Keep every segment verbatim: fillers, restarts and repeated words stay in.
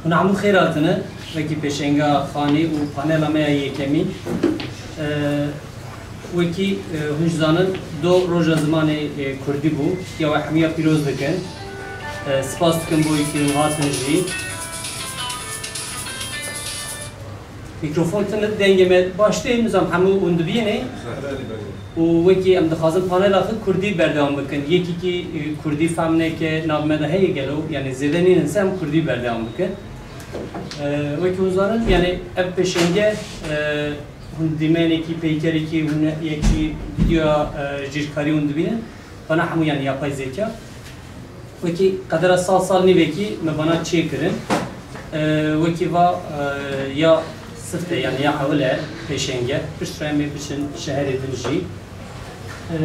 Hûn hemû xêr hatine, wekî pêşenga Xanî û panela me ya yekemîn. E, wekî, e, hûn jî zanin, do roja zimanê, e, kurdî bû, ya we hemiya pîroz dikin. E, spas dikin bo wekî hûn hatin jî. Mîkrofon tune, dengê me baş tê, nizam hemû hûn dibînê. Û wekî em dixwazin panela xwe kurdî berdewam bikin. Yekîkî, e, kurdî fehm neke, nav me de heye gelo, yanî zêde nînin, se em kurdî berdewam bikin. E, wekî hûn zanin, yanî ev pêşenge, e, hûn dîmenekî, peykerekî, hûn yekî videoya, e, jîrkarî hûn dibînin. Bana hemû, yanî yapay zeka. Wekî qedera sal, sal nîvekî me bana çêkirin. E, wekî va, e, ya sifte, yanî ya ewil e, pêşenge. Piştre em ê biçin şeherê din jî. E,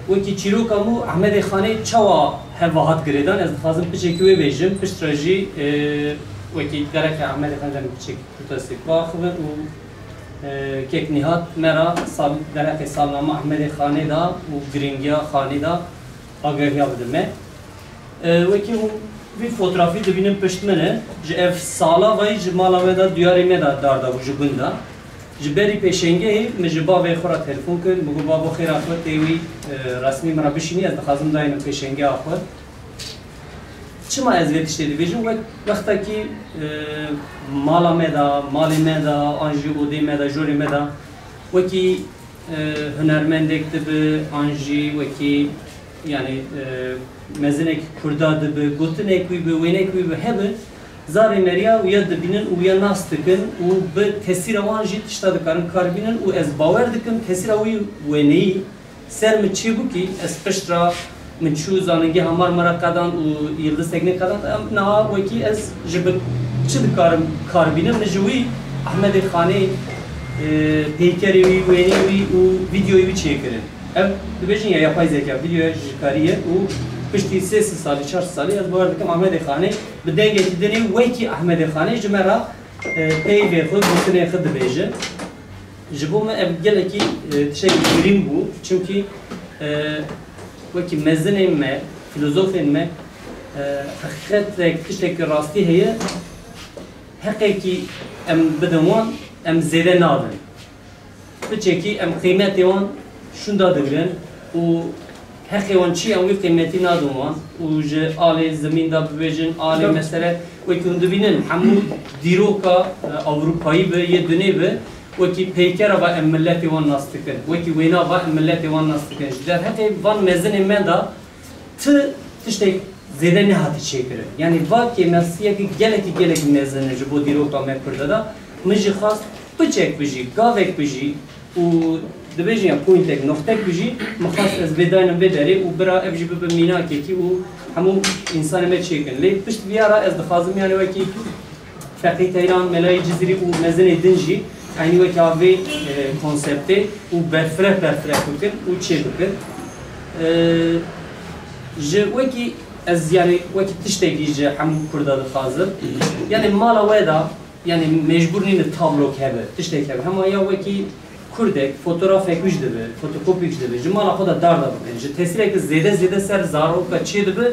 wekî çîroka min û Ehmedê Xanê çawa hev ve hat girêdan, ez dixwazim piçekî wê bêjim. Piştre jî, e, wekî dereqê Ehmedê Xanê de em piçekî kurtasî biaxivin û, e, kek Nîhat me ra sal, dereqê salnama Ehmedê Xanê da û girîngiya Xanê da agahiya bide me. E, wekî hûn vî fotografî dibînin pişt min e. Ji ev sala vayî ji mala me de, diyarê me de dar dabû ji gund de. Ji berî pêşengehê min ji bavê xwe re telefon kir. Min got, "Bavo, xêra xwe tê wî, e, resmî min re bişînî, ez dixwazim dayînim pêşengeha xwe." Çima ez vê tiştê dibêjim? Wek wextekî, e, mala me de, malê me de, an jî odê me de, jorê me de, wekî e, hunermendek dibi, an jî wekî, yanî, e, mezinek kurda dibi, gotinek wî bi, wênek wî bi hebi, zarê meriya û ya dibînin û ya nas dikin û bi tesîra wan jî tişta dikarin kar bînin û ez bawer dikim tesîra wî wêneyî ser min çêbû kî ez pişt ra Min çû zanîngeha Marmara qedand û Yildiz Teknîk qedand. Em niha wekî ez ji bi çi dikarim kar bînim? Min ji wî Ehmedê Xanê, e, peykerê wî, wênê wî û vîdeoyê wî çêkirin. Ev dibêjin ya yapay zeka, vîdeoya jîrkarî ye û piştî sê sed salî, çar sed salî ez bawer dikim Ehmedê Xanê bi dengekî dinê wekî Ehmedê Xanê ji me re, e, peyvê xwe, gotinê xwe dibêje. Ji bo me ev gelekî, e, tiştekî girîng bû, çimkî, e, wekî mezinên me, filozofên me, e, heqîqetek, tiştekî rastî heye, heqekî em bidin wan, em zêde nadin. Piçekî em qîmetê wan şûnda digirin û Heqê wan çi ye, ew wî qîmetî nadin wan û ji alê zimîn de bibêjin, alê mesele wekî hûn dibînin, hemû dîroka, e, Ewropayî bi, yê dunê bi, wekî peykera va em miletê wan nas dikin, wekî wêna va em miletê wan nas dikin. Ji derheqê van mezinên me de ti tiştek zêde nehate çêkirin. Yanî va kêmesiyekî gelekî, gelekî mezin e ji bo dîroka me Kurda de. Min jî xwest piçek bijî, gavek bijî, û dibêjin ya pointek, noxtek bi jî, min xwest ez vê daynim vê derê û bira ev jî bibe mînakekî û hemû însanê me çêkin. Lê pişt viya re ez dixwazim, yanî wekî Feqî Teyran, Melayê Cizîrî û mezinê din jî eynî wekî vê, e, konseptê û berfireh berfireh bikin û çê bikin. E, ji wekî ez, yanî wekî tiştekî ji hemû Kurda dixwazim. Yanî mala we de Yanî mecbûr nîne tablok hebe, tiştek hebe. Hema ya wekî kurdek, fotografek wî jî dibe, fotokopîk jî dibe. Ji mala xwe de dar da bikin. Ji tesîreke zêde zêde ser zaroka çê dibe.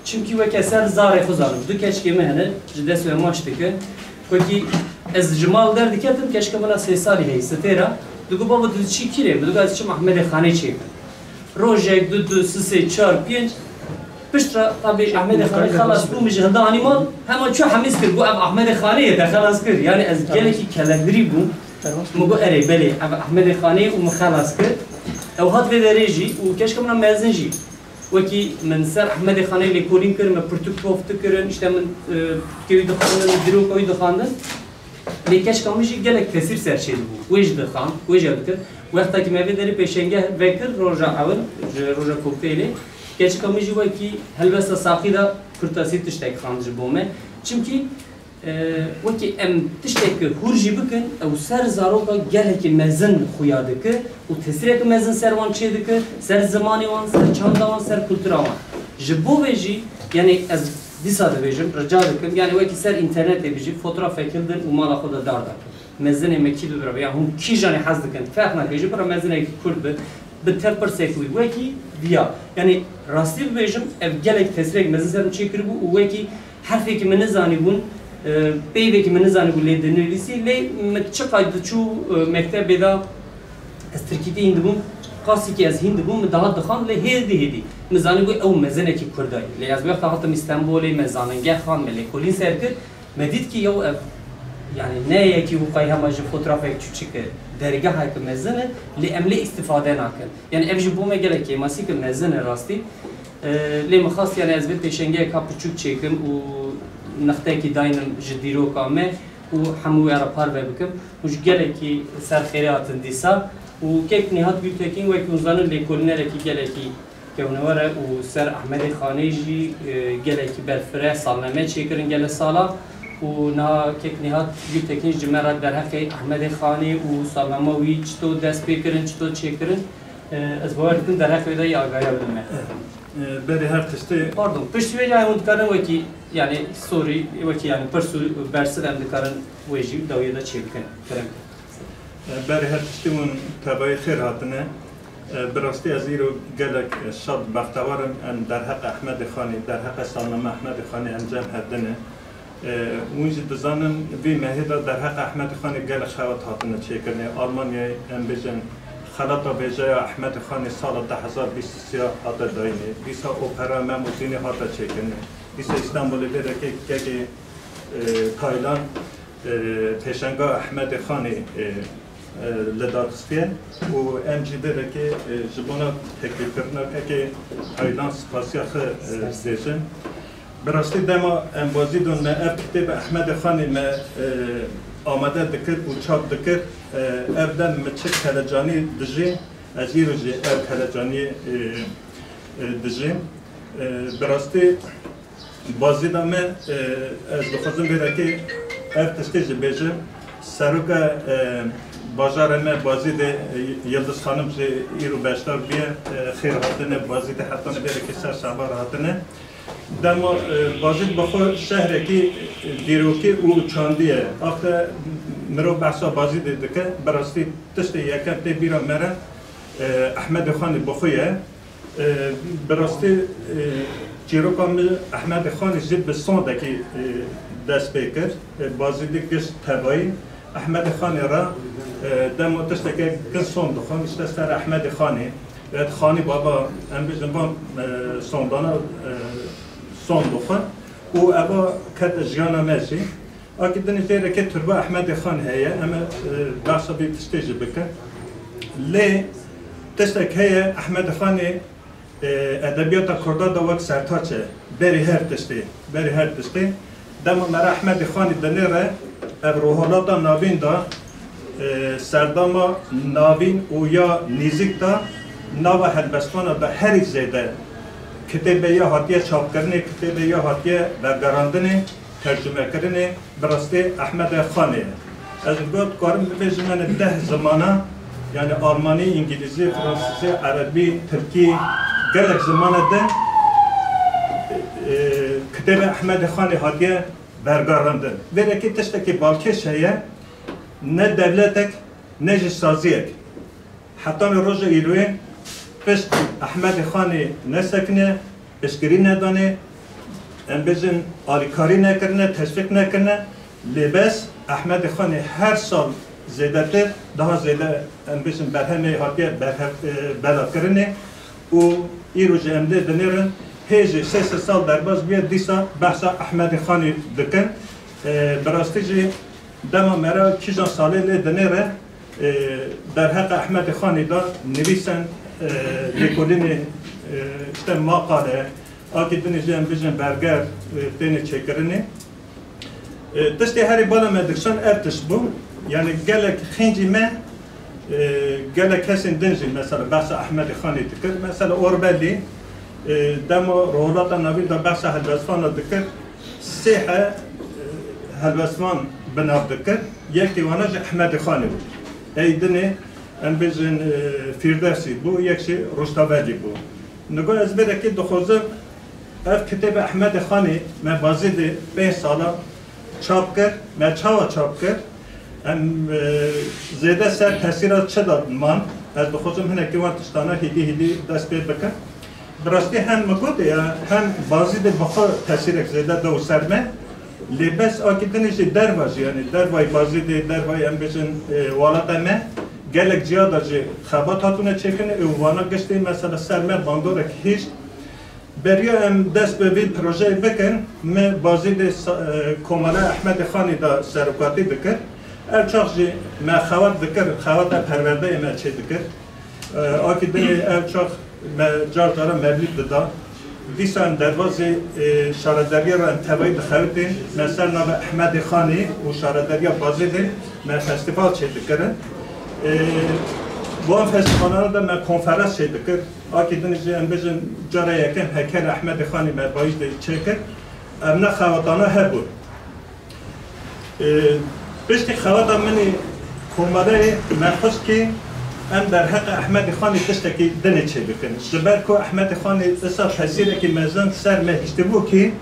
Çimkî weke ser zarê xwe zanim. Du keçikê me hene, ji dest we maç dikin. Wekî ez ji mal derdiketim, keçika min a sê salî heye, sitêra. Digo, "Baba, tu diçî kîrê?" Min digo, "Ez çim Ehmedê Xanê çêkim." Rojek, du, du, sisê, çar, pênc. Piştre, tabî, Ehmedê Xanê xelas bû, min ji hilda anî mal, hema çû hemîz kir, got, "Ev Ehmedê Xanê ye, te xelas kir." Yanî ez gelekî kelegirî bûm. Min got, "Erê, belê, ev Ehmedê Xanê ye û min xelas kir." Ew hat vê derê jî û keçika min a mezin jî. Wekî min ser Ehmedê Xanê lêkolîn kir, me pirtûk kofte kirin, îşte min, e, pirtûkê wî dixwandin, dîroka wî dixwandin. Lê keçika min jî gelek tesîr ser çê dibû. Wê jî dixwend, wê jî dikir. Wexta ku me vê derê pêşengeh vekir, roja ewil, ji roja kokteylê, keçika min jî wekî helbesta saqî de kurtasî tiştek xwend ji bo me. Çimkî, e, wekî em tiştekî hûr jî bikin, ew ser zaroka gelekî mezin xuya dike û tesîreke mezin ser wan çê dike, ser zimanê wan, ser çanda wan, ser kultura wan. Ji bo vê jî, yanî ez dîsa dibêjim, rica dikim, yanî wekî ser înternetê bijî, fotografek hildin û mala xwe de dar da. Mezinê me kî bibire, ya hûn kîjanê hez dikin, ferq nake, ji bira mezinekî kurd bi, bi tev pirsek wî, wekî viya. Yanî rastî bibêjim, ev gelek tesîrek mezin ser min çêkiribû û wekî herfekî min nizanîbûn, E, peyvekî min nizanî ku lê dinivîsî, lê min çiqay diçû, e, mektebê de ez tirkî tê hîn dibûm, qasîkî ez hîn dibûm, min dihat dixwend, lê hêdî hêdî min zanî ku ew mezinekî Kurda ye. Lê ez wexta hatim Îstenbolê, me zanîngeh xwend, me lêkolîn ser kir, me dît ki yew ev, yani ne yekî wî qey hema ji fotrafek çûçik e, dergeheke mezin e, lê em lê îstîfade nakin. Yani ev ji bo me gelek kêmasî ki mezin e rastî. E, lê min xwest, yani ez vê pêşengeyeka piçûk çêkim û nextekî daynim ji dîroka me û hemû we re parve bikim. Û ji gelekî ser xêrê hatin dîsa. Û kek Nîhat Gültekin wekî hûn zanin lêkolînerekî gelekî kewnewar e û ser Ehmedê Xanê jî, e, gelekî berfireh salname çêkirin gele sala. Û niha kek Nîhat Gültekin ji me re derheqê Ehmedê Xanê û salnama wî çito dest pê kirin, çito çêkirin, e, ez bawer dikim derheqê wê de yê agahiya bidin me. E, berê her tiştê. Pardon, piştî vê cayê hûn dikarin wekî, yani, sorî, wekî, yani, pirs û bersiv em dikarin wê jî dawiyê de çêbikin. Kerem. E, berê her tiştî hûn tevayê xêr hatine. E, bi rastî ez îro gelek şad, bextewar im. Em derheq Ehmedê Xanî, derheq salname Ehmedê Xanî em cem hevdin e. E, hûn jî dizanin vî mehê de derheq Ehmedê Xanî gelek xewat hatine çêkirinê. Almanyayê em bêjin xelata vêjeya Ehmedê Xanî sala du hezar bîst û sê hate dayînê. Dîsa opera Mem û Zînê hate çêkirinê. Dîsa Îstanbulê vê rêkê kekê, e, Taylan, e, pêşenga Ehmedê Xanê, e, e, li dar xistiye û em jî vê rêkê, e, ji bona teklîfkirina kekê Taylan spasiya xwe, e, dibêjin. Bi rastî dema em bazîdon me ev kitêbe Ehmedê Xanê me, e, amade dikir û çap dikir, e, ev dem min çi kelecanî dijî, ez îro jî ev kelecaniyê, e, e, dijîm. E, bi rastî bazîda me, e, ez dixwazim vê rêkê ev tiştê jî bêjim. Seroka, e, bajarê me Bazîdê, e, Yildiz Xanim jî îro beşdar bûye, e, xêr hatine Bazîdê, hetanî vê rêkê ser şeva re hatine. Dema, e, Bazîd bi xwe şehrekî, e, dîrokî û çandî ye. Axte mirov behsa Bazîdê dike, bi rastî tiştê yekem tê bîra me re, e, Ehmedê Xanê bi xwe ye. E, bi rastî, e, çîroka min Ehmedê Xanê jî bi sondekî, e, dest pê kir. E, Bazîdê gişt tevayî Ehmedê Xanê re, e, dema tişteke kin sond dixwin, işte ser Ehmedê Xanê. Ya Xanî Baba, em bêjin van, e, sondana, e, sond dixwe û eva kete jiyana me jî. Akî dinê jê rêkê turba Ehmedê Xan heye, em ê, e, behsa vê tiştê jî bikin. Lê tiştek heye, Ehmedê Xanê, e, edebiyata Kurda da wek sertaç e, berî her tiştê, berî her tiştê. Dema me re Ehmedê Xanî dinêre, ev Rojhilata Navîn da, e, serdema navîn û ya nêzîk da, nava helbestvana da herî zêde kitêbe ya hatiye çapkirinê, kitêbe ya hatiye vegerandinê, tercumekirinê, bi rastî Ehmedê Xanê ye. Ez got, karim bibêjim, yani deh zimana, yani almanî, îngilîzî, fransizî, erebî, tirkî, gelek zimane de, e, kitêbe Ehmedê Xanê hatiye vegerandin. Vê rêkê tiştekî balkêş heye, ne dewletek, ne jî saziyek. Hetanî roja îroyê pişt Ehmedê Xanê nesekine, piştgirî nedane, em bêjin alîkarî nekirine, teşvîq nekirine. Lê bes Ehmedê Xanê her sal zêdetir, daha zêde, em bêjin berhemê hatiye berhe-, e, belavkirinê û îro jî em lê dinêrin. Hê jî sê sed sal derbas bûye, dîsa behsa Ehmedê Xanê dikin. E, bi rastî jî dema me re kîjan salê lê dinêre, e, derheqa Ehmedê Xanê de nivîsen, e, lêkolînê, e, işte maqale, akî dinê jî em bêjin belge, e, têne çêkirinê. E, tiştê herî bala me dikişand ev tişt bû. Yani gelek xêncî me, e, gelek kesên din jî mesela behsa Ehmedê Xanê dikir. Mesela Orbelî, e, dema Rojhilata Navîn de behsa helbestvana dikir, sê he, e, helbestvan bi nav dikir. Yekê wana jî Ehmedê Xanê bû. Ey dinê em bêjin, e, Fîrdevsî bû, yek jî Rûştavelî bû. Nigo ez vê rêkê dixwazim, ev kitêbe Ehmedê Xanê me Bazîdê pênc sala çap kir. Me çawa çap kir? Em, e, zêde ser tesîra çi de man? Ez dixwazim hinekî wan tiştana hîdî hîdî dest pê bikim. Bi rastî hem min gotê ya, hem Bazîdê bi xwe tesîrek zêde da û ser me. Lê bes akî dinê jî derva jî, yanî dervayê Bazîdê, dervayê em bêjin, e, welata me, gelek ciya de jî xebat hatûne çêkirin û vana giştê mesela ser me bandorek hişt. Beriya em dest bi vî projeyê bikin, me Bazîdê sa-, e, Komala Ehmedê Xanî de serokatî dikir. Ev çax jî me xewat dikir, xewata perwerdeyê me çê dikir. E, akî dinê ev çax me car cara mevlîd dida. Dîsa em derbazê, e, şaredariya re em tevayî dixewitin, me ser navê Ehmedê Xanî û şaredariya Bazêdê me festîval çê dikirin. E, Bo em festîvalan de me konferans çê dikir. Akî din jî em bijin cara yekem heykel Ehmedê Xanî me Bazêdê çê kir. Ev ne xewatana hebû. Ee, Piştî xewata min ê komeleyê me xwest kî em derheqê Ehmedê Xanî tiştekî dinê çê bikin. Ji ber ku Ehmedê Xanî disa tesîrekî mezin ser me hiştibû kî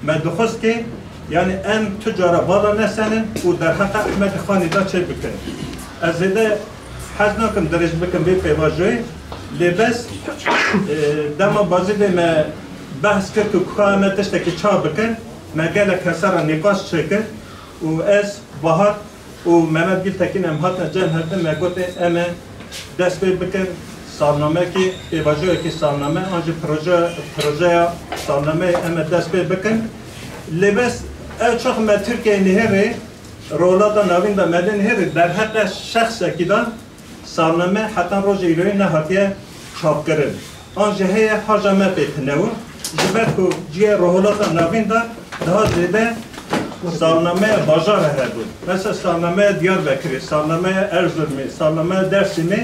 me dixwest kî, yanî em tu cara vala nesenin û derheqa Ehmedê Xanî da çê bikin. Ez zêde hez nakim dirêj bikim vê pêvajoyê, lê bes, e, dema Bazîdê me behs kir ku ka me tiştekî çawa bikin, me gelek kesa re nîqaş çêkir û ez, Bahar û Mehmet Gultekin em hatine cem hevdin, me gotê em ê dest pê bikin salnamekî, pêvajoyekî salname, an jî proje, projeya salnameyê em ê dest pê bikin. Lê bes ev çax me Tirkiyeyê nihêrê, Rewlata Navîn de me lê nihêrê derheqe şexsekî de salname heta roja îroyê nehatiye çapkirin. An jî heye haja me pê tune bû. Ji ber ku cihê Rewlata Navîn de daha zêde salnameya bajara hebûn. Mesela salnameya Diyarbekirê, salnameya Erzurumê, salnameya Dersîmê,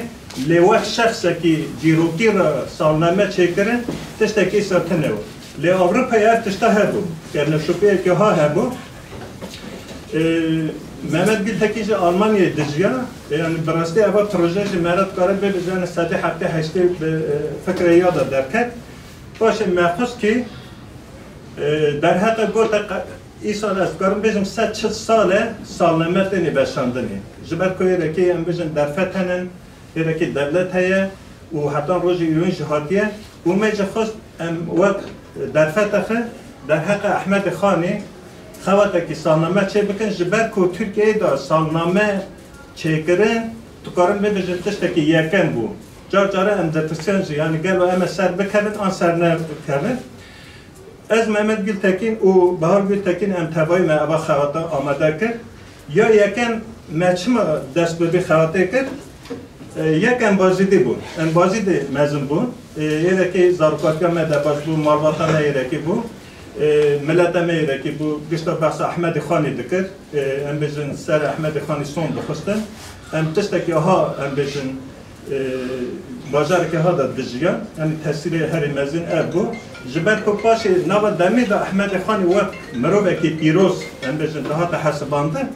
lê wek şexsekî dîrokî re salname çêkirin, tiştekî îsal tune bû. Lê Ewropayê ev tişta hebû. Gerneşopiyeke ha hebû. Ee, Mehmet Gültekin jî Almanyayê dijiya. Ee, yani bi rastî eva proje jî me re dikare bê, yani sedê heftê heştê bi, e, fikrê ya de derket. Paşê me xwest kî, e, derheqe gote qe-, îsal ez dikarim bêjim sed çil sal e salname têne veşandinê. Ji ber ku êrekê em bijin derfet henin, Hêrekê dewlet heye û hetan rojê îroyîn jî hatiye û me jî xwest em wek derfetexe derheqê Ehmedê Xanê xewatekî salname çê bikin, ji ber ku Tirkiyeyê de salname çêkirin, dikarin bibêjin tiştekî yekem bû. Car care em ditirsin jî, yanî gelo em ê ser bikevin an ser nebikevin. Ez Mehmet Gültekin û Bahar Gültekin em tevayî me eva xewata amade kir. Ya yekem me çima dest bi vî xewatê kir? E, yek em Bazîdî bûn. Em Bazîdê mezin bûn. E, êrekê zarokatiya me derbas bû, malbata me êrekî bû. E, mileta me êrekî bû. Gişta behsa Ehmedê Xanê dikir. E, em bêjin ser Ehmedê Xanê son dixistin. Em tiştekî aha em bêjin e, bajareke ha de dijiyan, yanî tesîrê herî mezin ev bû. Ji ber ku paşê nava demê de Ehmedê Xanî wek mirovekî pîroz, em bêjin, dihate hesibandin,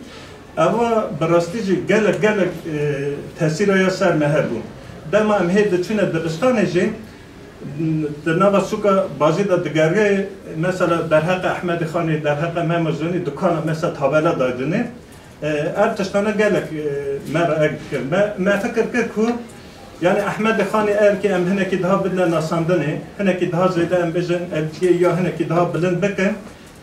eva bi rastî jî gelek, gelek, e, tesîra ya ser me hebû. Dema em hê diçûne dibistanê jî, di nava sûka Bazî de digeriye, mesela derheqê Ehmedê Xanî, derheqê Memo Zonî dukana mesela tabela daydinê. E, ev tiştane gelek, e, me re ek dikir. Me, me fikir kir ku, yani Ehmedê Xanê eger em hinekî daha bidine nasandinê, hinekî daha zêde em bêjin, ev cihê ya hinekî daha bilind bikin,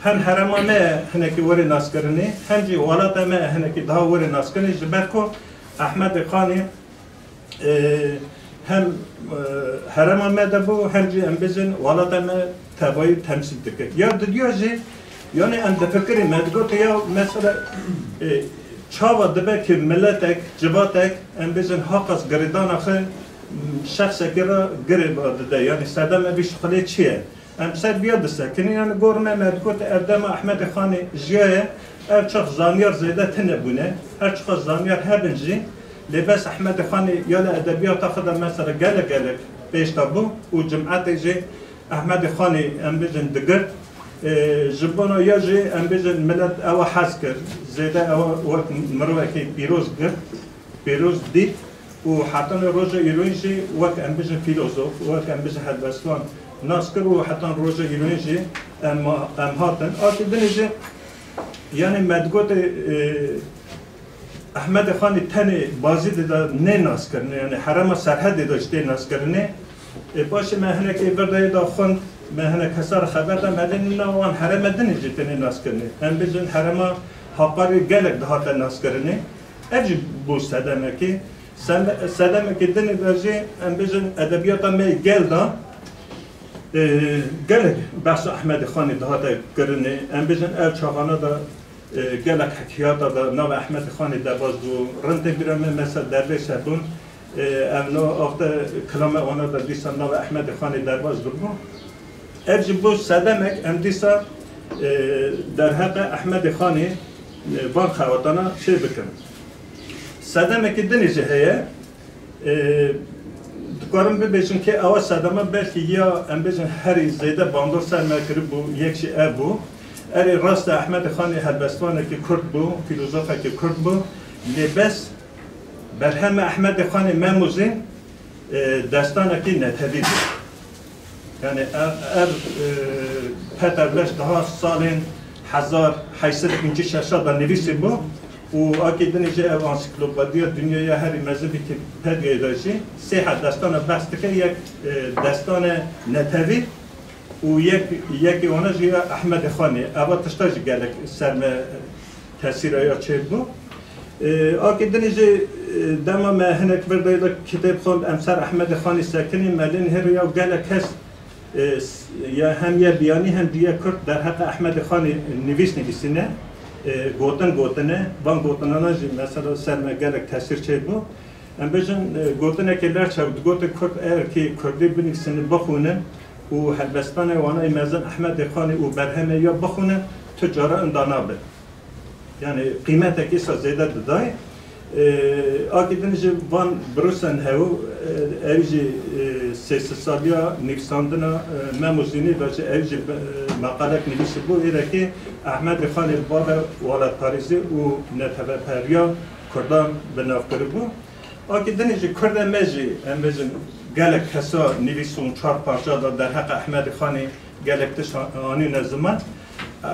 hem herêma me hinekî were naskirinê, hem jî welata me hinekî daha were naskirinê, ji ber ku Ehmedê Xanê e, hem, e, herêma me de bû, hem jî em bêjin welata me tevayî temsîl dike. Ya didiya jî, yani em difikirî, me digot ya mesela, e, çawa dibe ki miletek, civatek, em bêjin haqas girêdana xwe, m, şexsekî re girê dide. Yani sedema vî şixulê çi ye? Em ser biya disekinin, yani gor me, me digot ev dema Ehmedê Xanê jiyaye, ev çax zanyar zêde tune bûne. Her çiqas zanyar hebin jî, lê bes Ehmedê Xanê ya li edebiyata xwe de mesela gelek gelek pêş de bû û cimetê jî Ehmedê Xanê em bêjin digirt. Ee, ji bona ya jî em bêjin milet ewa hez kir, zêde ewa wek mirovekî pîroz girt. Pêroz dît û hetanî roja îroyîn jî wek em bijin fîlozof, wek em bijin helbestvan nas kir û hetan roja îroyîn jî em, em hatin. Akî dinê jî, yanî me digot, e, Ehmedê Xanî tenê Bazîdê de nê naskirinê, yanî herêma Serhedê de jî tê naskirinê. E, paşê me hinekê vir de yê da xwend, Me hinek kesar xeber de, me lê nîna wan herêma dinê jî tenê naskirinê. Em bêjin herêma Haqarê gelek dihate naskirinê. Ev jî bû sedemekê. Seme-, sedemekê dinê de jî em bêjin edebiyata me gel de, e, gelek behsa Ehmedê Xanê dihate kirinê. Em bêjin ev çaxana de E, gelek hikiyata de nava Ehmedê Xanê derbas bû. Rintê bîra me mesela dervêş hebûn. E, ev no axte kilame wana de dîsa nava Ehmedê Xanê derbas bû. Ev jî bû sedemek em dîsa, e, derheqê Ehmedê Xanê, e, van xewatana çê bikin. Sedemekî dinê jî heye. E, dikarin bibêjin ke ewa sedema belkî ya em bêjin herî zêde bandor ser me kiribû, yek jî ev bû. Erê rast e, Ehmedê Xanê helbestvanekî kurd bû, fîlozofekî kurd bû. Lê bes berhema Ehmedê Xanê Memûzîn, e, destanekî netewî bû. Yani ev, ev, e, Peter Leş daha salên hezar heyt sed û pêncî şeşa da nivîsî bû û akê dinê jî ev ansiklopediya dinyaya herî mezin Wîkîpediyayê de jî sê heb destana behs dike, yek, e, destane netewî û yek, yekê wana jî ya Ehmedê Xanê. Eva tişta jî gelek ser me tesîra ya çêbû. E, akê dinê jî, e, dema me hinek vir dayê de kitêb xwend, em ser Ehmedê Xanê sekinî, me lê nihêrî ya gelek kes, e, s-, ya hem ye biyanî hem jî ye kurt derheqê Ehmedê Xanê nivîs nivîsîne, e, gotin gotine. Van gotinana jî mesela ser me gelek tesîr çêbû. Em bêjin, e, gotinekê ler çew digote kurd eger kê kurdî binivîsîne, bixwînin û helbestanê wanayê mezin Ehmedê Xanê û berhemê ya bixwînin, tu cara inda nabe. Yani qîmetek îsa zêde didayê. E, akê din jî van birûsen hew, e, ew jî, e, sê sed saliya nivîsandina, e, Mem û Zînî de jî ew jî, e, meqalek nivîsî bû. Êrekê Ehmedê Xanê bave welatparêzî û neteweperiya kurdan bi nav kiribû. Akê dinê jî kurdê me jî, em bêjin, gelek kesa nivîsûn çar parça da derheqa Ehmedê Xanê gelek tişt anîne ziman. E,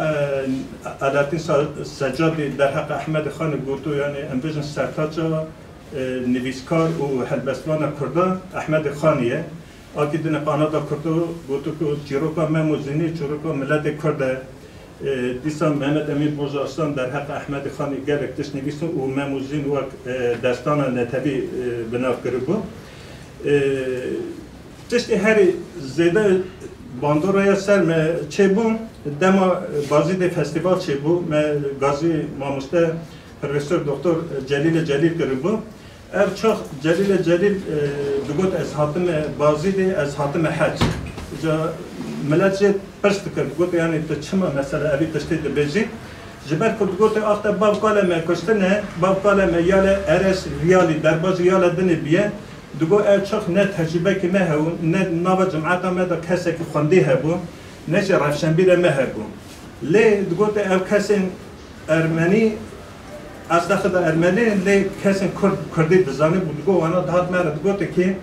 Alaaddin Sa-, Seccadî derheqa Ehmedê Xanê goto, yani em bêjin sertaça, e, nivîskar û helbestvana kurda Ehmedê Xanê ye. Akê dinê qanada kurdo goto ku çîroka Mem û Zînî çîroka miletê kurd e. E, dîsa Mehmet Emîn Bojarslan derheqa Ehmedê Xanê gelek tişt nivîsûn û Mem û Zîn wek, e, destana netewî, e, bi nav kiribû. E, tiştê herî zêde bandora ya ser me çêbû, dema Bazîdê festîval çêbû, me gazî mamoste Profesor Doktor Celîlê Celîl kiribû. Ev çax Celîlê Celîl, e, digot, ez hatime Bazîdê, ez hatime hec. Ca milet jê pirs dikir, digot, yani tu çima mesela evî tiştê dibêjî? Ji ber ku digot, axte bav kalê me kuştine, bav kalê me ya li Eres Riyalî, derbazî ya li dinê biye. Digot, ev çax ne tecrûbekî me hebû, ne nava cemata me de kesekî xwendî hebû, ne jî rewşenbîrê me hebû. Lê digot, ev kesên Ermenî, estexida Ermenî, lê kesên Kurd, Kurdî dizanî bû, digot, wana dihat me re digote ki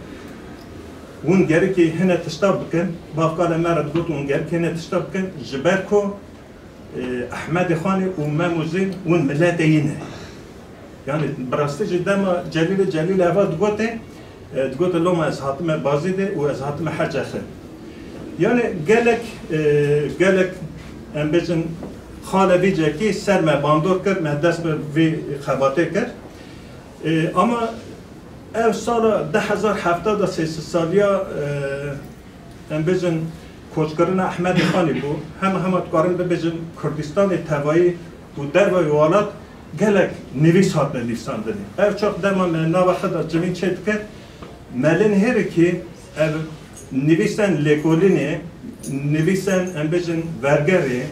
hûn gerikî hine tişta bikin, bavkale me re digot, hûn gerikî hine tişta bikin, ji ber ku, e, Ehmedê Xanê û Mem û Zîn hûn miletê yî ne. Yani bi rastî jî dema Celîlê Celîl eva digote, e, digote loma ez hatime Bazîdê û ez hatime hece xwe. Yani gelek, e, gelek em bêjin xalê vî cekî ser me bandor kir, me dest bi vî xebatê kir. E, ama ev sala du hezar hefta de sê sed saliya, e, em bêjin koçkirina Ehmedê Xanê bû. Hema hema dikarin bibêjin Kurdistanê tevayî û dervayî welat gelek nivîs hatine nivîsandinê. Ev çax dema me nava xwe de civîn çê dikir, me lê nihêrî ki ev nivîsên lêkolînê, nivîsên em bêjin vergerê,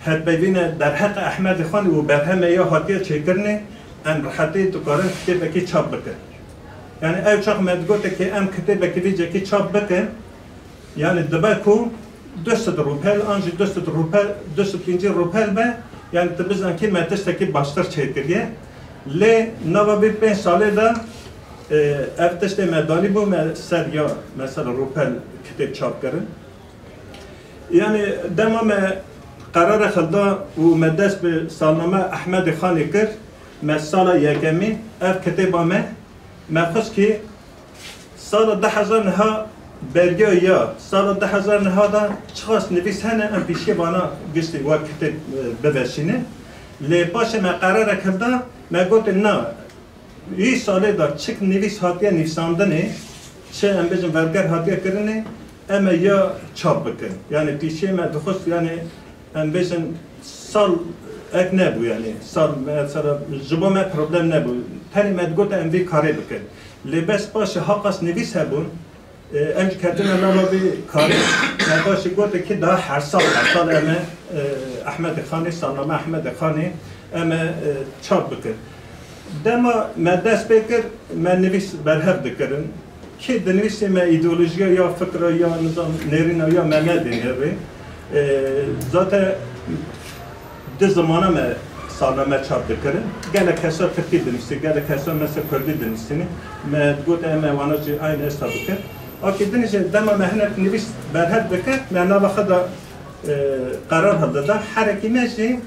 hevpeyvîne derheqê Ehmedê Xanê û berhemê ya hatiye çêkirinê, em rehetî dikarin kitêbekî çap bikin. Yani ew çax me digote ki em kitêbekî vî cekî çap bikin, yani dibe ku du sed rûpel, an jî du sed rûpel, du sed pêncî rûpel be, yani tu bizan ki me tiştekî baştir çêkiriye. Lê nava vê pênc salê de, e, ev tiştê me danî bû, me ser ya mesela rûpel kitêb çap kirin. Yani dema me qerara xwe da û me dest bi salname Ehmedê Xanê kir, me sala yekemî ev kitêba me, me xwest ki sala du hezar niha Bergiya ya sala du hezar nehê de çiqas nivîs hene, em pêşiyê vana giştî wek kitêb, e, biveşînin. Lê paşê me qerarek hilda, me gotin na, wî salê de çi nivîs hatiye nivîsandinê, çi em bêjin verger hatiye kirinê, em ê ya çap bikin. Yanî pêşiyê me dixwest, yanî em bêjin sal ek nebû, yanî sal mesela ji bo me problem nebû. Tenê me digot em vê karê bikin. Lê bes paşê haqas nivîs hebûn, e, em jî ketine nava vê karê. Me paşê gotin ki daha her sal, her sal em ê, e, Ehmedê Xanê, salname Ehmedê Xanê em ê, e, çap bikin. Dema me dest pê kir, me nivîs berhev dikirin. Kê dinivîsê me îdeolojiya ya fikra ya nizam nêrîna ya me nedê nêrê. E, zaten di zimana me salname çap dikirin. Gelek kesa tirkî dinivîsî, gelek kesa mesela kurdî dinivîsînî. Me got em ê wana jî aynî esta bikin. Akî dinê jî dema me hinek nivîs berhev dikir, me nava xwe de, e, qerar hildida. Herekî me jî,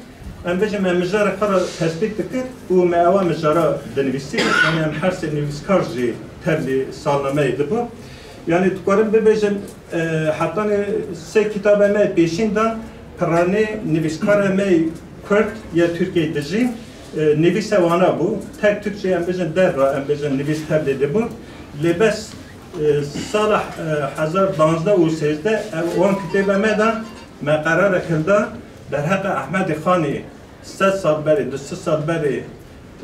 em bêjin, me mijara xwe re tespît dikir û me ewa mijara dinivîsî. Yanî em her sê nivîskar jî tevlî salnameyê dibû. Yanî dikarim bibêjim, e, hetanî sê kitabê me pêşîn de piranî nivîskarê me kurd ya Tirkiyeyê dijî, e, nivîse wana bû. Tek Tirkçe em bêjin derva, em bêjin nivîs tevlî dibû. Lê bes, e, sala, e, hezar danzdeh û sêzdeh ev wan kitêbe me de me qerarek hilda derheqê Ehmedê Xanî sed sal berê, du sed sal berê,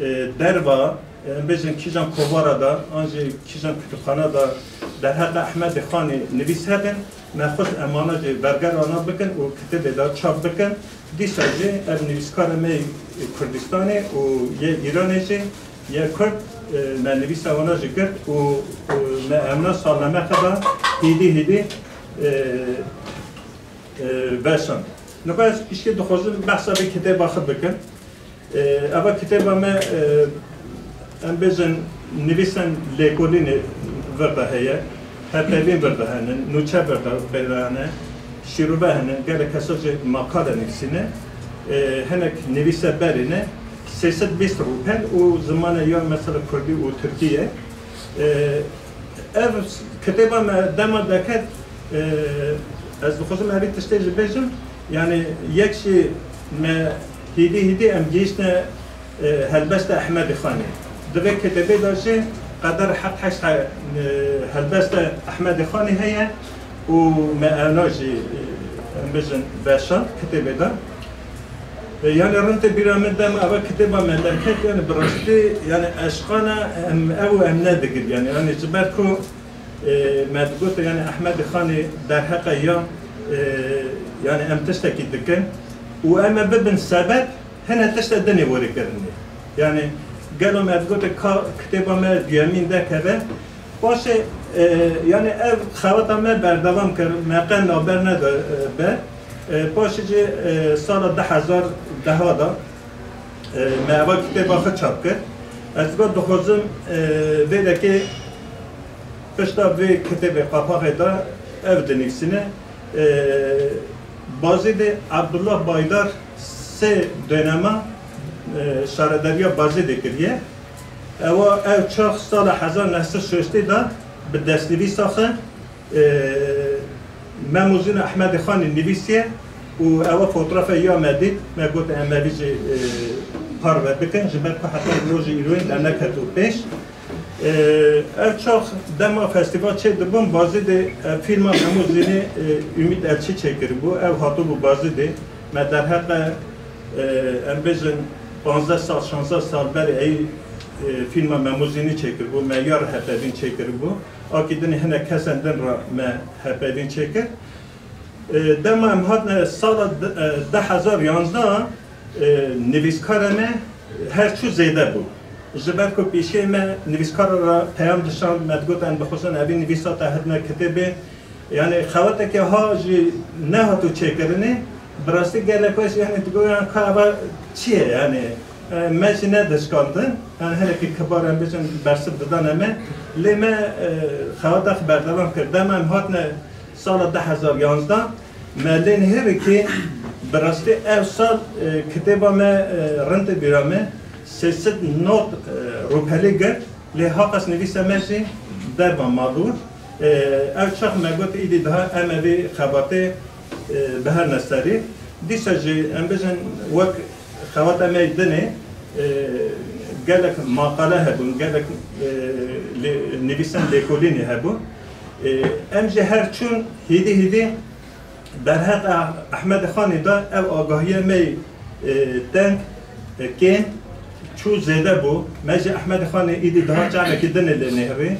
e, derva, e, em bêjin kîjan kovara da, an jî kîjan kutubxana da derheqê Ehmedê Xanê nivîs hebin, me xwest em wana jî verger ana bikin û kitêbê da çap bikin. Dîsa jî ev nivîskarê me yê Kurdistanê û yê Îranê jî, yê Kurd, e, me nivîsa wana jî girt û, û me emna salname xwe da hêdî hêdî, e, e, veşan. Niha ez pişkê dixwazim behsa vê kitêba xwe bikim. E, eva kitêba me, e, em bêjin nivîsên lêkolînê vir de heye, hevpeyvîn vir de hene, nûçe vir de peyda hene, şîrove hene, gelek kesa jî makale nivîsîne, e, hinek nivîse berî ne, sê sed bîst rûpel û zimanê ya mesela kurdî û tirkî ye. E, Ev kitêba me dema deket, e, ez dixwazim evî tiştê jî bêjim, yanî yek jî me hîdî hîdî em gihîştine, e, helbesta Ehmedê Xanê. Di vê kitêbê de jî qeder heft heşt he-, e, helbesta Ehmedê Xanê heye û me evna jî, e, em bêjin veşan kitêbê de. E, yanî rintê bîra min dema eva kitêba me derket, yanî bi rastî, yanî eşqana em ew û em nedigir, yanî, yanî ji ber ku, e, me digot, yanî Ehmedê Xanê derheqe ya, e, yanî em tiştekî dikin û em ê bibin sebeb hene tişte dinê werê kirinê. Yanî gelo me digot ka kitêba me duyemîn dekeve, Paşê, e, yanî ev xewata me berdewam kir, me qe navber neda, e, ber. E, paşê jî, e, sala du hezar deh de, e, me eva kitêba xwe çap kir. Ez got dixwazim, e, vê dekê pişta vê kitêbê qapaxê de ev dinivîsîne. E, Bazîdê Abdullah Baydar sê dönema, e, şaredariya Bazîdê kiriye. Ewa ev çax sala hezar neh sed şêstê de bi destnivîsa xwe, e, Mem û Zîn Ehmedê Xanî nivîsiye û ewa fotoğrafê ya me dît, me got em evî jî, e, parve bikin, ji ber ku heta rojê îroyîn derneketo pêş. E, ev çax dema festîval çê dibûn, Bazîdê, e, fîlma Mem û Zînê, e, Ümit Elçî çêkiribû, ew hatibû Bazîdê. Me derheqe, e, em bêjin, panzdeh sal, şazdeh sal berê ey, e, fîlma Mem û Zînî çêkiribû, me ya re hevpeyvîn çêkiribû. Akî dinê hinek kesên din re me hevpeyvîn çêkir. E, dema em hatine sala d-, e, du hezar yanzdeh, e, nivîskara me her çû zêde bû. Ji ber ku pêşiyê me nivîskara re peyam dişand, me digot em dixwazin evî nivîsa te hidne kitêbê. Yanî xewetekê ha jî nehato çêkirinê, bi rastî gelek weş, yanî digot, yanî ka eva çi ye, yanî, e, me jî nedişkandin. Yanî hinekî kibar em bêjin bersiv didane me. Lê me, e, xeweta xwe berdewam kir. Dema em hatine sala du hezar yanzdeh, me lê nihêrî kî bi rastî ev sal, e, kitêba me, e, rintê bîra me sê sed not, e, rûpelî girt. Lê haqas nivîsa me jî derva mabû. E, ev çax me got, îdî daha em ê vê xebatê, e, biherine serî. Dîsa jî em bijin wek xebata me yê dinê, e, gelek maqale hebûn, gelek, e, lê-, nivîsên lêkolînê hebûn. E, em jî her çûn hîdî hîdî derheq Ehmedê Xanê de ev agahiya me yê, e, teng, e, kêm çû zêde bû. Me ji Ehmedê Xanê îdî daha çavekî dinê lê nêhirî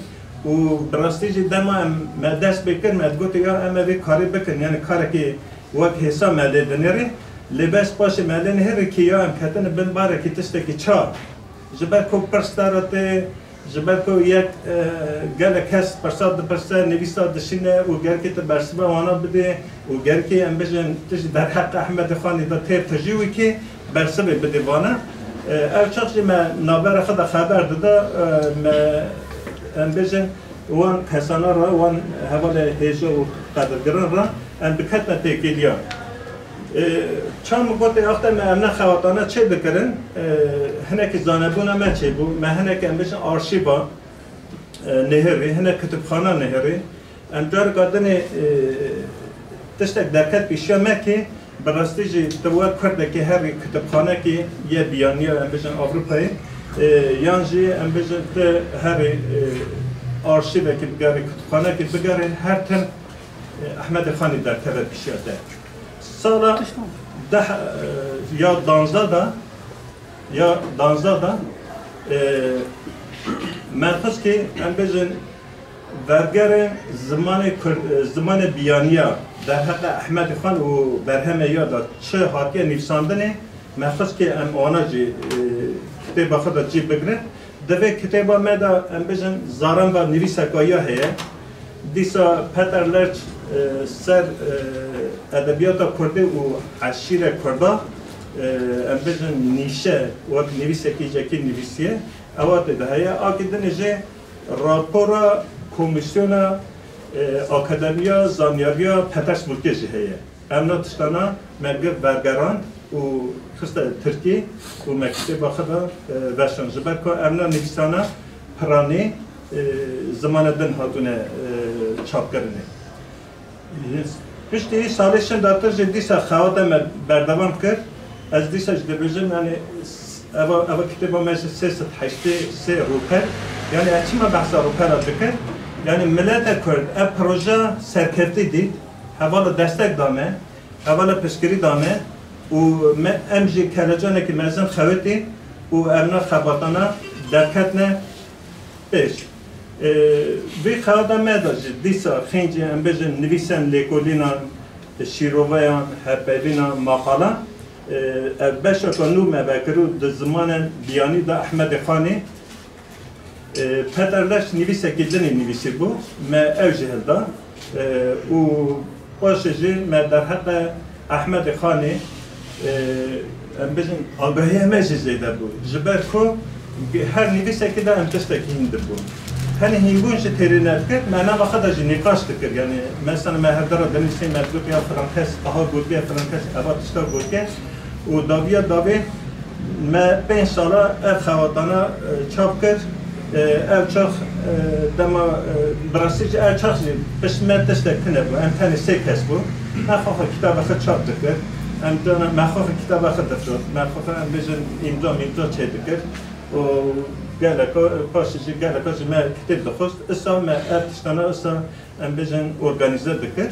û bi rastî jî dema em me dest pê kir, me digotê ya em ê vê karê bikin, yanî karekî wek hêsa me lê dinêrî. Lê bes paşê me lê nihêrî kî ya em ketine bin barekî tiştekî çar. Ji ber ku pirs te re tê, ji ber ku yek, e, gelek kes pirsa dipirse, nivîsa dişîne û gerkê tu bersiva wana bidê û gerkê em bijin tu ji derheq Ehmedê Xanê de têr tijî wî kî bersivê bidê vana. E, ev çax jî me navbera xwe de xeber dida, e, me, em bijin wan kesana re, wan hevalê hêja û qedirgiran re em biketine têkiliya. E, çawa min gotê axte me em ne xebatana çê dikirin, e, hinekî zanebûna me çêbû, me hinekî em bijin arşîva, e, nihêrî, hinek kitibxana nihêrî. Em carika dinê, e, tiştek derket pêşiya me kê, bi rastî jî tu wek Kurdekî herî kitibxanekî yê biyaniya, em bijin Ewropayê, e, yan jî em bijin tu herî, e, arşîvekî bigerî, kitibxanekî bigerî, her tim, e, Ehmedê Xanî derkeve pêşiya te. Sala deh, e, ya danzdeh de, ya danzdeh de, e, me xist kê, em bijin, vergerên zimanê Kurd, e, zimanê biyaniya derheqa Ehmedê Xan û berhemê ya de çi hatiye nivîsandinê, me xist kê em wana jî, e, kitêba xwe de cî bigrin. Di vê kitêba me de, em bijin, zaremba nivîseka ya heye. Dîsa Peter Lerch, e, ser, e, edebiyata Kurdî û eşîre Kurda, e, em bijin, nîşe wek nivîsekî jekî nivîsiye. Ewa tê de heye. Akî dinê jî rapora Komîsyona, e, Akademiya Zanyariya Petersburgê jî heye. Em na tiştana me girt vergerand û xiste Tirkî û me kitêba xwe de, e, veşand. Ji ber ku em na nivîsana piranî, e, zimana din hatûne, e, çapkirinê. Piştî salê şindatir jî dîsa xewata me berdewam kir. Ez dîsa jî dibêjim, yanî, s-, eva, eva kitêba me ji sê sed heştê sê rûpel. Yanî, ez çima behsa rûpela dikim? Yanî, milete Kurd ev proje serkeftî dît, hevala destek da me, hevala piştgirî da me û me, em jî kelecanekî mezin xewitî û ev na xebatana derketine pêş. E, vê xewata me de jî dîsa xêncî, em bêjin, nivîsên lêkolînan, şîroveyan, hevpeyvînan, maqalan, e, ev beşeka nû me vekir û di zimanên biyanî de Ehmedê Xanê, e, Peter Leş nivîsekî dinê nivîsîbû, me ew jî hilda, e, û paşê jî me derheqe Ehmedê Xanê, e, em bijin, agahiya me jî zêde bû. Ji ber ku her nivîsekî de em tiştekî hîn dibûn. Tenê hînbûn jî têrê nedikir, me nava xwe de jî nîqaş dikir. Yanî, mesela me hevdera dinivîsê, me digot ya filan kes aha gotiye, filan kes eva tişta gotiye. Û dawiya dawê me pênc sala ev xebatana, e, çap kir. E, ev çax, e, dema, e, bi rastî jî ev çax jî pişt me tiştek tune bû. Em tenê sê kes bû. Me xwe xwe kitaba xwe çap dikir. Em cana me xwe xwe kitaba xwe difrot. Me xwe xwe em bêjin îmza mîmza çê dikir. Û geleka, paşê jî geleka ji me kitêb dixwest. Îsa me ev tiştana îsa em bêjin organîze dikir.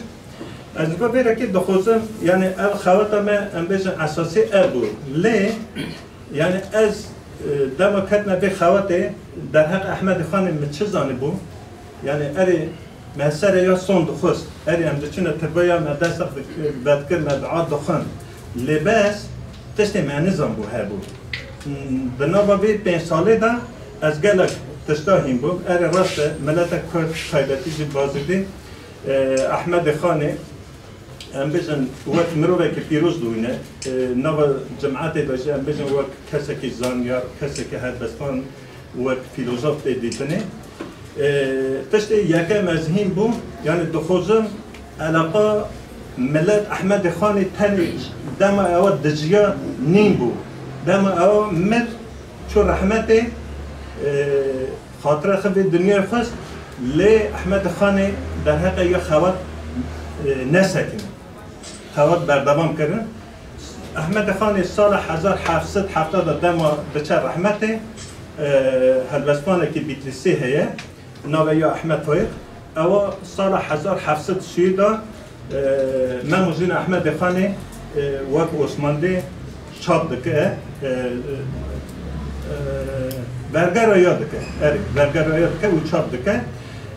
Ez li gor vê rekê dixwazim, yanî ev xewata me, em bêjin, esasî ev bû. Lê, yanî ez, e, dema ketime vê xewatê, derheq Ehmedê Xanê min çi zanîbû? Yanî erê me serê ya son dixwest, erê em diçine tirbe ya me dest dik-, vedikir, me dua dixwin. Lê bes, tiştê me nizanbû hebû. Di nava vê pênc salê de ez gelek tişta hîn bûm. Erê rast e, mileta Kurd, taybetî jî Bazîdê, e, Ehmedê Xanê, em bêjin, wek mirovekî pîroz dûyne, e, nava cimetê de jî, em bêjin, wek kesekî zanyar, kesekî helbestan, wek fîlozof tê dîtinê. E, tiştê yekem ez hîn bûm, yanî dixwazim, eleqa milet Ehmedê Xanê tenê dema ewa dijiya nîn bû. Dema ewa mir, çû rehmetê, e, xatira xwe vê dinyayê xwest, Lê Ehmedê Xanê derheqê ya xewat, e, nesekine. Xewat berdewam kirin. Ehmedê Xanê sala hezar heft sed hefta de dema diçe rehmetê, e, helbestvanekî Bîtlîsî heye. Navê ya Ehmed Faiq. Ewa sala hezar heft sed sî de, e, Mem û Zîna Ehmedê Xanê, e, wek Osmanlî çap dike, e, e, vergera ya dike. Erê, vergera ya dike û çap dike.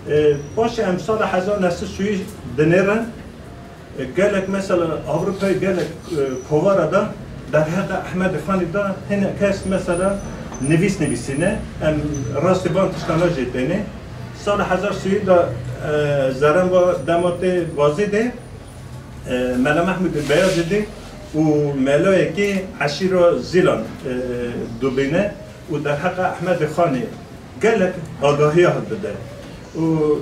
E, paşê em sala hezar neh sed sî dinêrin, e, gelek mesela Ewropayê gelek, e, kovara da derheqa Ehmedê Xanê da hinek kes mesela nivîs nivîsîne. Em rastî van tiştana jê têne. Sala hezar sî da, e, zeremba dema tê Bazîdê, e, Mela Mehmûdê Beyazîdê û melayekî eşîra Zîlan, e, dubîne û derheqa Ehmedê Xanê gelek agahiya hilbide. Û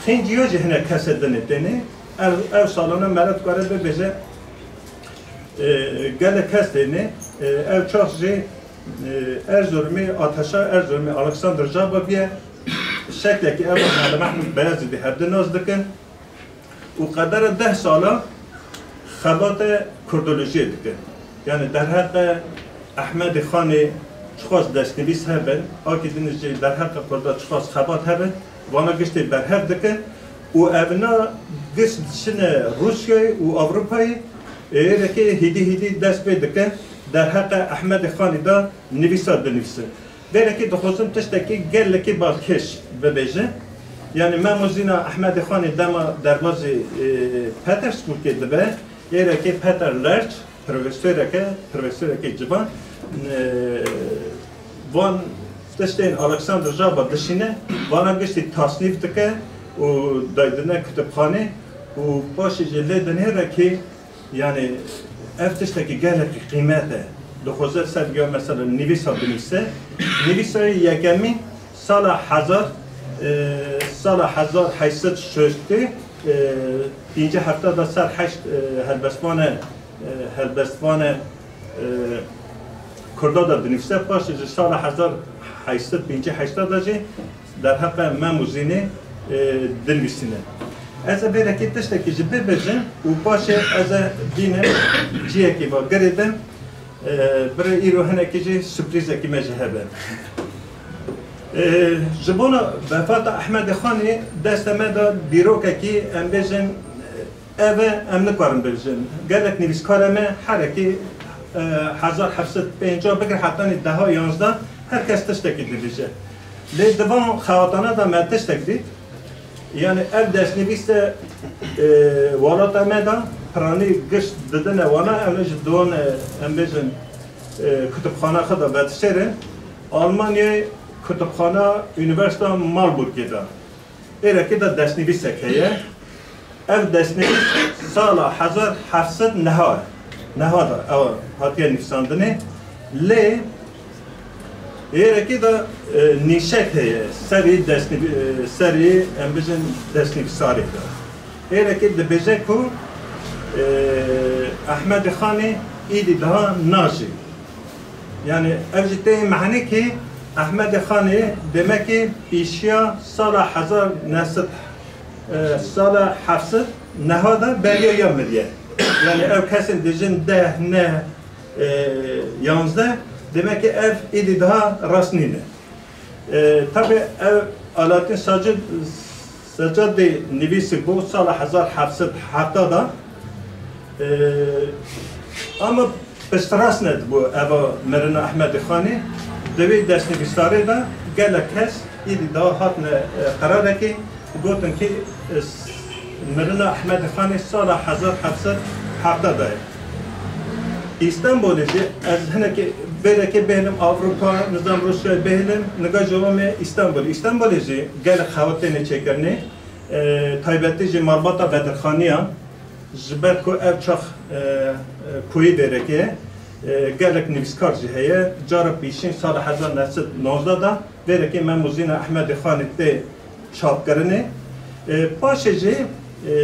xênciya jî hinek kesê dinê têne. Ev, ev salana mela dikare bibêje, e, gelek kes têne. E, ew çax jî, e, Erzurumê, Ateşa Erzurumê Alexander Jaba biye. Şeklekî ev Mela Mehmûd Beyazîdê hevdi nas dikin. Û qedera deh sala xebata kurdolojiyê dike. Yani derheqe Ehmedê Xanê çiqas destnivîs hebin, akî din jî derheqe kurda çiqas xebat hebin, vana giştê berhev dike û evna giş diçine Rûsyayê û Ewropayê, êrekê hîdî hîdî dest pê dike derheqe Ehmedê Xanê de nivîsa dinivîse. Vêrekê dixwazim tiştekî gelekî balkêş bibêjim. Yani Mem û Zîna Ehmedê Xanê dema derbazî, e, Petersburgê dibe, êrekê Peter Lerch, profesoreke, profesoreke civan, e, van tiştên Alexander Jaba dişîne, vana giştî tasnîf dike û daydine kutubxanê û paşê jî lê dinêre kî Yani ev tiştekî gelekî qîmet e. Dixwaze ser ya mesela nivîsa binivîse. Nivîsa yekemîn sala hezar, e, sala hezar heşt sed şêst, e, pêncî hefta da ser heşt, e, helbestvanê, e, helbestvanê, e, Kurda da dinivîse. Paşê ji sala hezar heşt sed pêncî heşt da jî derheqe Mem û Zînê, e, dinivîsîne. Ez ê vêrekê tiştekî jî bibêjim û paşê ez ê bînim cihekî va girêdim. E, birê îro hinekî jî surprîzekî me jî hebe. E, ji bona vefata Ehmedê Xanê destê me de dîrokekî, em bêjin, Ev e, em nikarin bibêjin. Gelek nivîskara me herekî, e, hezar heft sed pêncî bigir hetanî deha yanzdeh her kes tiştekî dibêje. Lê di van xewatana de me tiştek dît. Yani ev destnivîs de, e, welata me de piranî giş didine wana, em ê ji don, e, em bêjin, e, kutubxana xwe de vedişêrin. Almanyayê kutubxana Unîversîta Marburgê de. Êrekê de destnivîsek heye. Ev destnivîs sala hezar heft sed neha, neha de ew hatiye nivîsandinê. Lê êrekê de, e, nîşek heye. Serî destnivî-, e, serî, em bijin, destnivîsarê de. Êrekê dibêje ku, e, Ehmedê Xanê îdî daha najî. Yani ev jî tê mehnê ki Ehmedê Xanê demekê pêşiya sala hezar neh sed, e, sala heft sed neha de beriya ya miriye. Yani ev kesên dijin deh, neh, e, yanzdeh, demekê ev êdî daha rast nîne. E, tabi ev Alaaddin Sacid, Secadê nivîsî bû sala hezar heft sed hevdeh de. E, ama piştrast nedibû eva mirina Ehmedê Xanê. Di wê destnivîsarê de gelek kes êdî daha hatine, e, qerarekê, gotin ki, e, s-, mirina Ehmedê Xanê sala hezar heft sed hevdeh de ye. Îstanbulê jî ez hinekî vêrekê bêhnim Avrupa, nizam Rûsyayê bêhnim, niga ji wan me Îstanbul. Îstanbulê jî gelek xewat têne çêkirinê. E, taybetî jî malbata Bedirxaniya, ji ber ku ev çax, e, e, koyî vêrekê, e, gelek nivîskar jî heye. Cara pêşîn sala hezar neh sed nozdeh de vêrekê Mem û Zîna Ehmedê Xanê tê çapkirinê. E, paşê jî, e,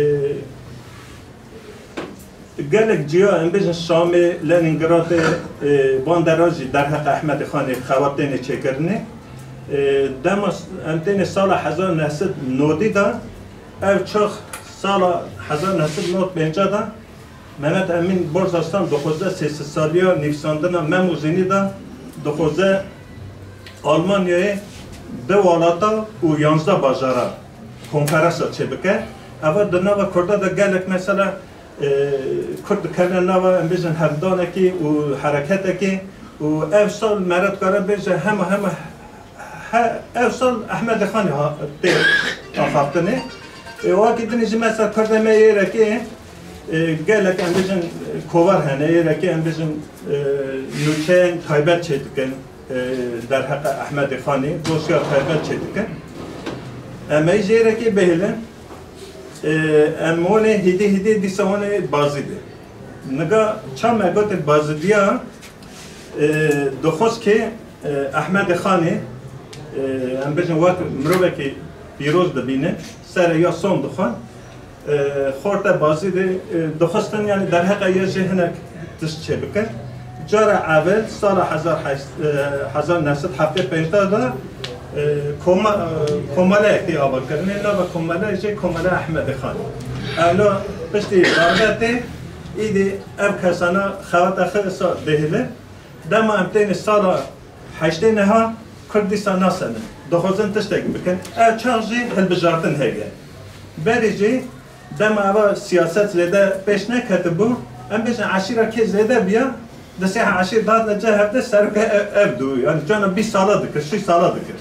Gelek ciya, em bêjin Şamê, Lenîngradê, e, van deran jî derheqê Ehmedê Xanê xewat têne çêkirinê. E, dema s-, em têne sala hezar neh sed nodî de, ev çax sala hezar neh sed nod pênca de, Mehmet Emîn Borzarslan dixwaze sê sed saliya nivîsandina Mem û Zînî de dixwaze Almanyayê du welata û yanzdeh bajara konferansa çêbike. Eva di nava Kurda de gelek mesela, e, Kurd dikevine nava, em bêjin, hevdanekî û hereketekî û ev sal mere dikare bêje hema hema He, ev sal Ehmedê Xanê ha-, tê axaftinê. E, wekî dinê jî mesela Kurdê me yê rekê, e, gelek em bêjin, e, kovar hene, yê rekê em bêjin, e, nûçeyên taybet çêdikin, e, derheqê Ehmedê Xanê, dosya taybet çêdikin. Em ê jê rekê bihêlin, e, em hûnê hîdî hîdî dîsa hûnê Bazîdê. Niga ça me gotê Bazîdiya, e, dixwest kê, e, Ehmedê Xanê, e, em bêjin wek mirovekî pîroz dibîne, serê ya son dixwin, e, xorte Bazîdê, e, dixwestin, yanî derheqê ya jî hinek tişt çêbikin. Cara evil sala hezar heşt, e, hezar neh sed heftê pênc de, e, koma-, e, komeleyek tê avakirinê, nava komeleyê jî komeleya Ehmedê Xanê. Ewla piştî darbe tê, îdî ev kesana xewata xwe isa dihêlin. Dema em têne sala heştê neha, Kurd dîsa nasene. Dixwazin tiştek bikin. Ev çax jî hilbijartin heye. Berê jî dema eva siyaset zêde pêş neketibû, em bêjin eşîra kê zêde biya, di sê eşîr dihatine cem hevdê serok ev, ev dû. Yani cana bîst sala dikir, şîş sala dikir.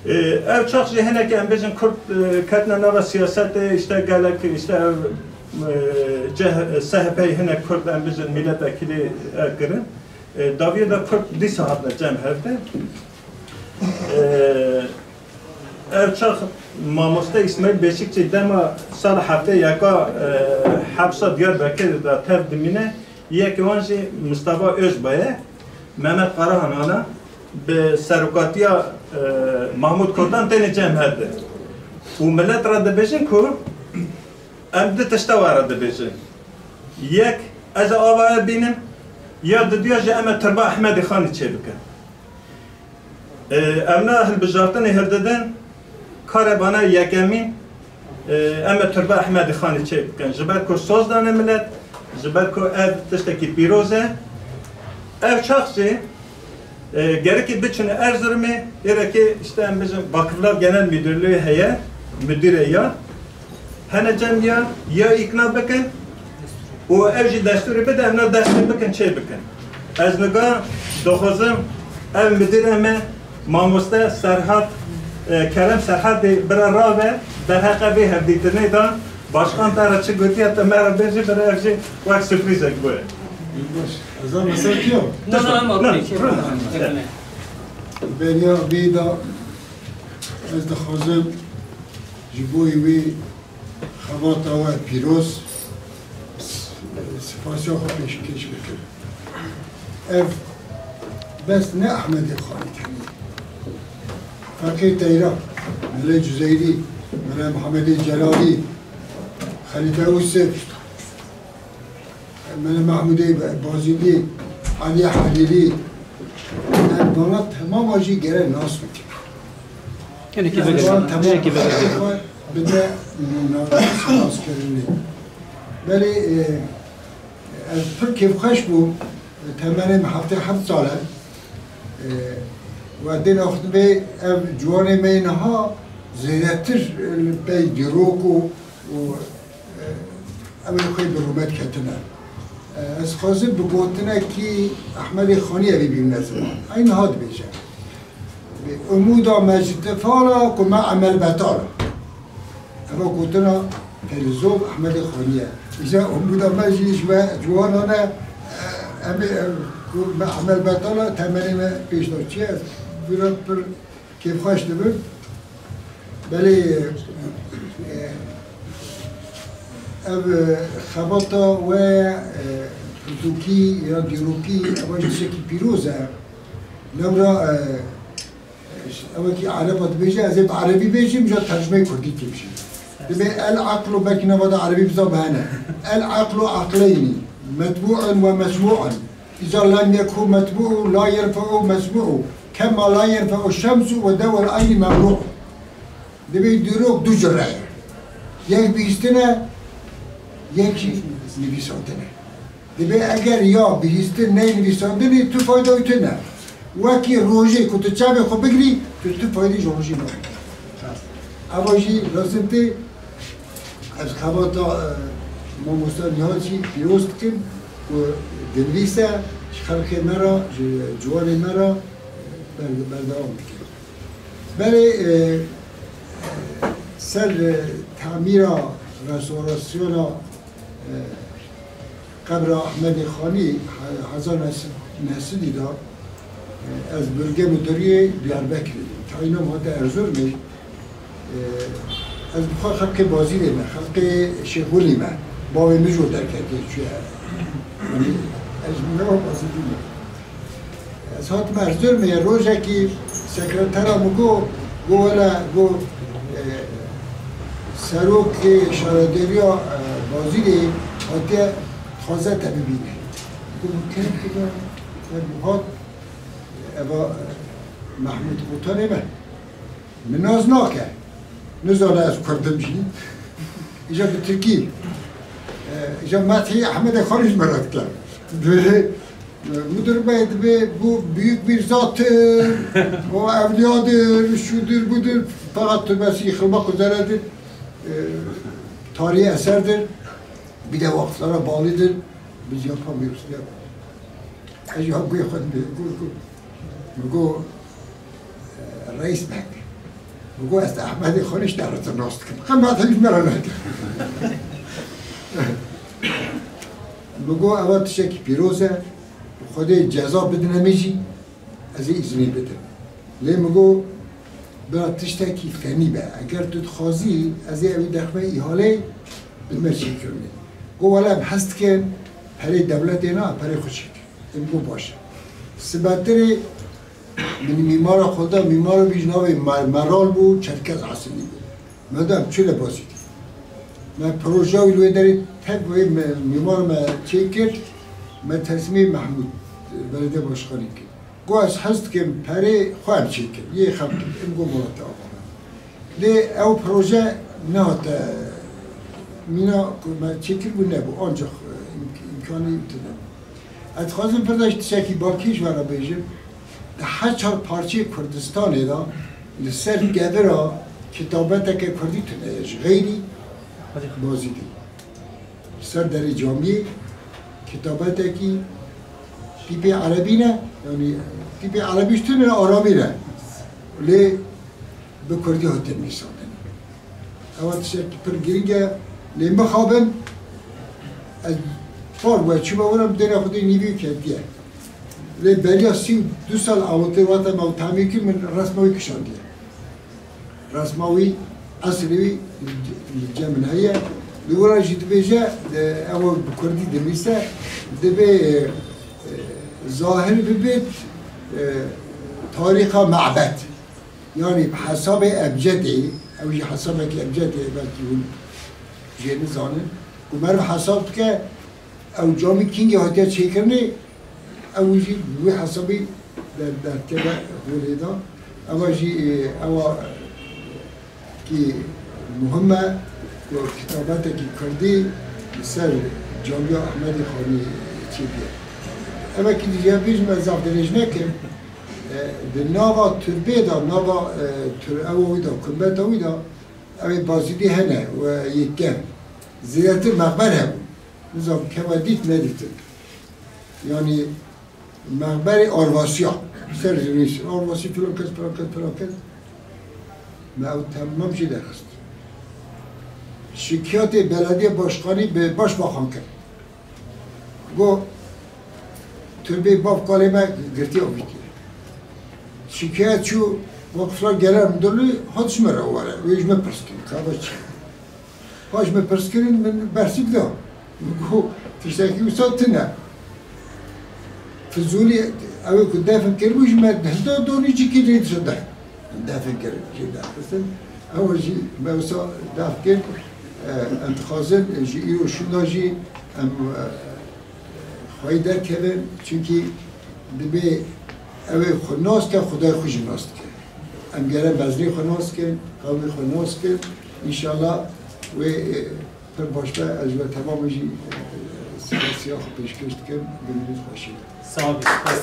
E, ev çax jî hinekî em bêjin Kurd, e, ketine nava siyasetê, işte gelek, işte ev, e, C H, S H P'yê hinek Kurd em bêjin milletvekilî, e, kirin. E, dawiyê de Kurd dîsa hatine cem hevdê. E, ev çax mamoste Îsmaîl Beşikçî dema sal heftê yeka, e, hepsa Diyarbekirê de tev dimîne, yekê wan jî Mistefa Ozba ye, Mehmet Karahan ana, bi serokatiya, e, Mahmut Kotan têne cem hevdê. Û millet re dibêjin ku em du tişta we re dibêjin. Yek, ez ê ava we bînim, ya diduya jî em ê turba Ehmedê Xanê çêbikin. E, em na hilbijartinê hildidin, kare bana yekemîn, e, em ê turba Ehmedê Xanê çêbikin. Ji ber ku soz dane milet, ji ber ku ev tiştekî pîroz e. Ev çax jî, e, gerekî biçine Erzurumê, êrekê işte em bêjin Vakıflar Genel Müdürlüğü heye, müdüre ya. Hene cem ya, ya îkna bikin û ev jî destûrê bide, em na destê bikin, çê bikin. Ez niga dixwazim ev midirê me, mamoste Serhat, e, Kerem Serhatê bira rabe, derheqê vê hevdîtinê de, başkan te re çi gotiye, te me re bêjî, bira ev jî wek surprîzek bûye. Baş. Ez a mesel kiyo? No, no, em okey. Beriya vê de ez dixwazim ji bo wî Xebata we pîroz, spasiya xwe pêşkêş bikim. Ev bes ne Ehmedê Xanî tenê. Feqî Teyran, Mele Cuzeyrî, Mele Mihemedê Celalî, Xelîfe Ûsif, Mele Mehmûdê Bazîdî, Elî Helîlî, ev bana temama jî gere nas bikin. Hinekî Yani vegerî, wan temam hinekî vegerî. Bide nas kirinê. Belê, e, ez pir kêfxweş bûm. Temenê min heftê heft sal e. E, we dê axtibê ev ciwanê me yê niha zêdetir, e, li pey dîrok û, û, e, ew ê xwê bi rûmet ketine. E, ez xwazim bi gotinekî Ehmedê Xanî evî bîne ziman. Ey niha dibêje. Umûda me ji tifal e ku me emel betal e. Eva gotina feylesof Ehmedê Xanî ye. Îja umûda me jî ji we ciwanan e, em ê, e, ku me emel betal e, temenê me pêş de çi ye? Vira pir kêfxweş dibim. Belê, e, ev, e, xebata we, e, pirtûkî ya dîrokî, ev jî tiştekî pîroz e. Lewra, e, Ew wekî Ereba dibêje, ez ê bi Erebî bêjim, ja tercumeyê Kurdî tê bişînim. Dibê el aqlu, belkî nava de Erebî biza bi hene. El aqlu aqleyni, metbu'un ve mesmu'un. İza lem yeku metbu'u, la yerfe'u mesmu'u. Kema la yenfe'u şemsu ve dewel ayni memru. Divê dîrok du cure ye. Yek bihîstin e, yek jî nivîsandin e. Divê eger ya bihîstin neyê nivîsandinê tu fayda wî tune. Wekî rojê ku tu çavê xwe bigirî, tu, tu faydê ji rojê nabî. Eva jî lazim tê. Ez xebata, e, mamosta Nihal jî pîroz dikim ku dinivîse ji xelkê me re, ji ciwanê me re, e, ber-, berdewam bike. Belê, e, e, ser, e, tamîra, restorasyona, e, qebra Ehmedê Xanî he-, hezar neh sed neh sedî de, e, ez bölge müdüriyê Diyarbekirê bûm. Tayîna min hate Erzurumê. E, ez bi xwe xelkê Bazîdê me, xelkê Şêxulî me. Bavê min jî derketiye çûye. Yanî ez ji nava Bazîdî me. Ez hatim Erzurumê, rojekî sekretera min got, got wele, got, e, serokê şaredêriya, e, Bazîdê hatiye dixwaze te bibîne. Got, min kêm kiriye, te hat, eva, e, Mehmûd Kotanê me. Min nas nake. Nizane ez kurd im jî. Îja bi tirkî. E, îja methî Ehmedê Xanî ji me re dike. Dibê, e, müdür bey dibê bu büyük bir zattır, o evliyadır, şudur budur. Fakat türbesi yıkılmak üzeredir. E, tarihi eserdir. Bir de vakıflara bağlıdır. Biz yapamıyoruz. Yap. Ez jî hewguyê xwe dibê, got, got, min got, e, Reis Beg. Min got, ez Ehmedê Xanî ji te re nas dikim. Qemat hêj me re nekir. Min got, eva tiştekî pîroz e. Xwedê ceza bidine min jî, ez ê îzinê bidim. Lê min got, bira tiştekî fenî be. Eger tu dixwazî, ez ê ew ê derxime îhaleyê, bidime çêkirinê. Got, wele em hez dikin, perê dewletê na, perê xwe çêkir. Em got baş e. Sibetirê min mîmara xwe da, mîmara wî ji navê Mer-, Meral bû, Çerkez esilî bû. Me da em çû li Bazîdê. Me projeya wî li wê derê tev wê me, mîmar me çêkir, me teslîmê Mehmûd, belediye başkanî kir. Got ez hez dikim perê xwe em çêkin, yê xelkê, em got mala te ava me. Lê ew proje nehate mîna ku me çêkiribû nebû, ancak, e, îmk-, îmkanî tune. Ez dixwazim vir de ji tiştekî balkêş ve re bêjim, di her çar parçeyê Kurdistanê de li ser kevira kitabeteke kurdî tune ye ji xeyrî Bazîdê. Li ser derê camiyê kitabetekî tîpê erebî ne, yanî tîpê erebî ji tune aramî ne. Lê bi kurdî hate nivîsandin. Ewa tiştekî pir girîng e. Lê mixabin ez par we çûme were bi dêna xwe dê nîvî ketiye. Lê beriya sî û du sal awitê wate me û temî kir min resma wî kişandiye. Resma wî, eslê wî li cem min heye. Li wira jî dibêje, e, ew bi kurdî dinivîse, dibê, e, e, zahir bibêt, e, tarîxa mebed. Yanî bi hesabê ebcedê, ew jî hesabekî ebcedê, belkî hûn jê nizanin, ku meriv hesab dike, ew camî kîngê hatiye çêkirinê, ew jî bi wî hesabî der-, derdikeve holê de. Ewa jî, e, ewa kî muhim e, ku kitabetekî kurdî li ser camiya Ehmedê Xanî çêbûye. Evekî dî jî bêjim, ez zaf dirêj nekim. E, di nava turbê de, nava, e, tur-, ewa wî de, kumbeta wî de, ew ê Bazîdî hene, we yê kevn. Zêdetir mexber hebû. Nizam keva dît nedîtin. Yanî mexberê Arvasiya. Ser zî nivîsî. Arvasî filan kes, filan kes, filan kes. Me ew temam jê derxist. Şikiyatê belediye başkanî bi başbakan kir. Got, turbê bav kalê me girtiye avîtiye. Şikayet çû, vakıflar genel müdürlüğü, hat ji me re were. Wê ji me pirs kirin, ka ve çi? Paş me pirs kirin, min bersî bida. Min got, tiştekî wisa tune. Fizûlî, ew ê ku defn kiribû ji me hevda donî cîkî lê dişo de. Defn kirin, jê derxistin. Ew jî me wisa def kir. E, em dixwazin ji îro şûna jî em, e, xweyî derkevin. Çunkî dibê Ew ê xwe nas ke, Xwedayê xwe jî nas dike. Em gere mezinê xwe nas kin, qewmê xwe nas kin. Înşallah wê, e, pir baş be. Ez ji we temamê jî, e, spasiya xwe pêşkêş dikim. Bi milît xweşî. Sağ ol, spas.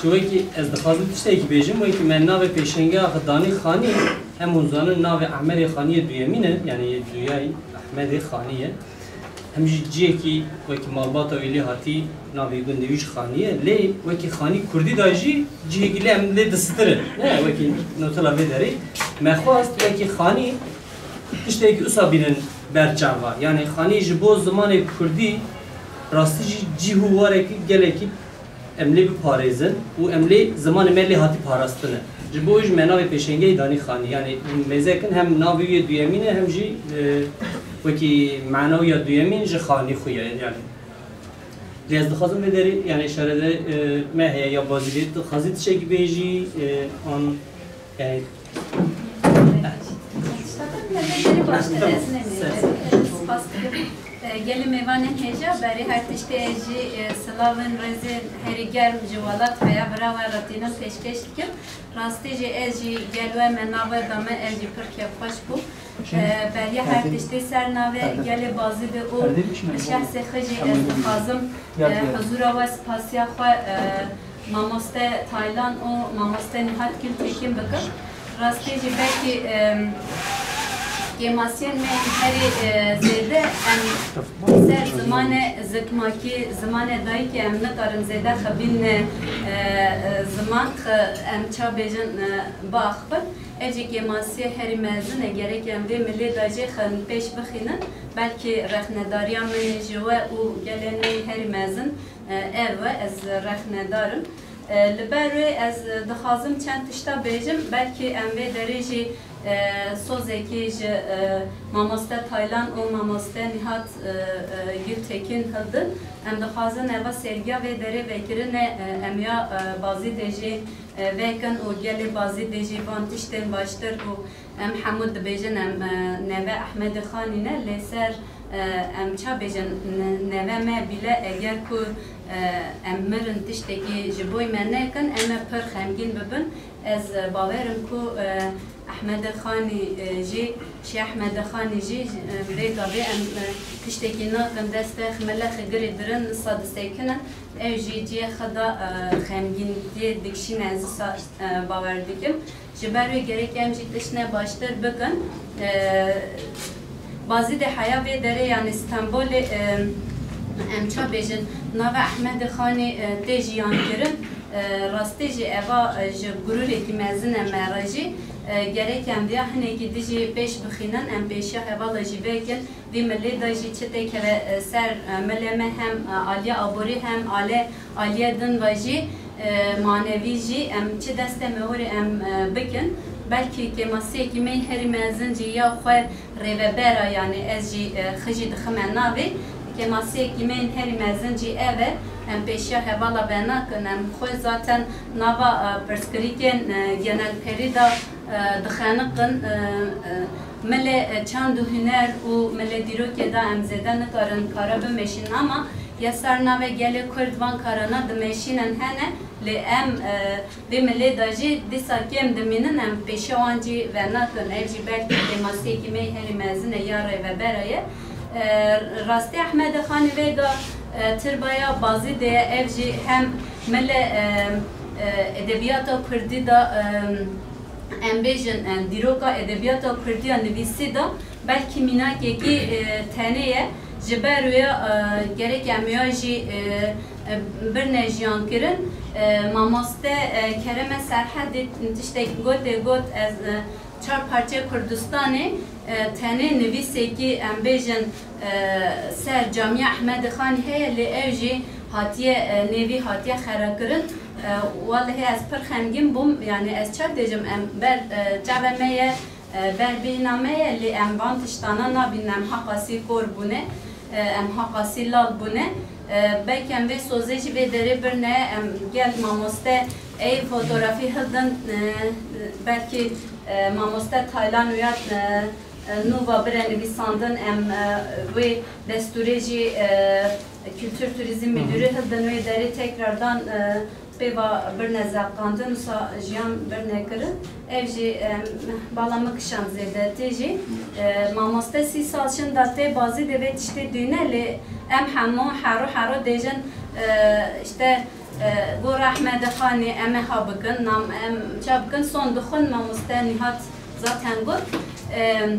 Ji wekî ez dixwazim tiştekî bêjim, wekî me navê pêşengeha xwe danî Xanî, hem hûn zanin navê Ehmedê Xanî yê duyemîn e, yani yê duyayî Ehmedê Xanî ye. Hem jî cihekî wekî malbata wî lê hatî navê gundê wî jî Xanî ye. Lê wekî Xanî kurdî da jî cihekî lê em lê distirin. Ne, wekî notela vê derê. Me xwest wekî Xanî tiştekî usa bînin ber çava. Yani Xanî ji bo zimanê kurdî rastî jî cih û warekî gelekî em lê biparêzin û em lê zimanê me lê hatî parastine. Ji bo wî jî me navê pêşengehî danî Xanî. Yani mêzekin hem navê wî yê duyemîn e hem jî, e, wekî mana wî ya duyemîn ji Xanî xwe ye. Yani lê ez dixwazim vê derê, yani şarede, e, me heye ya bazî lê dixwazî tiştekî bêjî, e, an, yani Spas dikim. E, gelî mêvanên hêja, berî her tiştê ez jî, e, silavên rêzên herî germ ji welat heya bira we re tînin pêşkêş dikim. Rastî jî ez jî gel we me navê da me, ez jî pir kêfxweş bûm. E, beriya her tiştê ser navê gelê Bazîdê û şexsê xwe jî ez dixwazim, e, huzura we spasiya xwe, e, Mamoste Taylan û Mamoste Nihat Gültekin bikim. Rastî jî belkî, em, kêmasiyên me herî, e, zêde em ser zimanê zikmakî, zimanê dayikê em nikarin zêde xebînine, e, e, ziman xi-, em ça bêjin, e, biaxivin. Ev jî kêmasiyê herî mezin e, gerek em vê milê de jê xin pêş bixînin. Belkî rexnedariya min ê ji we û gelê me yê herî mezin, e, ev e, ez rexnedar im. E, li ber wê ez dixwazim çend tişta bêjim, belkî em vê derê jî, e, sozekî ji, e, mamoste Taylan û mamoste Nihat, e, e, Gültekin hildin. Em dixwazin eva sergiya vê derê vekirine, e, em ya, e, Bazîdê jî, e, vekin û gelê Bazîdê jî van tiştên baştir û Em hemû dibêjin em, e, neve Ehmedê Xanî ne, lê ser, e, em ça bêjin, ne-, neve me bîle eger ku, e, em mirin tiştekî ji boy me nekin, em ê pir xemgîn bibin. Ez, e, bawer im ku, e, Ehmedê Xanî, e, jî, Şêx Ehmedê Xanî jî, e, vê gavê em, e, tiştekî nakin, destê xwe mele xigirê dirin, wisa disekinin. Ew jî cihê xwe da, e, xemgîntiyê dikişîne, ez wisa, e, bawer dikim. Ji ber wê gerek em jî tiştine baştir bikin. E, Bazîdê heya vê derê, yanî Stenbolê, e, em ça bêjin, nava Ehmedê Xanî, e, tê jiyankirin. E, rastî jî eva, e, ji gurûrekî mezin e me re jî. E, gerek em viya hinekî dijî pêş bixînin, em pêşiya hevala jî vekin. Vî milê de jî çi têkeve, e, ser, e, milê me hem, e, aliya aborî hem ale-, aliye din ve jî, e, manevî jî em çi destê me were em, e, bikin. Belkî kêmasiyekî me herî mezin jî ya xwe rêvebera, yanî ez jî, e, xwe jî dixime navê. Kêmasiyekî me herî mezin jî ev e. Em pêşiya hevala venakin. Em xwe zaten nava, e, pirsgirêkên, e, genelperî de, e, dixeniqin. E, e, Milê, e, çand û huner û milê dîrokê de em zêde nikarin kara bimeşînin, ama ya ser navê gelê Kurd van karana dimeşînin hene, lê em, e, vê milê de jî dîsa kêm dimînin, em pêşiya wan jî venakin. Ev jî belkî kêmasiyekî me herî mezin e ya rêvebera ye. E, rastî Ehmedê Xanî vê de, e, tirbaya Bazîdê ye, ev jî hem milê, e, e, edebiyata Kurdî de, e, em bêjin, e, dîroka edebiyata Kurdî ya nivîsî de belkî mînakekî, e, tenê ye. Ji ber wê, e, gerek em ya jî, e, e, birine jiyankirin. E, mamoste, e, Kereme Serhedî tiştek gotê got, ez, e, çar parçeyê Kurdistanê, e, tenê nivîsekî, em bêjin, e, ser camiya Ehmedê Xanî heye, lê ew jî hatiye, e, nêvî hatiye xerakirin. E, wellehî ez pir xemgîn bûm, yanî ez çav dêjim, em ber, e, çavê me ye, e, ber bîhna me ye, lê em van tiştana nabînin, em haqasî kor bûne, e, em haqasî lal bûne. E, belkî em vê sozê jî vê derê birine, em gel mamoste ey fotografî hildin, e, belkî, e, mamoste Taylan uya, e, e, nû va bire nivîsandin, em, e, wê destûrê jî, e, Kültür Turizm Müdürü hildin wê derê tekrardan, e, pêva birine zevqandin, wisa jiyan birine kirin. Ev jî, e, bala min kişand zêdetî jî. E, mamoste sî sal şinda tê bazî divê tiştê dûne lê em hemû hero hero dêjin, e, işte, e, gor Ehmedê Xanê em ê ha bikin, nam em ça bikin, son dixwin mamoste Nihat zaten got. E,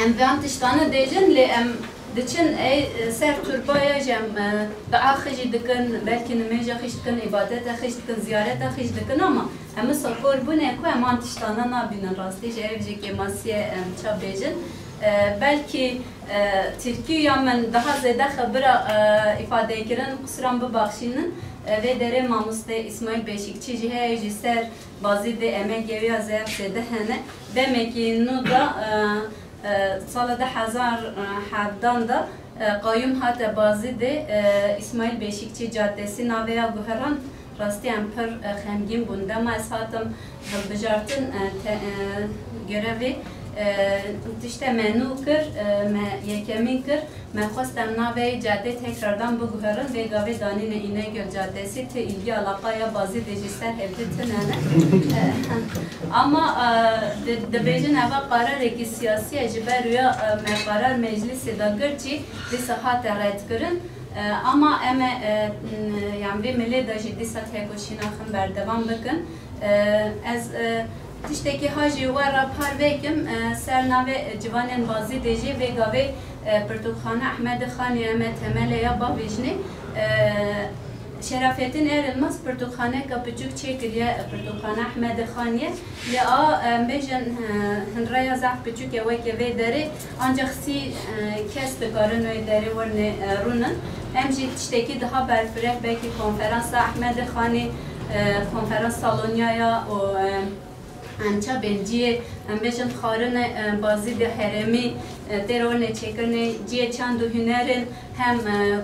Em van tiştane dêjin, lê em diçin ey ser turbaya jî em, e, dua xwe jî dikin, belkî nimêja xwe jî dikin, îbadeta xwe jî dikin, ziyareta xwe jî dikin, ama em wisa kor bûne ku em an tiştana nabînin rastî jî ev jî kêmasiyê em ça bêjin. E, belkî, e, tirkî ya min daha zêde xebira, e, îfade kirin, qusuran bibaxşînin. E, vê derê mamoste Îsmaîl Beşîkçî jî heye jî ser bazî dê emegê wî ya zêde hene. Demekî nû da, e, E, sala du hezar hevdan de, e, qayûm hate Bazîdê, e, Îsmaîl Beşîkçî Caddesi navê ya guheran, rastî em pir, e, xemgîn bûn. Dema ez hatim hilbijartin, e, te-, e, görevê, e, tişte me nû kir, e, me yekemîn kir. Me xwest em navê cadê tekrardan biguherin, vê gavê danîne Înegöl Caddesi, ti îlgî alaqa ya Bazîdê jî ser hevdî tune ne. Ama, e, di-, dibêjin eva qerarekî siyasî ye, ji ber wîya, e, me qerar meclîsê de girt jî dîsa hate redkirin. E, ama em ê, e, m-, yan vê milê de jî dîsa tekoşîna xin berdewam bikin. E, ez, e, tiştekî ha jî we re parve kim, e, ser navê, e, ciwanên Bazîdê jî vê gavê, e, Pirtûkxane Ehmedê Xanê em ê temelê ya bavêjinê. E, Şerafettin Erilmaz pirtûkxaneka piçûk çêkiriye, e, Pirtûkxane Ehmedê Xanê. Lê a, e, em bêjin, e, hinreya zehf piçûk e weke vê derê, ancak sî, e, kes dikarin wê derê wernê, e, rûnin. Em jî tiştekî daha berfireh, belkî konferansa Ehmedê Xanê, e, konferans saloniyaya û, e, em ça bên cihê, em bêjin xwarine, e, Bazîdê herêmî, e, têr wernê çêkirinê, cihê çand û hunerên hem, e,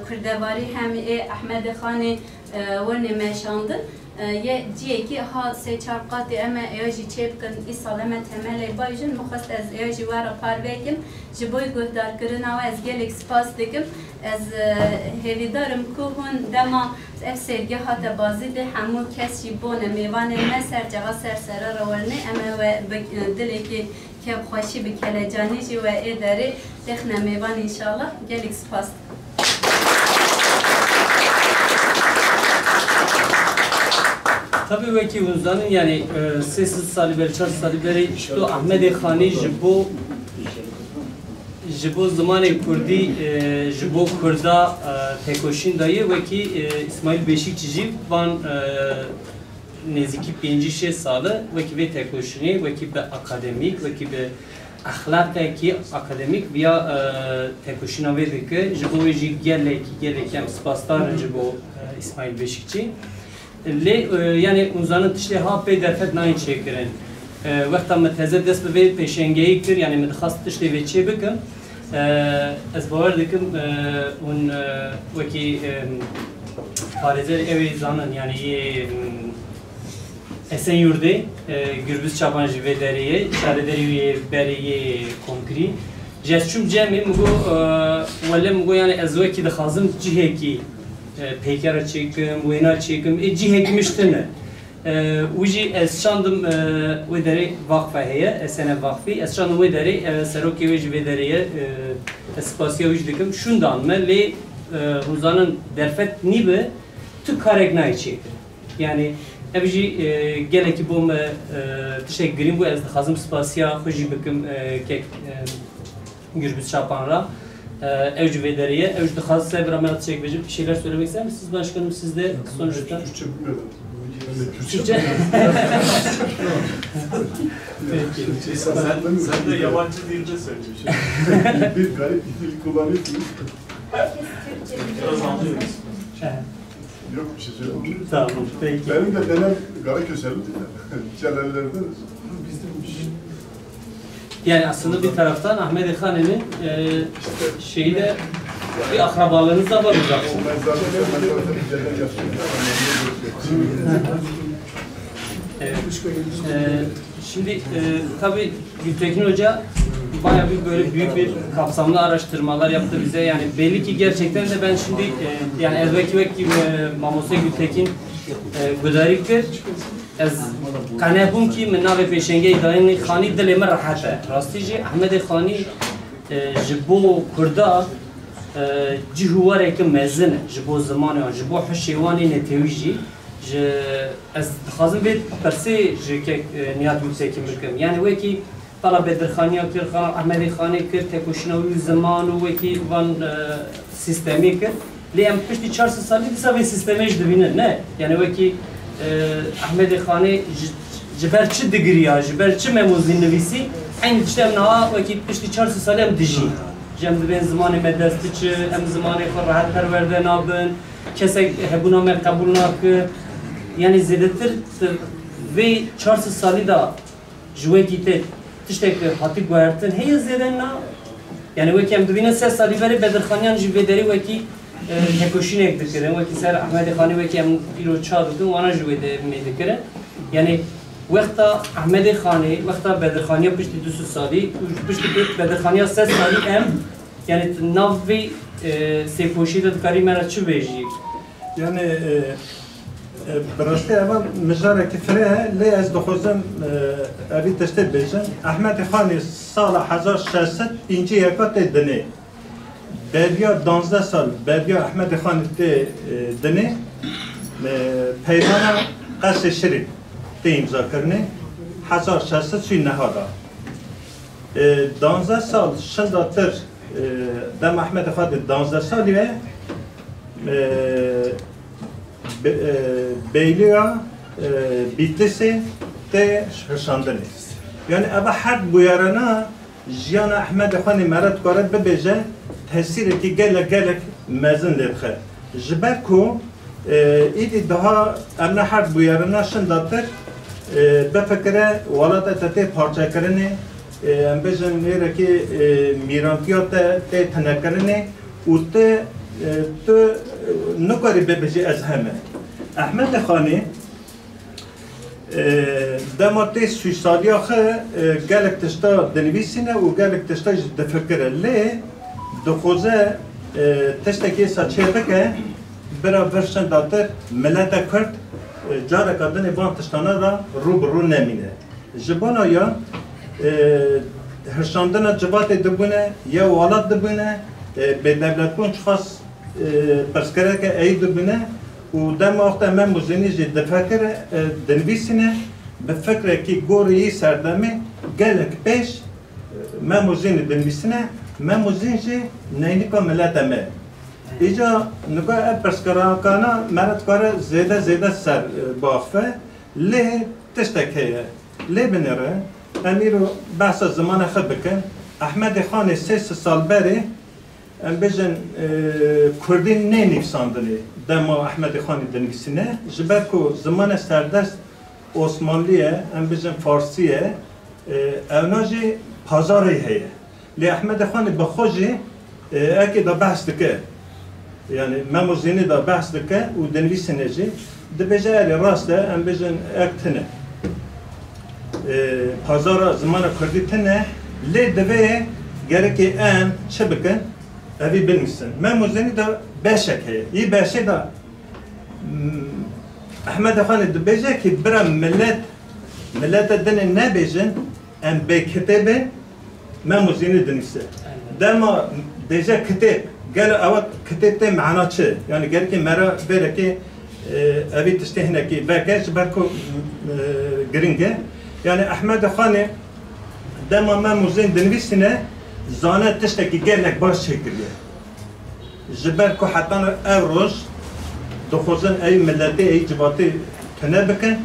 kurdevarî hem ê Ehmedê Xanê, e, wernê meşandin. E, yê cihekî ha sê çar qatî em ê eya jî çêbikin, îsal em ê temelê bavêjin, min xwest ez eya jî we re parve kim. Ji bo guhdarkirina we ez gelek spas dikim. Ez, e, hêvîdar im ku hûn dema ev sergiya hate Bazîdê hemû kes jî bone mêvanên me ser çaxa ser sera re wernê, em ê we bi, e, dilekî kêfxweşî bi kelecanî jî we ê derê têxine mêvan înşallah. Gelek spas dikim. Tabii wekî hûn zanin, yani, e, sê sed salî berî, çar sed salî berî, tu Ahmedê Xanî ji bo, ji bo zimanê kurdî, e, ji bo kurda, e, tekoşîn daye, wekî, e, Îsmaîl Beşîkçî jî van, e, nêzîkî pêncî şêst sal e, wekî vê tekoşînê, wekî bi akademîk, wekî bi exlaqekî akademîk viya, e, tekoşîna vê dike. Ji bo wê jî gelekî, gelekî em spasdar in ji bo, e, Îsmaîl Beşîkçî. Lê, e, yani, hûn zanin tiştê ha pê derfet nayên çêkirin. E, wexta min teze dest bi vê pêşengeyî kir, yani, min dixwest tiştê vê çê bikim. E, ez bawer dikim, e, hûn, e, wekî, e, parêzer ew ê zanin, yani, yê, e, Esenyurdê, e, Gürbüz Çapan jî vê derê ye, şaredarî wî yê berê yê Komkirî. Ji ez çûm cemê, min got, e, wele min got, yani, ez wekî dixwazim cihekî, e, peyker çêkim, wêna çêkim, ê cihekî min ji tune. E, wî jî ez çandim, e, wê derê vaqfe heye, Esene Vaqfî, ez çandim wê derê, e, serokê wê jî vê derê ye, e, ez spasiya wî jî dikim. Şûndan me, lê, e, hûn zanin derfet nîbe, tu karek nayê çêkirin. Yani, ev jî, e, gelekî bo me, e, tiştek girîng bû. Ez dixwazim spasiya xwe jî bikim, e, kek, e, Gürbüz Çapan ra. E, ew jî vê derê ye. Ew jî dixwaz ser bira me ra tiştek bêjim. Bir şeyler söylemek ister misiniz başkanım siz de sonuçta? Türkçe bilmiyorum. Türkçe? Peki. Sen, sen de yabancı dilde söylüyorsun. Bir garip bir dil kullanıyorsunuz. Biraz anlıyoruz. Evet. Yok bir şey söyleyeyim. Tamam, peki. Benim de dedem Karaköselli. Celallilerdeniz. Yani aslında bir taraftan Ahmet Han'ın, e, şeyi de, bir akrabalığınız da var uzak. Evet. E, şimdi, e, tabii Gültekin Hoca Bayağı bir böyle büyük bir kapsamlı araştırmalar yaptı bize. Yani belli ki gerçekten de ben şimdi, e, yani ez wekî wekî, e, Mamoste Gültekin, e, gudarî kir. Ez qene bûm ki min navê pêşengeyê Dayînê Xanî dilê min rehet e. Rastî jî Ehmedê Xanî, e, ji bo Kurda, e, cih û wareke mezin e. Ji bo zimanê wan, ji bo hişê wan ê netewî jî. Ji, ez dixwazim vê pirsê ji kek, e, Nihat Gültekin bikim. Yani wekî Xala Bedirxaniya kir, Xala Ehmedê Xanê kir, tekoşîna wî ziman û wekî van, e, sîstemê kir. Lê em piştî çar sed salî dîsa vê sîstemê jî dibînin, ne? Yani wekî, e, Ehmedê Xanê ji, ji ber çi digiriya, ji ber çi Mem û Zîn nivîsî, eynî tiştê em niha wekî piştî çar sed salî em dijîn. Ji em dibên zimanê me dest diçe, em zimanê xwe rehet perwerde nabin, kesek hebûna me qebûl nake. Yani zêdetir tu vê çar sed salî de ji wekî te tiştek hatî guhertin heye zêde na? Yani wekî em dibînin sed salî berê Bedirxaniyan jî vê derê wekî, e, tekoşînek dikirin. Wekî ser Ehmedê Xanî wekî em îro ça dikin, wana jî wê demê dikirin. Yani wexta Ehmedê Xanê, wexta Bedirxaniya piştî du sed salî û piştî Bedirxaniya sed salî em, yani nav vê, e, sêpoşî de dikarî me re çi bêjî? Yani, e, e, bi rastî eva mijarekî fireh e, lê ez dixwazim, e, evî tiştê bêjim. Ehmedê Xanî sala hezar şeş sed pêncî yeka tê dinê. Beriya danzdeh sal, beriya Ehmedê Xanî tê, e, dinê, e, peymana Qesrê Şirî tê îmza kirinê, hezar şeş sed sî û neh da. E, danzdeh sal şindatir, e, dema Ehmedê Xanî danzdeh salî ve, e, be-, e, beyliya, e, Bîtlisê tê hirşandinê. Yani eva her bûyerena jiyana Ehmedê Xanî me re dikare bibêje, tesîrekî gelek, gelek mezin lê dixe. Ji ber ku, e, îdî daha em ne her bûyerena şindatir, e, bifikire, welata te tê parçekirinê, e, em bêjin nêrekî, e, mîrantiya te tê tinekirinê û te, e, tu, e, nikarî bibêjî ez heme. Ehmedê Xanî, e, dema tê sûysaliya xwe, e, gelek tişta dinivîsîne û gelek tişta jî difikire. Lê dixwaze, e, tiştekî êsa çêbike, bira vir şindatir mileta Kurd, e, careka dinê van tiştana re rû bi rû nemîne. Ji bona ya, e, hirşandina civatê dibûne, ya welat dibûne, e, bêdewletbûn çiqas, e, pirsgirêke ey dibûne û dema wexta Mem û Zînî jî difekire, e, dinivîsîne, bi fikrekî gorî yî serdemê gelek pêş, e, Mem û Zînî dinivîsîne, Mem û Zîn jî neynika milete me. Îca nika ev pirsgirakana me re dikare zêde zêde ser, e, biaxife, lê tiştek heye. Lê binêre, em îro behsa zimanê xwe bikin. Ehmedê Xanê sê sed sal berê, em bêjin, e, kurdî nênivîsandinê dema Ehmedê Xanê dinivîsîne. Ji ber ku zimanê serdest osmanlî ye, em bêjin farsî ye, e, ewna jî pazarê heye. Lê Ehmedê Xanî bi xwe jî, e, ekê de behs dike. Yani Mem û Zînî de behs dike û dinivîsîne jî. Dibêje erê rast e, em bêjin ek tune. E, pazara zimana kurdî tune, lê divê gerekê em çi bikin? Evî binivîsin. Mem û Zînî de beşek heye. Yî beşê de, m, Ehmedê Xanî dibêje ki bira millet, millete dinê nebêjin, em bê kitêb in, Mem û Zînî dinivîse. Dema bêje kitêb, gelo ewa kitêb tê mana çi? Yani gerekê me re vêrekê, e, evî tiştê hinekî veke, ji ber ku, e, giring e. Yani Ehmedê Xanê dema Mem û Zîn dinivîsîne, zane tiştekî gelek baş çêkiriye. Ji ber ku hetana ev roj dixwazin ey miletê, ey civatê tune bikin,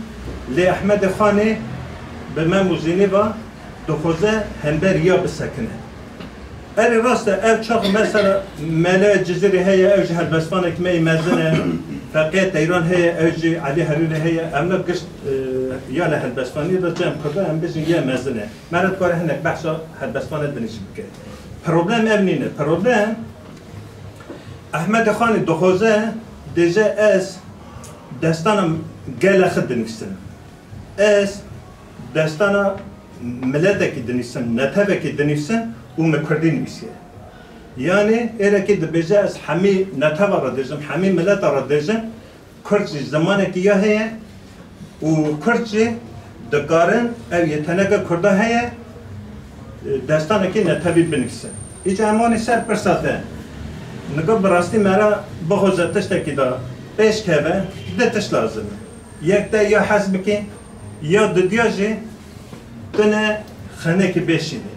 lê Ehmedê Xanê bi Mem û Zînî ve dixwaze hember ya bisekine. Erê rast e, ev çax mesela Mele Cizîrî heye, ew jî helbestvanek me yê mezin e, Feqiyê Teyran heye, ew jî Elî Herûrî heye, em ne gişt, e, ya li helbestvaniyê de cem Kurda em bêjin yê mezin e. Me re dikare hinek behsa helbestvanê din jî bike. Problem ev nîne. Problem Ehmedê Xanî dixwaze, dêje ez destana gelê xwe dinivîsim. Ez destana miletekî dinivîsin, netewekî dinivîsin û min kurdî nivîsiye. Yanî êrekî dibêje ez hemî netewa re dêjim, hemî mileta re dêjim, kurd jî zimanekî ya heye û kurd jî dikarin ew yê teneke kurda heye, destanekî netewî binivîsin. Îca em anî ser pirsa te. Nigo bi rastî me re bixwaze tiştekî de pêş keve, du tişt lazim e. Yek te ya hez bikî, ya didiya jî tune xenekî bêşînî.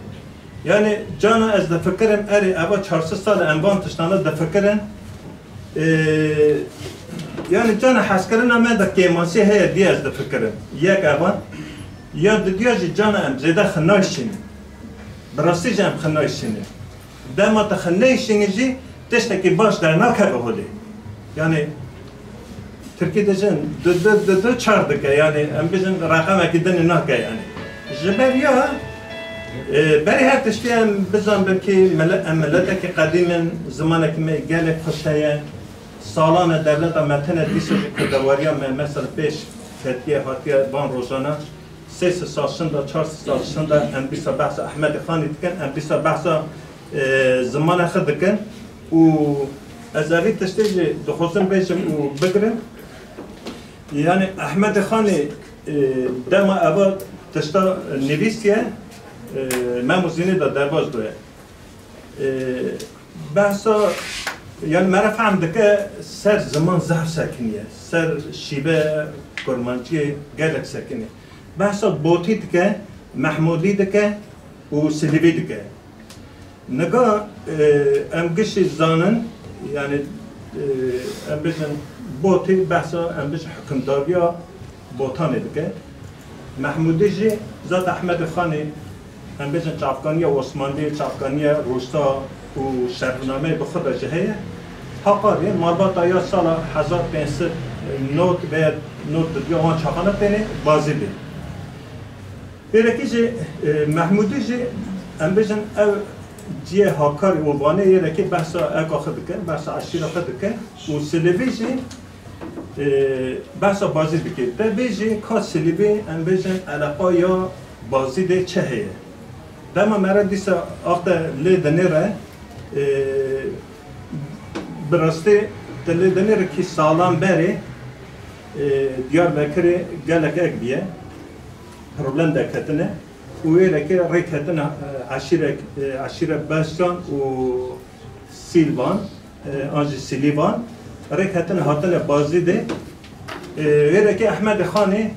Yanî cana ez difikirim, erê eva çar sed sal e em van tiştana difikirin. Ee, yanî cana hezkirina me de kêmasî heye, diye ez difikirim. Yek evan, ya didiya jî cana em zêde xinayşînî. Bi rastî jî em xinayşînî. Dema te xineyşînî jî tiştekî baş dernakeve holê. Yanî Tirkî dibêjin du du du du çar dike, yanî em bêjin reqemekî dinê nake yanî. Ji ber ya, e, berî her tiştî em bizanbin kî mile-, em miletekî qedîm in, zimanekî me gelek xweş heye. Salan e dewleta me tine dîsa jî kurdewariya me, mesela pêş fethiye hatiye van rojana, sê sed sal şinda, çar sed sal şinda, em dîsa behsa Ehmedê Xanî dikin, em dîsa behsa, e, zimana xwe dikin. Û ez evî tiştê jî dixwazim bêjim û bigirim. Yanî Ehmedê Xanî, e, dema eva tişta nivîsiye, e, Mem û Zînê de derbas doye. E, behsa, yanî mere fehm dike ser ziman zehf sekiniye, ser şîve kurmanciyê gelek sekiniye. Behsa Botî dike, Mehmûdî dike û Silîvî dike. Niga, e, em gişî zanin, yanî, e, em bêjin Botî behsa, em bêjin hikimdariya Botanê dike. Mehmûdî jî zat Ehmedê Xanî, em bêjin çavkaniya Osmanlî, çavkaniya Rûsa û şerfnameyê bi xwe de jî heye. Haqarê malbata ya sala hezar pênc sed nod veya nod didiya wan çaxana têne Bazîdê. Êrekî jî, e, Mehmûdî jî, em bêjin ew cihê Hakarê û Wanê êrekî behsa eka xwe dike, behsa eşîra xwe dike û Silivî jî, e, behsa Bazîd dike. Te bêjî ka Silivî, em bêjin eleqa ya Bazîdê çi heye? Dema me re dîsa axte lê dinêre, e, bi rastî te lê dinêre kî salan berê, e, Diyarbekirê gelek ek biye. Problem derketine û wê reke rêketine, e, eşîrek, e, eşîre Beşkan û Sîlvan, e, an jî Silîvan rêketine hatine Bazîdê. E, wê reke Ehmedê Xanê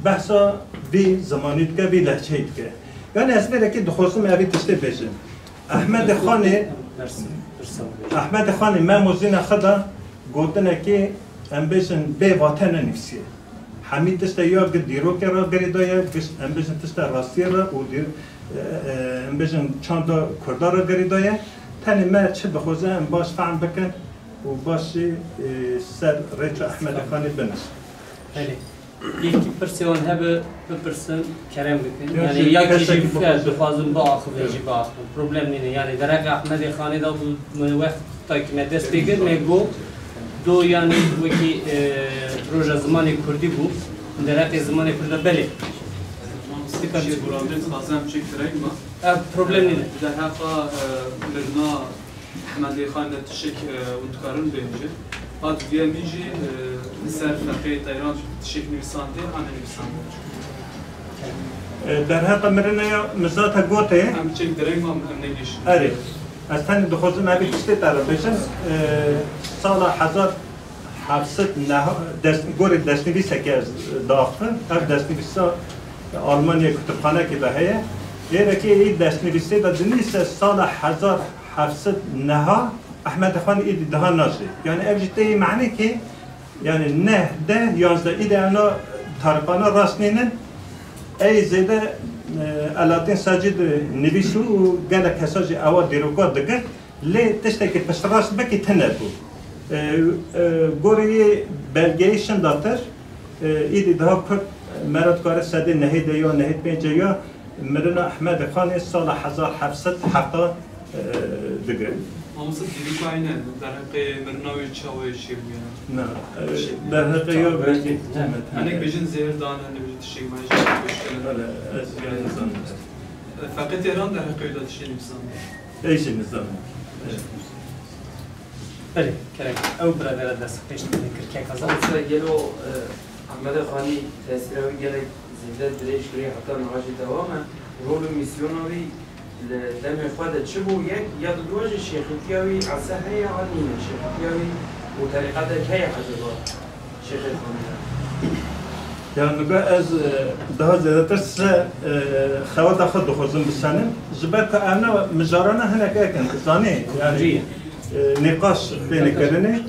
behsa vî zimanî dike, vî lehçeyî dike. Yanî ez vê reke dixwazim evî tiştê bêjim. Ehmedê Xanê, Ehmedê Xanê Mem û Zîna xwe de gotinekê em bêjin bê vate nenivîsiye. Hemî tişte ya gi dîrokê re girêdaye, giş-, em bêjin tişte rastiyê re û dîr-, e, e, em bêjin çanda Kurda re girêdaye. Tenê me çi dixwaze em baş fehm bikin û baş jî, e, ser rêça Ehmedê Xanê binin. Belê. Yekî pirsê wan hebe bipirsin, kerem bikin. Yok, yanî şey, yakî jî teşekkür ederim. Dixwazin biaxivin jî biaxivin. Problem nîne. Yanî dereqê Ehmedê Xanê de bû, me wexta ki me dest pê kir, me got, do yanî wekî, e, roja zimanê kurdî bû. Dereqê zimanê kurdî de belê. Mamoste Şêxguran Bey, dixwazim çêk direk ma. Ev problem nîne. Derheqa, e, mirina Ehmedê Xan de tişek, e, hûn dikarin bêjin. Hat diye min jî, e, li ser feqê Teyran tişek nivîsandê, an nenivîsandê? E, derheqa mirina ya min zata gote. Em çêk direk ma em negihîşin. Erê. Ez tenê dixwazim evî tiştê te re bêjim. E, sala hezar heft sed neh, dest-, gorê destnivîsekê ez diaxivim. Ev destnivîsa Almanya kutubxanekê de heye. Êrekê ê destnivîsê de dinivîse sala hezar heft sed neha Ehmedê Xanê êdî daha najê. Yanî ev jî tê yê manê ke, yanî neh, deh, yanzdeh, êdî ena tarîxana rast nînin. Ey zêde, e, Elatîn Sacî di nivîs û gelek kesa jî ewa dîroka digirt. Lê tiştekî piştrast bikî tine bû. E, e, gorî yê belgeyê şindatir, e, êdî daha kurt me re dikare sedê nehê de ya, nehê pêncê ya, mirina Ehmedê Xanê sala hezar heft sed heft, e, digre. Mamoste dîrokayî ne, derheqê mirina wê çawa yê çêbûye? Na, e, derheqê ya belkî hikûmet. Hinek bêjin zêr dane, ne bêjin. Tiştê me jî pêşkêşkirin. Belê, ez jî nizanim. Feqê Têran derheqê wî de tiştê nivîsandin. Ê jî nizanim. Belê, kerem. Ew biravêra dest pêş dikevin kirkeka zaf. Mesela gelo, e, Ehmedê Xanî tesîra wî gelek zêde dirêj kiriye heta niha jî dewam e. Rol û mîsyona wî li demê xwe de çi bû? Yek ya diduwa jî şêxîtiya wî ese heye an nîne? Şêxîtiya wî û terîqetek heye ecaba? Şêxê Xanî de. Ya nika ez, e, daha zêdetir sire, e, xewata xwe dixwazim bisenim. Ji ber ku ewna mijarana hinek ekin, zanî, yanî, e, nîqaş têne kirinê.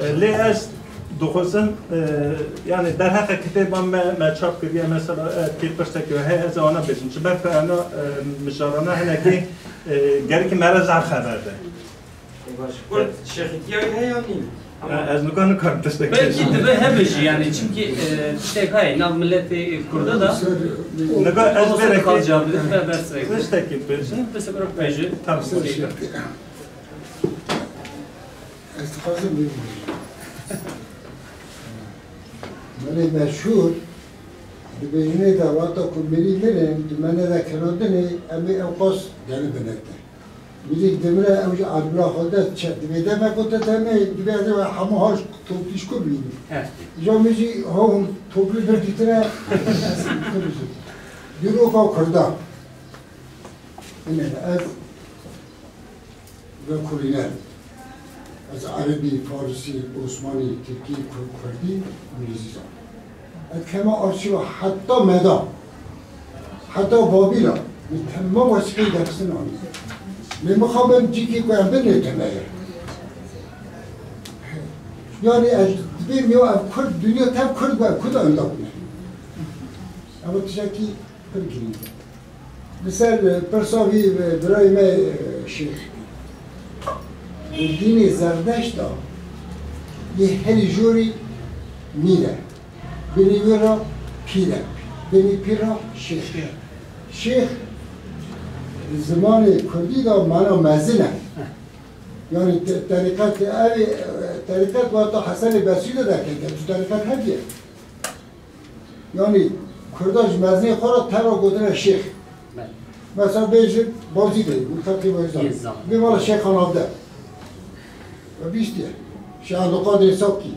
E, lê ez dixwazim, e, yanî derheqê kitêban me, me çap kiriye, mesela, e, tê pirsekê heye, ez wana bêjim. Ji ber ku ewna, e, mijarana hinekî, e, gerekî me re zaf xeber de. Ê baş. Kurd şêxîtiya wî heye yan nîne? Ama ez nika nikarim tiştek Belkî bêjim. Dibe hebe jî, yanî, çimkî, e, tiştek heye, nav miletê Kurda da. Nika ez Olsun belekî kalca, bir de ben size tiştekî bêjim. Pirsek bêje. Tamam. Ez dixwazim bêjim. Melê meşhûr, dibêjinê de wata ku mirî mirin, tu me nede kenandinê, em ê ewqas gelibine te. Mirîk dimire, ew jî erbila xwe de çe. Divê deme ku te demê, divê ez ê hemû haş toplî ji ku bînim. He. Îja min jî hewm toplî bir dîtine, ez dîroka Kurda. Ine ez vekurîner. Ez erebî, farisî, osmanî, tirkî, ku-, kurdî, îngilîzî zanim. Ez keme arşîva heta meda, heta Babîla, min temam wesîqeyê derxistin anî. Lê mixabin cîkî ku em bin lê tune ye. Yanî ez dibêm ya ev kurd, dinya tev kurd be, kurd enda bûne. Ev tiştekî pir girîng e. Li ser, e, pirsa vî, e, birayê me, e, şêx. Di dînê Zerdeşt de yê herî jorî mîr e. Binî wê re pîr e. Binî pîr re şêx. Şêx zimanê kurdî de mana mezin e. Yanî te-, terîqet, ev ê, e, terîqet wata Hesenê Besrî de derkete. Tu terîqet hediye. Yanî Kurda ji mezinê xwe re tevra gotine şêx. Belê. Mesela bêjin Bazîdê, û Fetî Wezdan. Yê zam. Bê mala Şêx Xanavde. We bîstiye. Şêx Abdulkadir Sakî.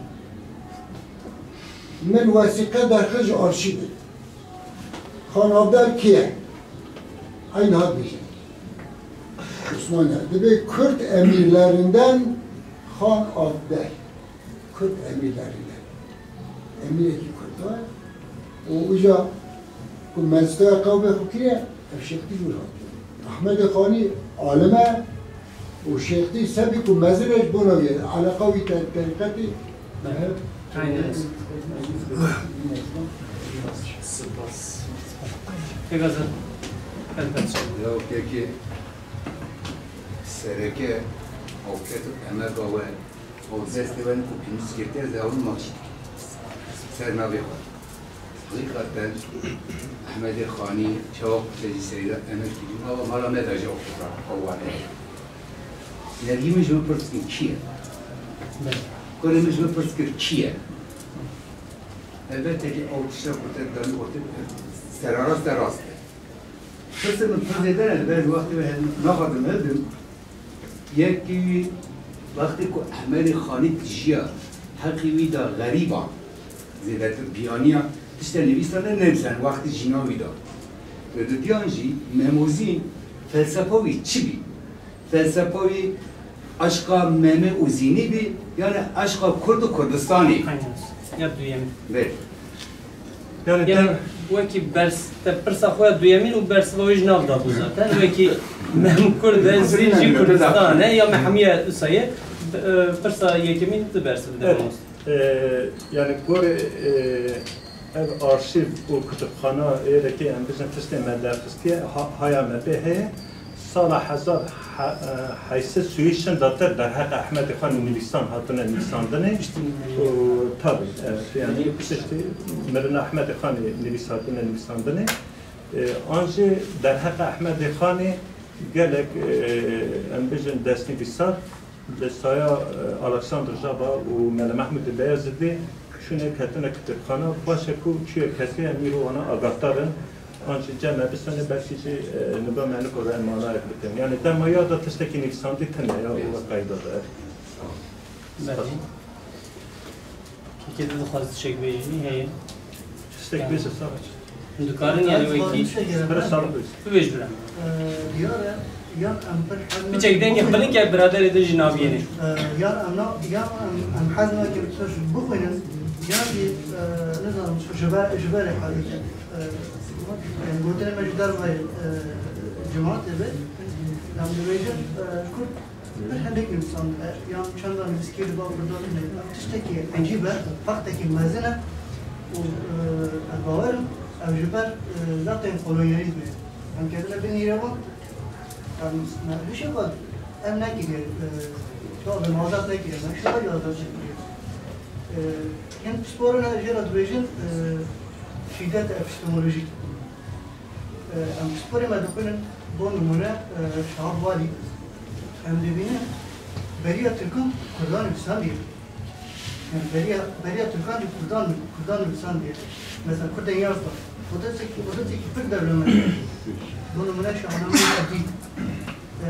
Min wesîqe derxist ji arşîvê. Xanavder kê ye? Eyn hat bêje. Osmaniye. Dibê Kürt emirlerinden Xan Abder. Kurd emirlerinden. Emîrekî Kurd var. Û uca ku mezitaya qewmê xwe kiriye, ev şêxtî jûr hatiye. Ehmedê Xanî alim e û şêxtî sebî ku mezin e ji bona wî ye. Eleqa wî te-, terîqetî Aynen. Spas. Pêvaze. Elbet. Ya, peki, sereke, awket û emek awe. Ew destê we ku pînûs girtiye, ez ê ew maç ser navê xwe. Heqîqeten Ehmedê Xanî, çawa ku te jî serî de emek kirî, ava mala me de jî ew fikra, ew wane ye. Nergî min ji min pirs kir, kî ye? Belê. Kurê min ji min pirs kir, kî ye? Elbette ki ew tişta ku te danî ortê, serarast e, rast e. Pirsê min pir zêde ne, li ber wextê we naxwazim hildim. Yekî wî wextê ku Ehmedê Xanî dijiya, heqî wî da xerîban, zêdetir biyaniya, tiştê nivîsane nivîsane wextê jîna wî da. Li didiyan jî Mem û Zîn felsefa wî çi bî? Felsefa wî eşqa Memê û Zînî bî, yanî eşqa Kurd û Kurdistanê? Aynen. Ya duyemîn. Bê. Yani Yani, te- wekî bers, te pirsa xwe ya duyemîn û bersiva wê ji nav da bû zaten. Wekî Mem Kurd e, Zîn jî Kurdistan e, ya me hemiye wisa ye. E, pirsa yekemîn tu bersiv de Evet. mamoste. E, yani gorê, e, ev arşîv û kutubxana êrekê em bijin tiştê me derxistiye, ha-, haya me pê heye. Sala hezar he-, e, heyşt sed û şêst de derheq Ehmedê Xanî nivîsan hatine nivîsandinê. Û tabi, e, yani piştî mirina Ehmedê Xanî nivîs hatine nivîsandinê. E, an jî derheq Ehmedê Xanî gelek, e, em bijin destnivîsar, bi saya, e, Alexander Jaba û Mele Mehmûdê Beyazidê Şûnê ketine kitêbxana, baş e ku çûye kesê em îro wana agahdar in. An jî cem e bisane, belkî jî, e, niba me nikare em manayek bikin. Yani dema ya da tiştekî nivîsandî tune ya, û qeyda de. Belê. Kekê, tu dixwazî tiştek bêjî, heye? Tiştek bêje, sağ ol. Hûn dikarin, yani, wekî... Bira, sağ ol. Bibêj, bira. Ee, diyar e, yan em pir hez nakin... Piçek dengê bilind ke biraderê din jî nabiyêne. Ee, yan em na, yan em, em hez nakin tu bixwînin, yan jî, e, nizanim, ji ber, ji berê hezî ke. Ee, yani, gotinê me ji dervayê, e, cemaatê be, em dibêjin, e, Kurd Pir hinek nivîsandin, e, yan çenda nivîskê li ba Kurdan hene. Ev tiştekî ecîb e, faktekî mezin e û, e, ez bawer im, ev ji ber, e, zaten kolonyalîzmê ye. Em ketine bin nîrevan, em, me hişê xwe ev nekiriye, e, tabi azad nekiriye, me şiva azad nekiriye. E, hin pisporin e jê re dibêjin, e, şîdet epistemolojîk. E, em pisporê me dixwînin, bo nimûne, e, Şahap Valî. Em dibînin, beriya Tirkan Kurdan nivîsandiye. Yani beriya, beriya Tirkan jî Kurdan, Kurdan nivîsandiye. Mesela Kurdên Yarsa, odetsekî, odetsekî pir dewlemend e. Bo nimûne Şahnameyê Erdî, e,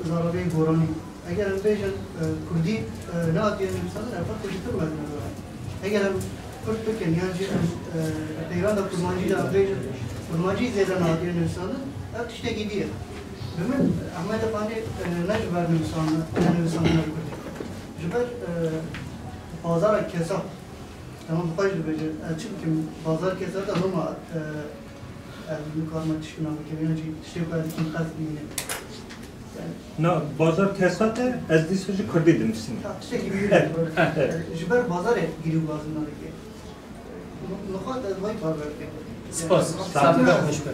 Zarokê Goranî. Eger em bêjin, e, kurdî, e, nehatiye nivîsandin, ev ferqê jî pir mezin e. Eger em kurd bikin, yan jî em, e, peywenda kurmancî de em bêjin, kurmancî zêde nehatiye nivîsandin, ev tiştekî dî ye. Bi min, Ehmedê Xanî, e, ne ji ber nivîsandin, ne nivîsandine kurdî. Ji ber, e, bazara kesat. Tamam, xweş dibêje. Ez çi bikim? Bazar kesat e, loma, e, ez nikarime tişkina bikim, yan jî tiştê ku ez dikim qet bîne. Na, bazar kesat e, ez dîsa jî kurdî dinivîsim. Ha, tiştekî bî. Evet, evet. Ji ber bazarê girî û bazin nadike. Nixwest ez vay parve bikim. Spas. Sağ ol. Sağ ol. Hoş be.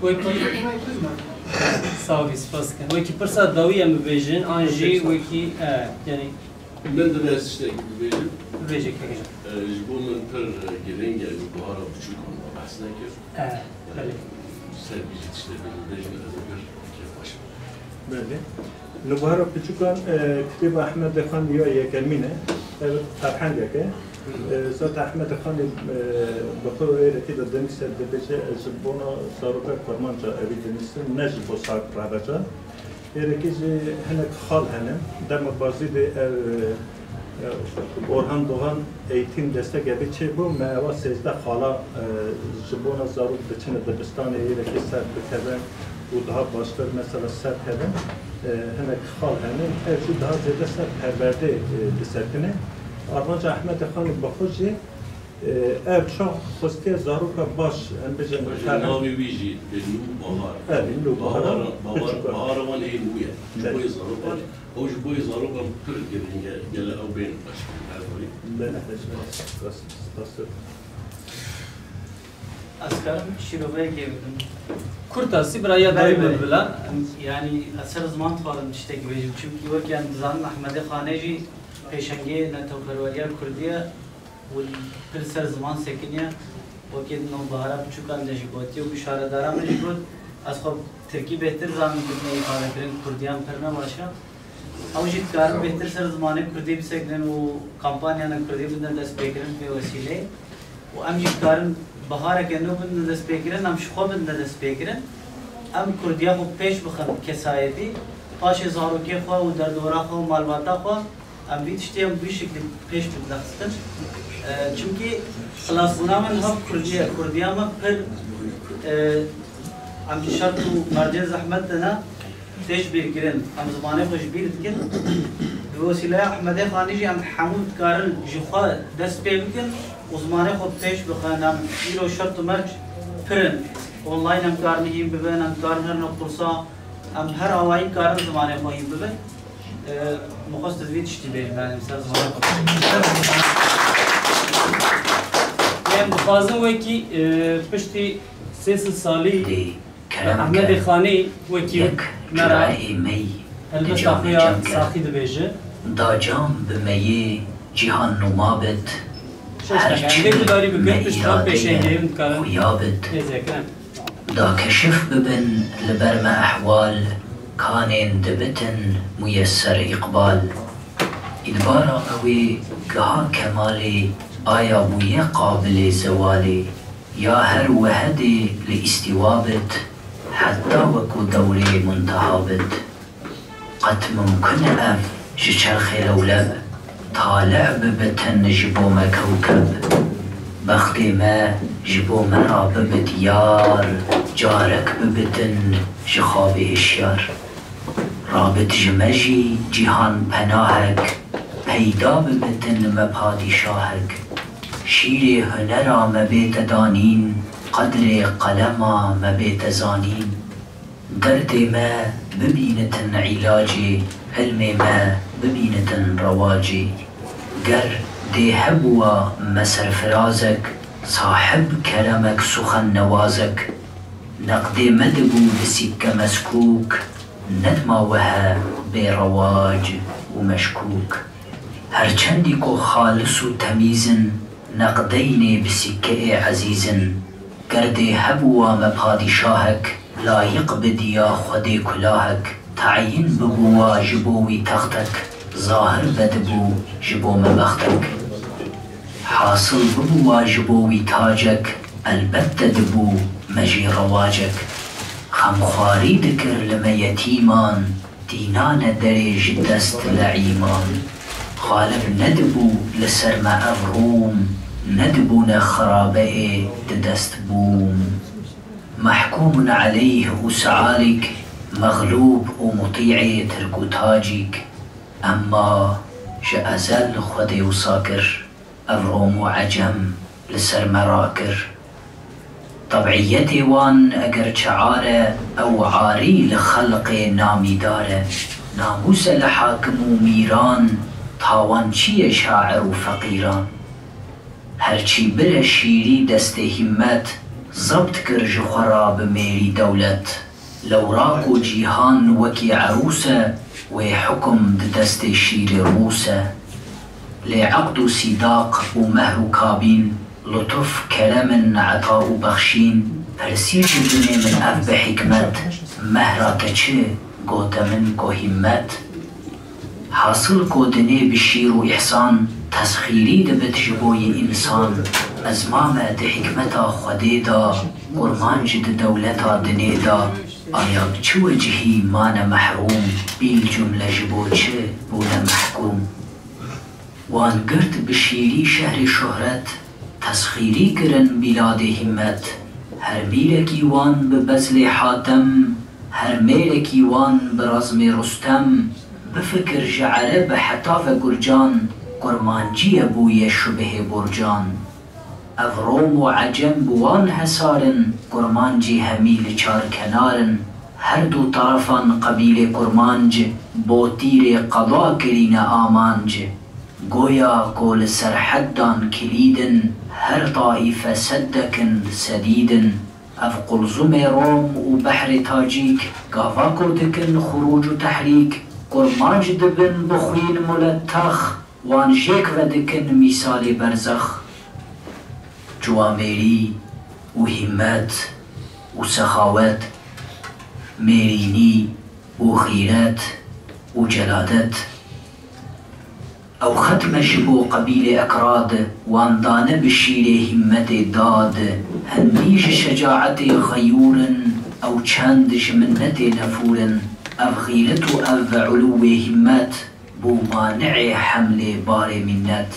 Wekî... Sağ ol, spas dikim. Wekî pirsa dawî em bibêjin, an jî wekî, e, yani... Min divê ez tiştekî bibêjim. Bibêje, kekê can. E, ji bo min pir, e, girîng e, ji buhara biçûkan me behs nekir. E, belê. Ser vî jî tiştekî bibêjim, ez ê pir kêfxweş bim. Belê. Nûbara Piçûkan, e, kitêba Ehmedê Xan ya yekemîn e. Ev ferhengek e. E, zaten Ehmedê Xanî, e, bi xwe êrekî de dinivîse, dibêje, ez ji bona zaroka kurmanca evî dinivîsim, ne ji bo sar reveca. Êrekî jî hinek xal hene. Dema Bazîdê ev, e, Orhan Doğan eğitim destek evî çêbû, me eva sêzdeh xala, e, ji bona zarok diçine dibistanê êrekî ser bikevin û daha baştir mesela ser kevin, e, hinek xal hene. Ev jî daha zêde ser perwerdê, e, disekine. Armanca Ehmedê Xanî bi xwe jî, e, ev çax xwestiye zaroka baş, em bêjin, Navê wî jî Nûbahar. Evet, Nûbahar. Bahara, bahar, Piçûkan. Bahara wan ê nû ye. Ji bo yê zarokan. Ew ji bo yê zarokan pir girîng e, gele ew bên xweşkirin her xwî. Belê, belê, belê. Spas, spas. Ez karim şîroveyekê bikim. Kurtasî, bira ya dayî min bila. Belê, belê. Em, yanî ez ser ziman dixwazim tiştekî bêjim. Çimkî wekî em dizanin Ehmedê Xanê jî pêşengê netewperweriya kurdî ye. Û pir ser ziman sekiniye. Wekî Nûbahara Piçûkan de jî gotiye û şaredara min jî got, ez xwe tirkî bêhtir zanim, bidine îfadekirin, kurdiyan pir ne baş e. Ew jî dikarin bêhtir ser zimanê kurdî bisekinin û kampanyana kurdî bidine destpêkirin bi vê wesîleyê. Û em jî dikarin bihareke nû bidine destpêkirin, em ji xwe bidine destpêkirin. Em kurdiya xwe pêş bixin kesayetî, paşê zarokê xwe û derdora xwe û malbata xwe. Em vî tiştê em bi vî şeklî pêş bidine xistin. E, çimkî xilasbûna me niha bi kurdî ye. Kurdiya me pir, e, em şert û mercên zehmet de ne, tê ji bîr kirin. Em zimanê xwe ji bîr dikin. Bi wesîleya Ehmedê Xanî jî em hemû dikarin ji xwe dest pê bikin û zimanê xwe pêş bixin. Em îro şert û merc pir in. Online em dikarin hîn bibin, em dikarin herin kursa. Em her awayî karin zimanê xwe hîn bibin. Eee, min xwest ez vî tiştî bêjim, yani, ser zimanê xwe. Em dixwazin wekî, eee, piştî sê sed salî Dê kerem Ehmedê ke Xanî wekî yek me re curayê mey helbesta xwe ya cem ke saxî dibêje. Da cam bi meyê cîhan nûma bit. Her çi me îradê xuya bit. Da keşif bibin li ber me ehwal, kanên dibitin muyesser îqbal. Îdbara ewê giha kemalê, Aya bûye qabilê zewalê, ya her wehedê li îstîwa bit, heta wekû dewrê munteha bit. Qet mumkin e ev ji çerxê lewleb, tale bibitin ji bo me kewkeb. Bextê me ji bo me ra bibit yar, carek bibitin ji xabê hişyar. Rabit ji me jî cîhan penahek, peyda bibitin me padîşahek. Şîrê hunera me bête danîn, qedrê qelema me bête zanîn. Derdê me bibînitin îlacê, ilmê me bibînitin rewacê. Ger dê hebûwa me serfirazek, sahib keremek suxennewazek, neqdê me dibû bi sîkke meskûk, nedima wehe bê rewac û meşkûk. Her çendî ku xalis û temîz in, neqdeynê bi sîkke ê ezîz in. Ger dê hebûwa me padîşahek, layiq bidiya Xwedê kulahek, teyîn bibûwa ji bo wî textek, zahir vedibû ji bo me bextek. Hasil bibûwa ji bo wî tacek, elbette dibû me jî rewacek. Xemxwarî dikir li me yetîman, tînane derê ji dest leîman. Xalib nedibû li ser me ev Rûm, nedibûne xirabe ê di dest bûm. Mehkûmun eleyh û sealîk, mexlûb û mutî'ê tirk û tacîk. Emma ji ezel Xwedê wisa kir, ev Rom û Ecem li ser me rakir. Tebîetê wan eger çi ar e, ew arî li xelqê namîdar e. Namûs e li hakim û mîran, tawan çi ye şair û feqîran? Her çî bire şîrî destê hîmmet, zebt kir ji xwe ra bi mêrî dewlet. Lewra ku cîhan wekî erûs e, wê hukum di destê şîrê rûs e. Lê eqd û sîdaq û mehr û kabîn, lutuf, kerem in, eta û bexşîn, pirsî ji dinê min ev bi hîkmet, mehra te çi, gote min ku hîmmet. Hasil ku dinê bi şîr û îhsan, tesxîrî dibit ji bo yê însan. Ezma me di hîkmeta Xwedê de, kurmanc di dewleta dinê de, aya bi çi wecihî mane mehrûm, bîlcumle ji bo çi bûne mehkûm? Wan girt bi şîrî şehrê şohret, tesxîrî kirin bîladê hîmmet. Her mîrekî wan bi bezlê Hatem, her mêrekî wan bi razmê Rustem. Bifikir ji Ereb heta ve Gurcan, kurmanciye bûye şubihê borcan. Ev Rom û Ecem bi wan hesar in, kurmancî hemî li çar kenar in. Her du terefan qebîlê kurmanc, bo tîrê qeda kirîne amanc. Goya ku li serhed dan kilîd in, her taîfe seddek in, sedîd in. Ev qulzumê Rom û behrê tacîk, gava ku dikin xurûc û tehrîk, kurmanc dibin bi xwîn muletex, wan jêk vedikin mîsalê berzex. Ciwamêrî û hîmmet û sexawet, mêrînî û xîret û celadet. Ew xetme ji bo qebîlê Ekrad, wan dane bi şîrê hîmmetê dad. Hindî ji şecaetê xeyûr in, ew çend ji minnetê nefûr in. Ev xîret û ev ulûwê hîmmet, bû mani'ê hemlê barê mînnet.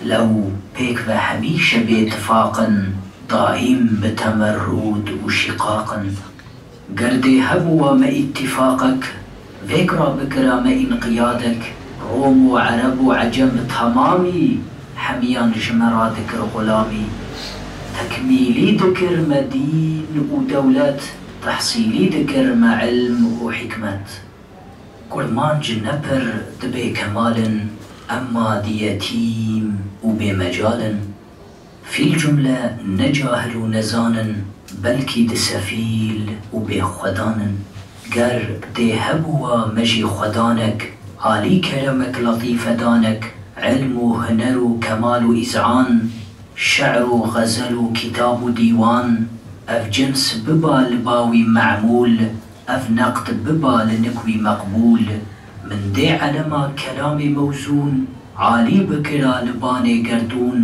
Lew pêk ve hemîşe bê tifaq in, daîm bi temerrûd û şîqaq in. Ger dê hebûwa me îtîfaqek, vêk ra bikira me înqiyadek, Rom û Ereb û Ecem temamî, hemiyan ji me ra dikir xulamî. Tekmîlî dikir me dîn û dewlet, tehsîlî dikir me ilm û hîkmet. Kurmanc ne pir di bêkemal in, emma di yetîm û bêmecal in. Fîlcumle ne cahil û nezan in, belkî di sefîl û bêxwedan in. Ger dê hebûwa me jî xwedanek, alî keremek letîfedanek, ilm û huner û kemal û îzan, şe'r û xezel û kitab û dîwan, ev cins biba li ba wî me'mûl, ev neqd biba li nik wî meqbûl. Min dê elema kelamê mewzûn, alî bikira li banê gerdûn,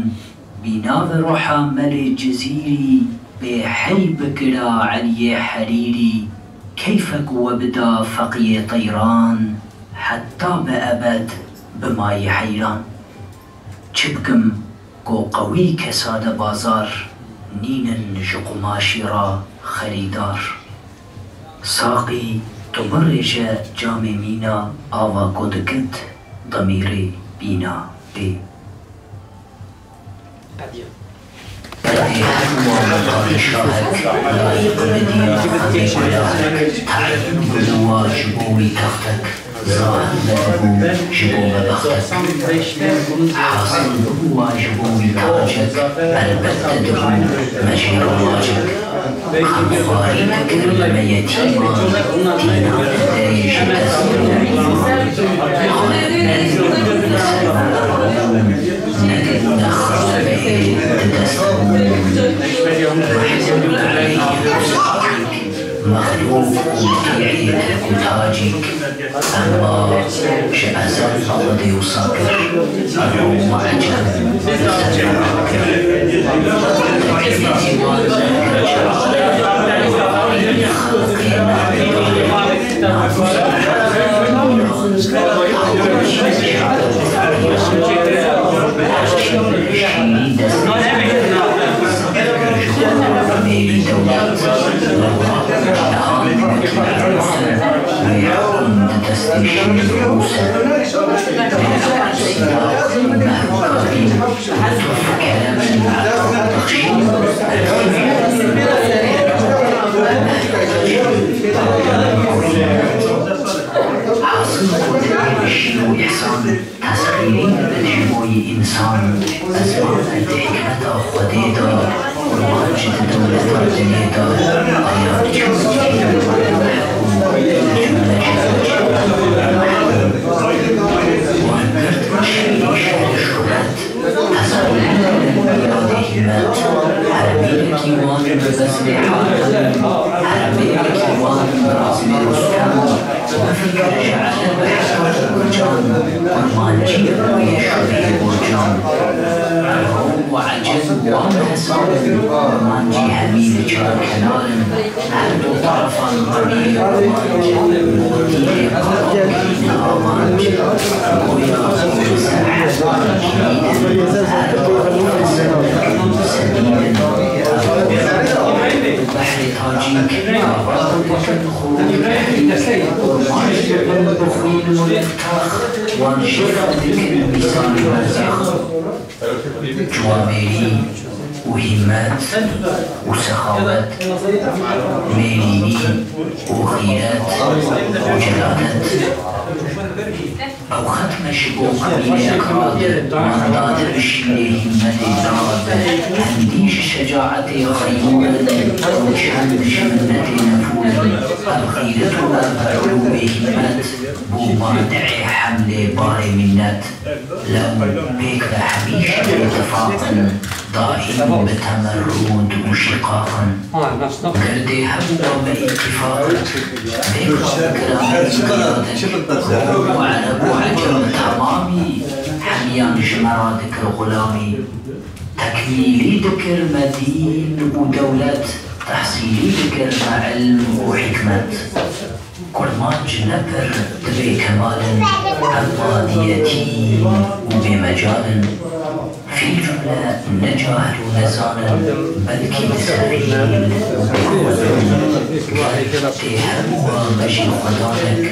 Bîna ve roha Melê Cizîrî bê hey bikira Eliyê Herîrî, keyfek we bida feqiyê teyran, heta bi ebed bimayî heyran. Çi bikim ku qewî kesade bazar, nînin ji qumaşî re xerîdar. Saqî, tu birêje camê mîna, ava ku dikit demîrê bîna bê. Qedê her wa me padîşahek, layîq bidî xemê gulahek, teyîn bibûwa ji bo wî textek, zahir nedibû ji bo me bextek. Hasil bibûwa ji bo wî tacek, elbette dibû me jê rewacek. Xemxwarî dikir li me yetîman, tîna dideyê ji dest û îman. Xalê me li ser me rû, nedibûne xirabeyê di dest bû. Mehzûn eleyhî Mexlûq û mutî'ê terk û tacîk, emma ji ezel Xwedê wisa kir, Erûm û Ecem li ser me rakir. Teklîfî wan li her çaxê, xelqê me bidare, namûs me hewce, hewce şîrî dest me. Ji xwe re mêrî dewlet, Niha wekî erûs e, wê heqûn di destê şêr rûs e. Lêza û sîlax û mehr û kavîn, lutuf, kerem û eqal bexşîn, Hasil ku dibê bi şîr û îhsan, tesxîrî dibin ji bo yî însan. Ez bavê di hikmeta Xwedê de, qurbanc di dewleta dinê de, aya çi mehkûm, mehkûm, mehkûm, wan girt şîrî şehri şohret. Tesawûr bikin miradê hîmet, her mêrekî wan bi bezmê hakim, her mêrekî wan bi razmê rustem, bifikir ji Ereb heta Gurcan, kurmancî ye boyê şûrê Gurcan. Erûm û Ecem wan hesab in, kurmancî hemî li çar kenar in. Her du terefan qebîlê Amanc, motîfê qewan kirîne Amanc. Goya ku li ser hezarên kilî din, her tarî fesil dikin sedî din. Ev behrê tacîk, gava dikin xorî behrî. Qurbanc dibin bi xwîn û li tax, wan jê xwe dikin mîsanî berzex. Ciwamêrî û hîmmet û sexawet, mêrînî û xîret û celadet. Ew xetme ji bo qebîlê Ekrad, wan dade bi şîrê hîmmetê dad, hindî ji şecaetê xeyûr in û çend ji minnetê nefûr in. Ev xîret û ev erûbê hîmmet bû mande'ê hemlê barê mînnet. Lew pêk ve hemîşe îtifaq in, daîm bi temerrûd û şîqaq in. Ger dê hebûba me îtîfaq, pêk rabikira me îtîqadek, Rom û Ereb û Ecem temamî, hemiyan ji me re dikir xulamî. Tekmîlî dikir me dîn û dewlet, tehsîlî dikir me ilm û hikmet. Kurmanc ne pir dibê kemal in, emma di yetîm û bêmecal in. Fî cumle ne cahil û nezan in, belkî di sefîl û bêxwedin. Ger tê hebûba me jî xwedanek,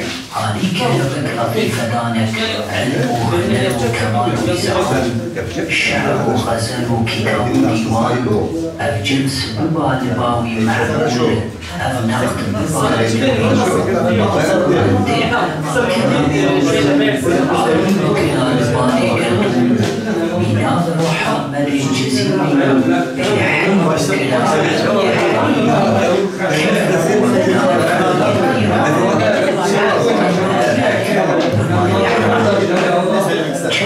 alîkir bikira fîfedanek, ilm û huner û kemal wî zexwin, şi'r û xezel û kîtab û dîwan, ev cins biba li ba wî mehmûl. Ev neqd biba li wî, bendê Elema kelamê wî, alî bikira li banê gerdûn, mîna li roha Melê Cizîrî, bê hey bikira Eliyê Herîrî, keyf û wenda Eliyê Herîrî, çi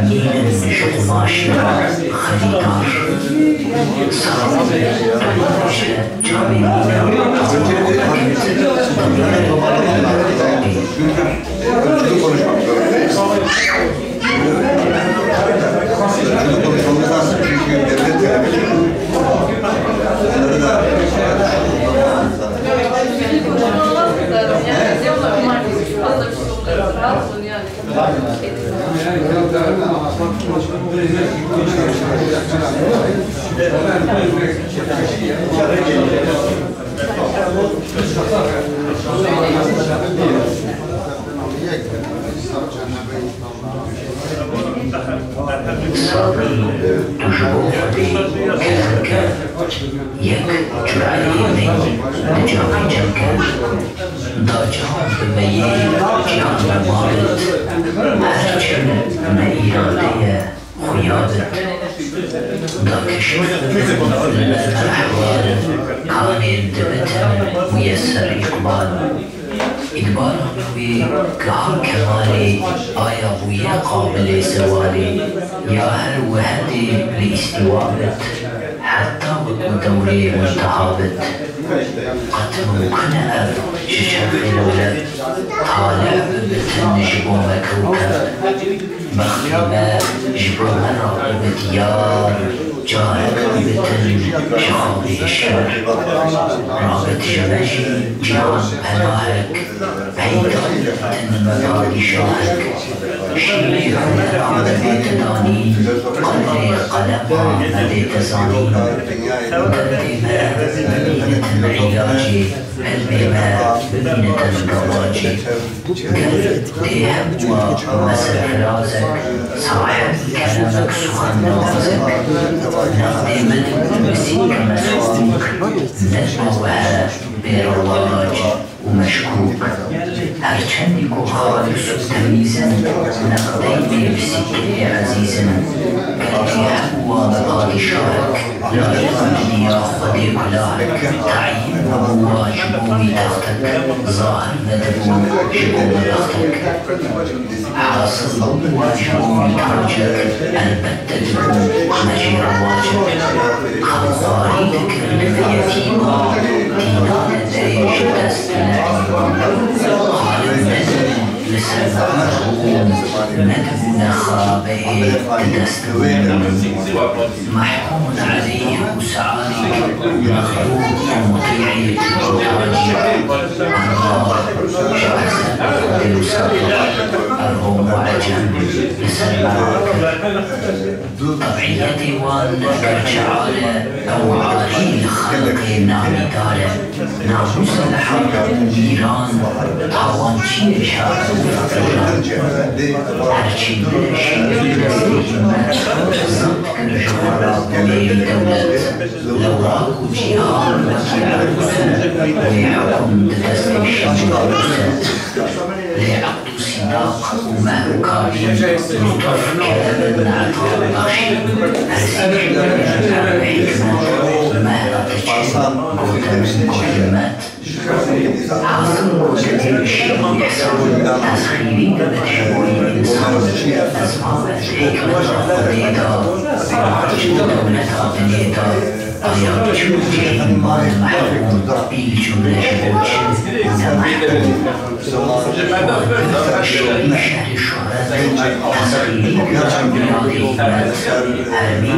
nînin ji qumaşê re xerîdar. Sara bê, tu bêje camê mîna. Sabir, tu ji bo Xwedê kerem ke, yek cureyê min di cavê cem ke. Da can bi me yê cihan me ma bit, her çi me îrade ye xuya bit. Da keşif li ber me rehwar, kanên dibitin muyeser îqbal. Îdbara min wê giha kemalê, aya bûye qabilê zewalê, ya her wehedê li îstîwa bit, heta wekû dewrê munteha bit. Qet mumkin e ev ji çerxê dewlet, talih bibitin ji bo me kewkeb. Bextê me ji bo me rabibit yar, carek bibitin ji xawê hişyar. Rabit ji me jî cîhan penahek, peyda bibitin me padîşahek. Şîrê hunera me bête danîn, qedrê qelema me bête zanîn. Derdê me bibînitin îlacê, helmê me bibînitin dewacê. Ger dê hebûa me serfirazek, sahib keremek, suxennawazek, nexdê me dibû misîk meswak, derma we he bê rewarac û meşkûk. Her çendî ku xalis û temîz in, nexdeyî bê misîkê ezîz in. Ger dê hebûa me padîşahek, layik bidîya Xwedê kulahek, teyîn bibûwa ji bo wî textek, zahir vedibû ji bo me bextek. Hasil bûwa ji bo wî tacek, elbette dibû me jê rewacek. Xemxwarî dikir li me yetîma, tîna li derê ji dest neîma. Xalib nedibû li ser me merhûm, nedibûne xerabeyê di dest Mehmûd Elî û Sealî, mexlûq û mutîî û tacî, Emmar ji Ehzeb û Xwedê û Sadiq, Errom û Ecem li ser me rakir. Tebîetê wan gerçi ar e, ew arî li xelqê namîdar e. Namûsa li hemû mîran, tawançiyê şair û feqîran. Her çî bû şîrîn destê hîmmet, zand kir ji xwe re bûyerî dewlet. Lewra ku cîhan wekî erûs e, wê hukm di destê şîrîn rûs e. Lê eqd û sîdaq û mehr û kabî, lutuf, kerem in, eta bexşîn. Her sî ji me re bi hikmet, mehra te çi, gote min ku himmet. Hasil gotinê bi şîr û îhsan, tesxîrî dibit ji bo yê însan. Ez mamet hikmeta Xwedê da, qurbanc di dewleta dinê da, aya çû cihên mal mehkûm, bî cumle ji bo çi bûne mehkûm. Şîrî şehrê şohret, tesxîrî gotin bî yadê hîmmet. Hermî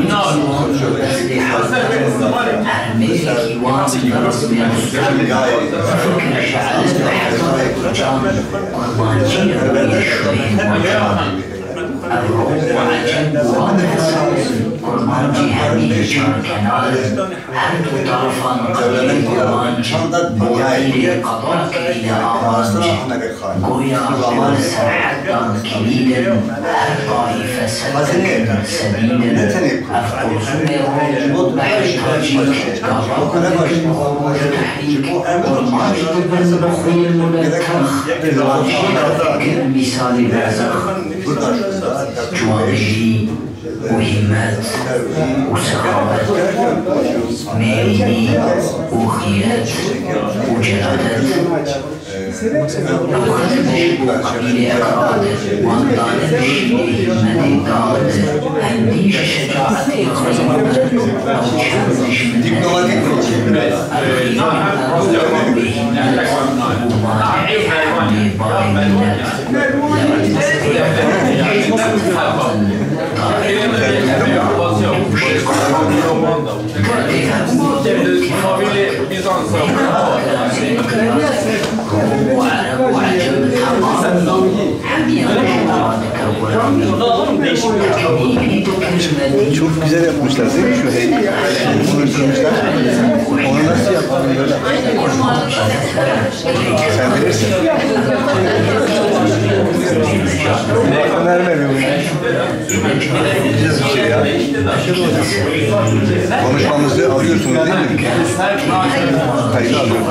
Destê hezar, her mêrekî wan bi rizmê Rustem, fikir ji elif bi hezarê kurcan, qurbanciyê rûyê şûrê wan. Ev ro û ecem bi wan hesabê, qurbancî hemî çar kenar, her du tarafan qebîlê qurbanc, bo wîrê qada kirîne amanc. Goya wan serhed dan kilîd in, her taîfe ser dikin sebîl in. Ev qulzûmê roj û behrê tacîk, gava ku dikin xwe roj û tehrîk, qurbanc dibin bi xwîn muletex, wan jî dikin mîsalê berzex. Ciwanbîrî û hîmmet û sexawet, mêrînî û xîret û celadet. Ew xelk ji bo qebîlê Ekrad, wan dane bi şîrê hîmmetê dad, hindî ji şecaetê xwe ew çend ji minnetê xwe, ev xîret ew bêhîmmet û maneê hemlê balê mîlet. Çok güzel yapmışlar değil mi şu heykel? Bunu yapmışlar. Onu nasıl yapalım böyle? Sen bilirsin. Önermedim. Bileceğiz bir şey ya. Konuşmamızı alıyorsunuz değil mi? Kayda alıyorum.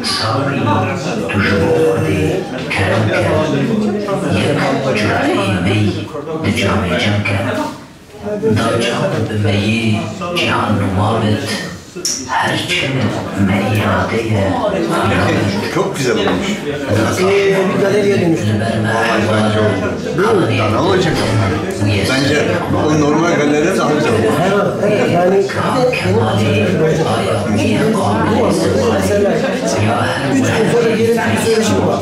Sabrî, tu ji bo Xwedê kerem ke, yek cureyê meyî di camê cem ke. Da çawa bi meyî cîhan nûma bit, her çi me îrade ye. Çok güzel olmuş. Ee, bir galeriye dönüştü. Bence oldu. Değil mi? Daha ne olacak? Bence o normal galeriden daha güzel oldu. Evet, evet, yani bir de benim hatırladığım bu mesela üç gün sonra gelip bir söyleşim var.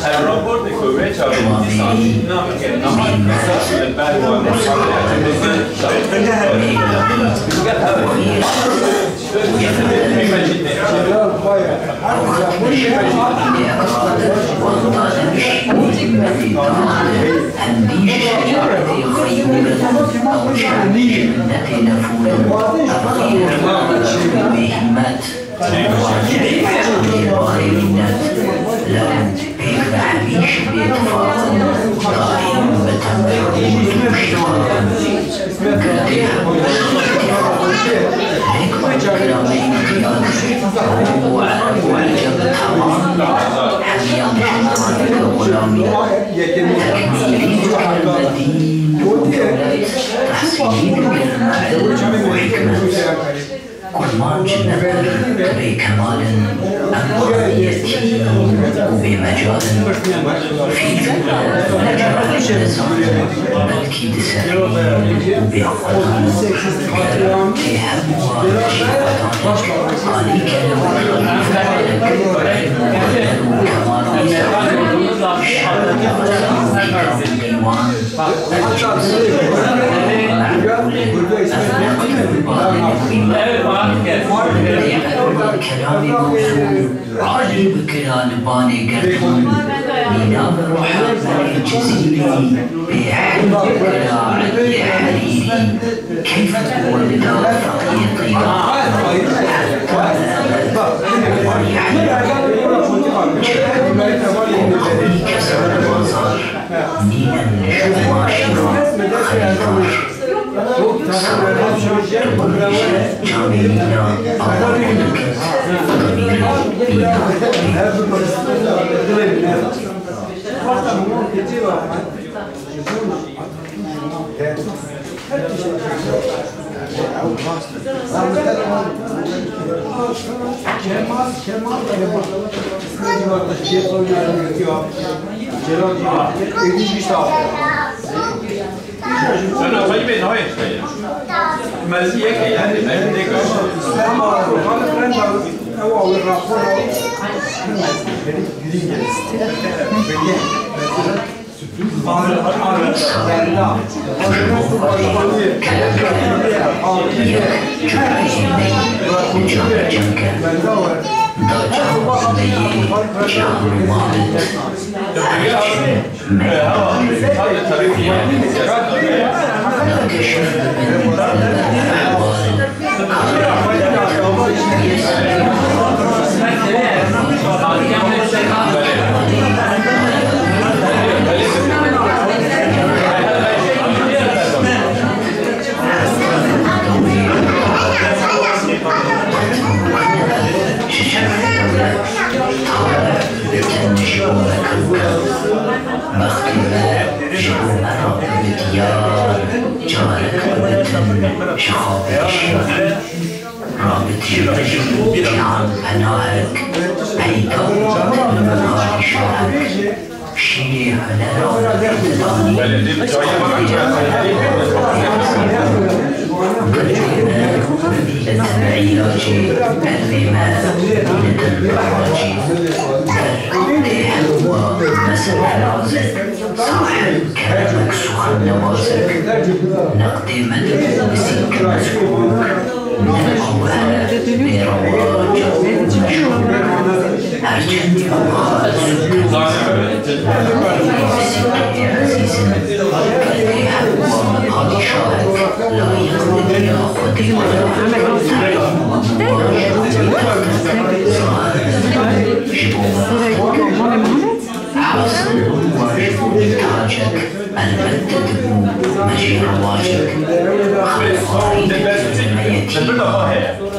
Ev raportê ku wê çaxê dîsa navê navê li ber wan Pêk ve hemî ji bêtifaqin, daîm bi tevehûm û şiqaqin. Girdê hemû îtîfaqin. Lêk kiramê înqiyad û ereb û ecem temam hemiyan ji navê xulamî. Tekmîlî dikir me dîn û dewlet, tehsîlî dikir me ilm û hikmet. Kurmanc ne pir bêkemal in, em aliyetî û bêmecal in. Fîl necah dizanin, belkî diserîn û bêxwedan in. Ger tê hemû wan jî xwedanek alî kerem û xelîfanek, ilm û huner û kemal û zehmet, şan û xezan û kîkam û dîwan. Alî bikira li banê gertûn, nîna bi roha berê cizîrî, bê hel bikira eliyê herîrî, keyf bi wenda feqiyê tîya, heta ebed warî heyat. Çi bikim, qomî kesan li bazar. Nînin ji qumaşî re xerîdar. Sara, tu bibêje camê nîna awa xwe diket, demîrê nîna bê. Kemal, Kemal, Kemal. Sana payî bê nayê işte ya. Mezî yek e yani, mezî ne gör. Ama Kemal, ben de ev awi rapor al. Ji bo Xwedê kerem ke, yek cumeyê me yî li camê cem ke. Da cem me yê cihan û mal it. Her çi me yî da ke şev bibin li ber ehwal. Bextê me ji bo me re bibe diyar, carek bibitin ji xapê şiyar. Rabit ji min cîhan penahek, peyda bikin li min hadî şahek. Şîrê hunera min didanî, xwedê me bibînitin îlacê, elmê me bibînitin rewacê. Ber tê hemû me serfiraze. Sahib keremek suxennewazek, neqdê me dibû bisîk mezkûk, ne awe bêrewac û meşhûr. Her çendî wiha ez sûk im, neqdê bisîkê ezîz in, ger tê hemû me padîşahek, layiq bi diya Xwedê were, terîm û muwaj û bêtextek, zahir in. Elbette dibû me jî rewacek. Xalqwarî dikir me yetîm.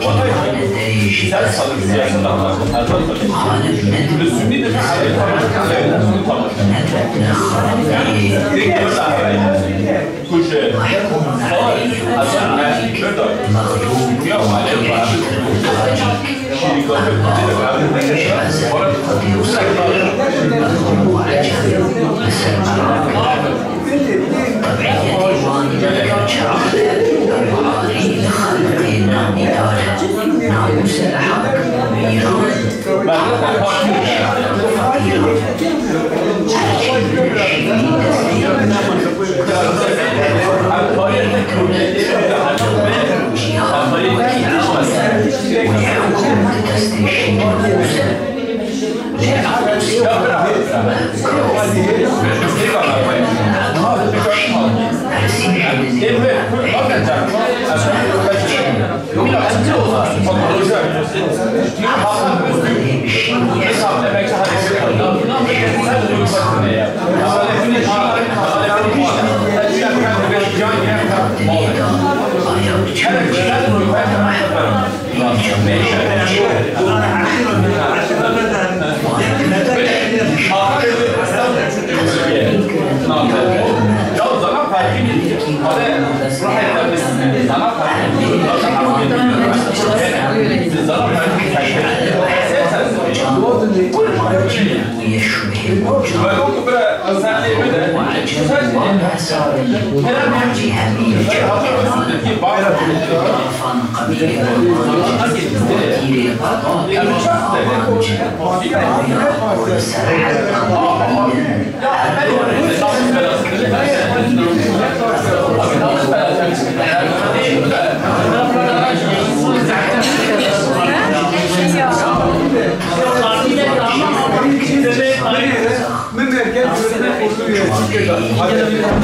Kîjanê derê jî dest bi me bû. Xalib nedibû ne xalibê mehkûm aleyh Mexlûb û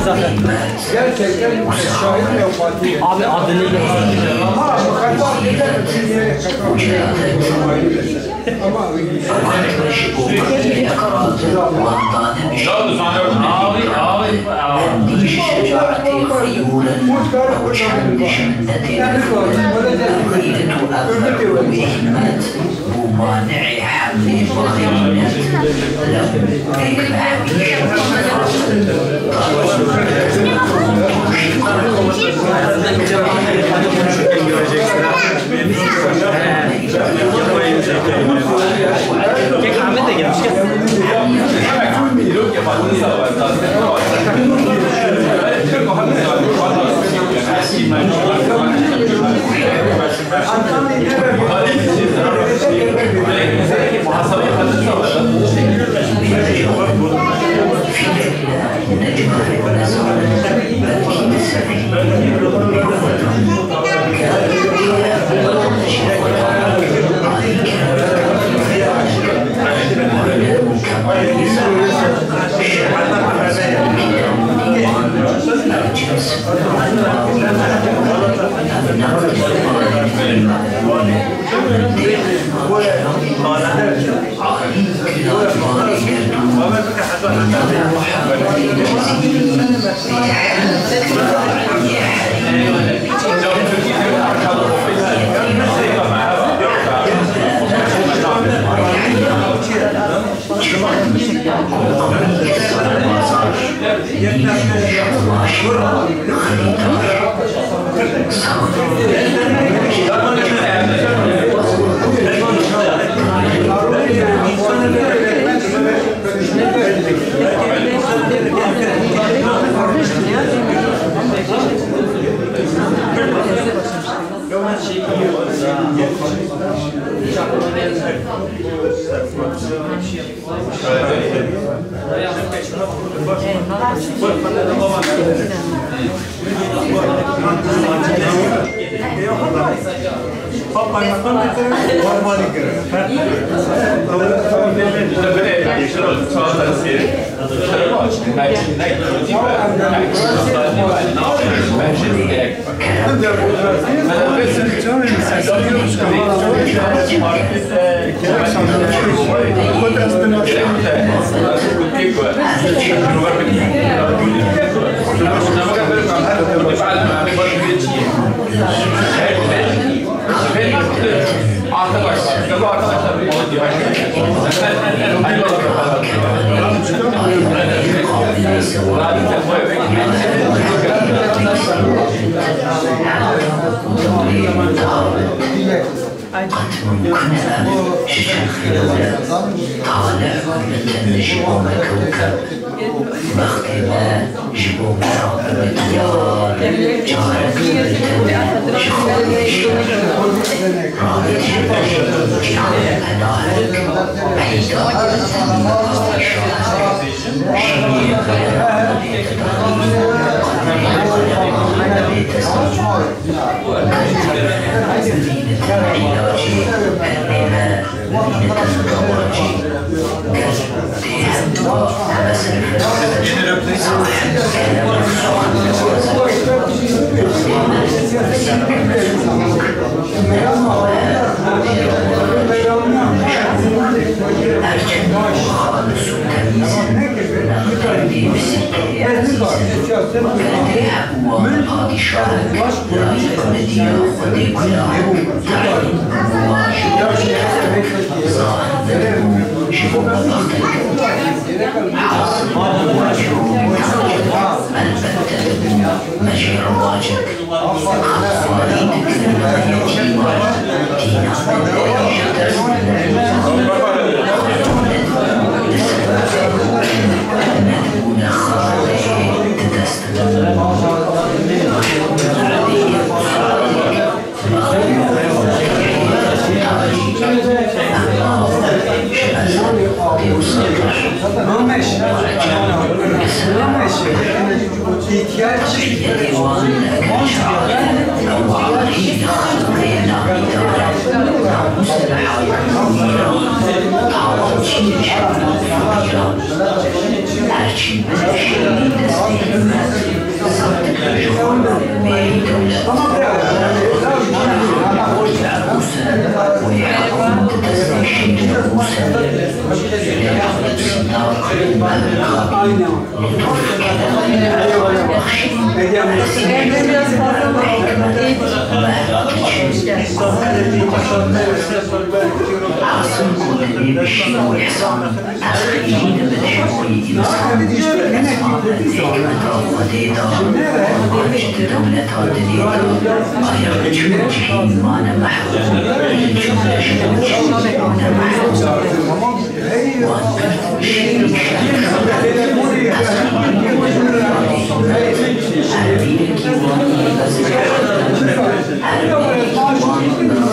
Tacîk. Gerçekten şair levhası. Abi adını Ama bu kadar yeter. Ama قت ممکن e ev ji çerxê dewlet talih û li tenê ji bo me kewkeb, bextê me ji bo me re bibe diyar, carek bibe tenê ji xwe bêşer. Ravêt ji cîhanê pela hik, peyda tenê padîşahek. Şîrê xwe re bê didanî, qedrê xwe re bê tezanî. Bivînitin îlacê, hermê me bivînitin rewacê. Ger tê hemû heme sinifin, sahib kerem û suxan dixwazin. Destê me serkeve soğuk, ne xwe bê rewaj û meşxûk. Her çend xalis û temîz in, ne qeybê pisîkê ezîz in. Ger tê hemû wan padîşahek, Layîq bi diya Xwedê guda, tayîn bû ji bo me bextek, zahir nebû ji bo me bextek. Hasil bû ji bo me tacek, elbette dibû me jê rewacek. Xeqxwarî dikir me yetîman, tîna me derî ji dest bû. Xwe nedibû li ser me, nedibûne xalê di dest Her çî bi şêrî destê hikmet, sed ji xwe bêyî dewlet. Erbûs e, wê hikûmet di destê şêrî Erbûs e. Lê Erbûsî da mehra xwe, lutuf, kerem, bexşîn, resîn, hikmet, mehra keçin. Hasil ku divê bi şîr û îhsan. Ez xêrî dibim ji bo yî însan. Ez ma bi hikmeta Xwedê de rewaj di dewleta dinê de, aya çû cihîn mane mehrûm, çû ji bo cihîn mane mehrûm. Wan girt şêrî şer şer. Ez xêrî dibim ji bo yî însan. Her wîrekî wan ê ez bihurdim.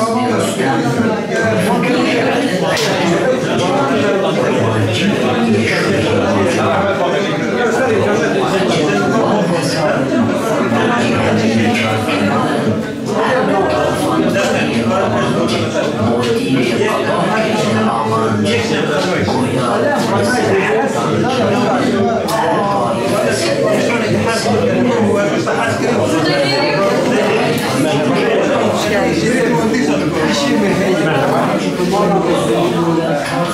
Her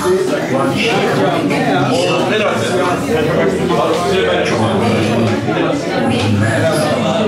wîrekî wan bi rizqê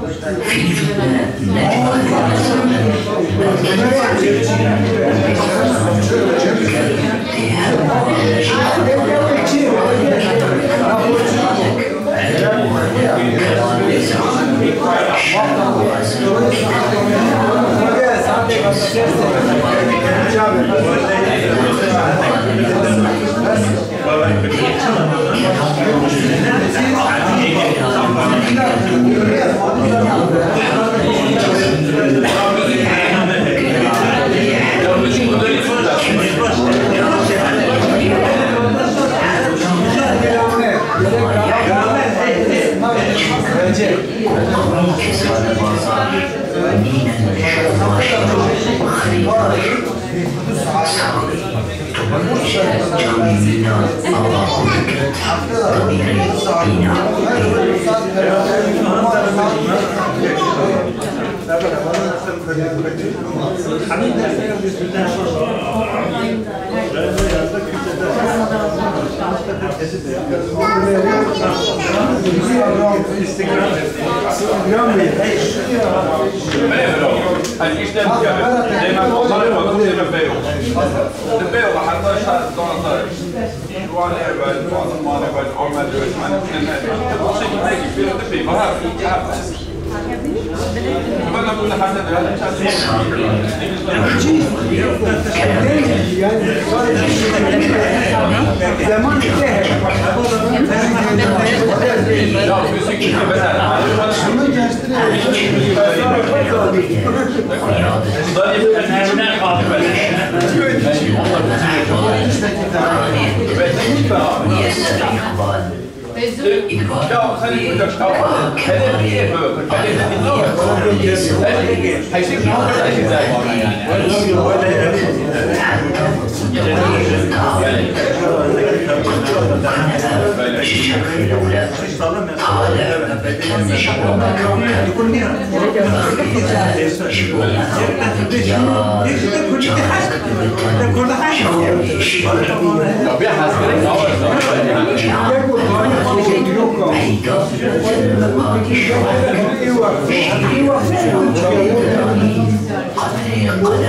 Rustem. Fîr ne cahil ne zalim, belkî zî bêxetan. Ger tê her wiha me jî xwe Kesane bazar, nîne şerbaşa, xerîbar. Sağ ol. Camî mîna ava xwe digirt, demîrê bîna. Instagram. Instagram. Dême Kozanê xwe, dême Beyo. Di Beyo ve heta şar Donatay. Ji Wanê ve, ji Azimanê ve, ji Amedê ve, ji Menî, ji Nemedê. Tiştekî pêkî pêr dipê, ve her, her. Bana bu da hata da, hata çarşamba. Zaman. Ya, müzik işte, mesela. Qedrê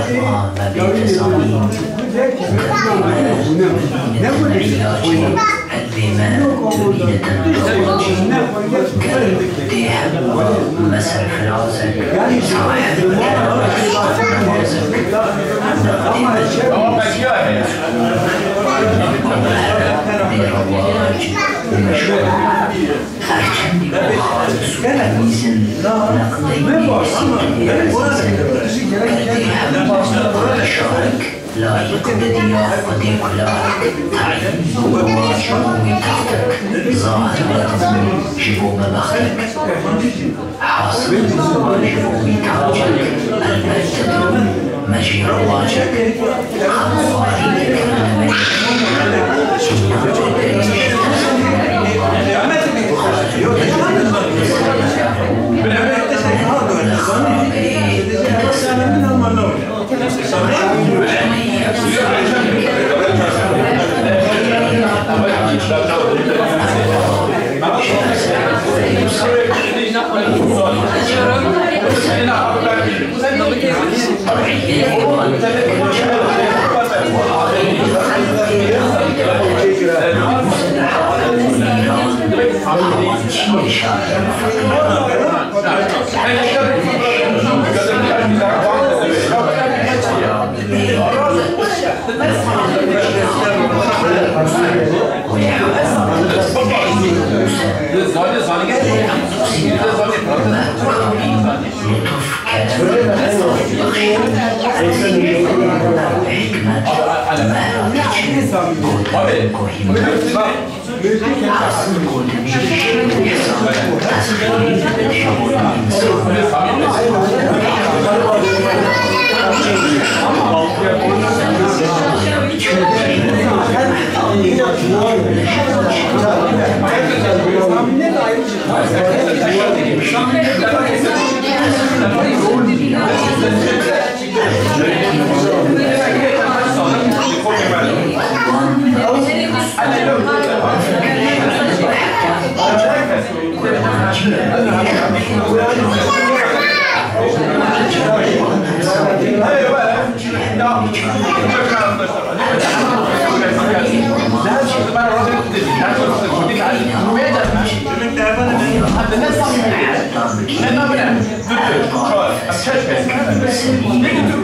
qelema me bê tesanîn. Qedrê me, min îne tendûr xwecî. Ger dê hebû me serfirazek, sahib kerem û namazek. Nextê me ji bo me heye. Bê rewac û meşhûr. Her çendî ku xalis û temîz in, neqdeyî nêzîk û ezîz in, ger dê hebû me padşahek, layîq didiya xwedê kulahek, teyîn û rewac û wî textek, zahir didiya ji bo me bextek. Hasil ji bo wî tacek, elbet didin me jî rewacek. Xemxwarî dikir li me jî. Çîna û derî ji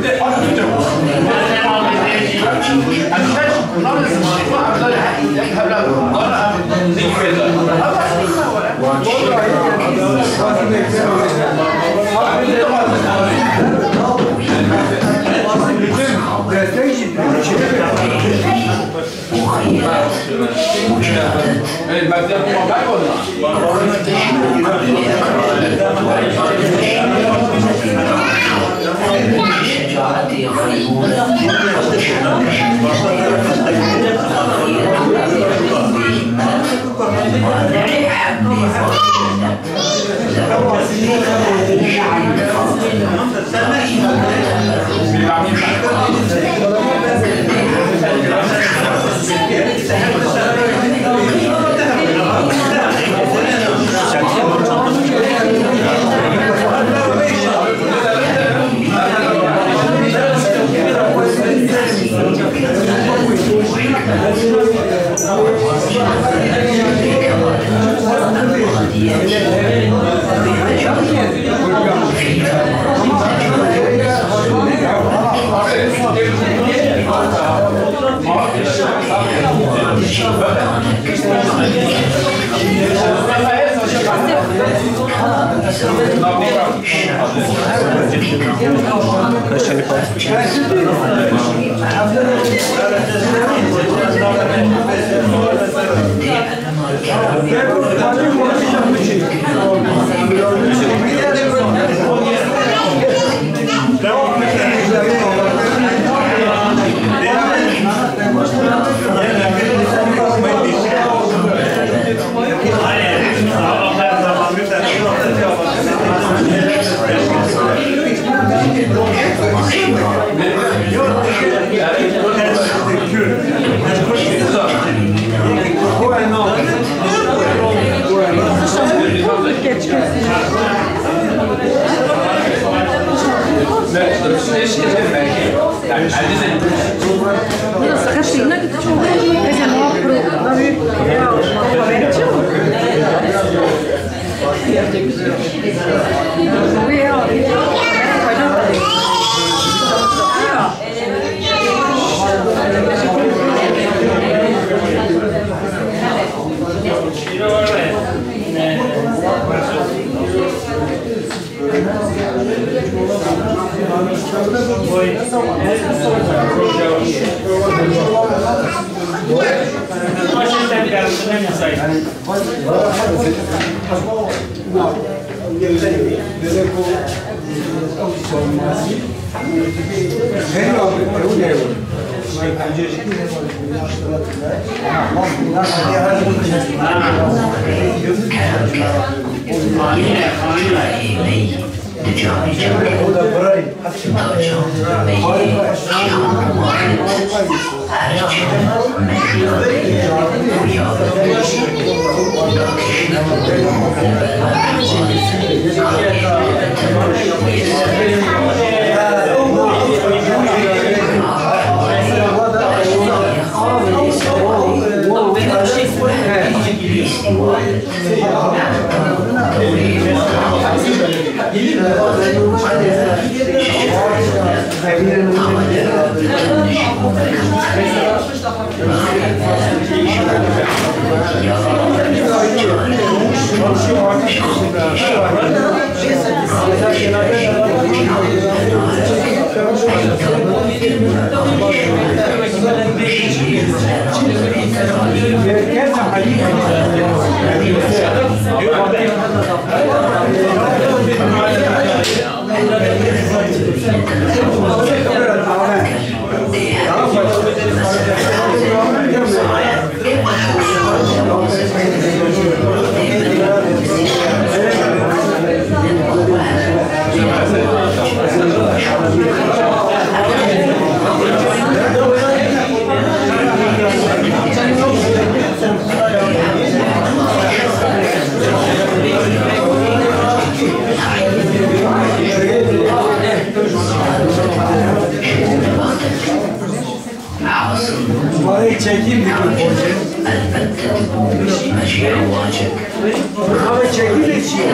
dest Parayı çekeyim dedim. Parayı çekeyim de şey.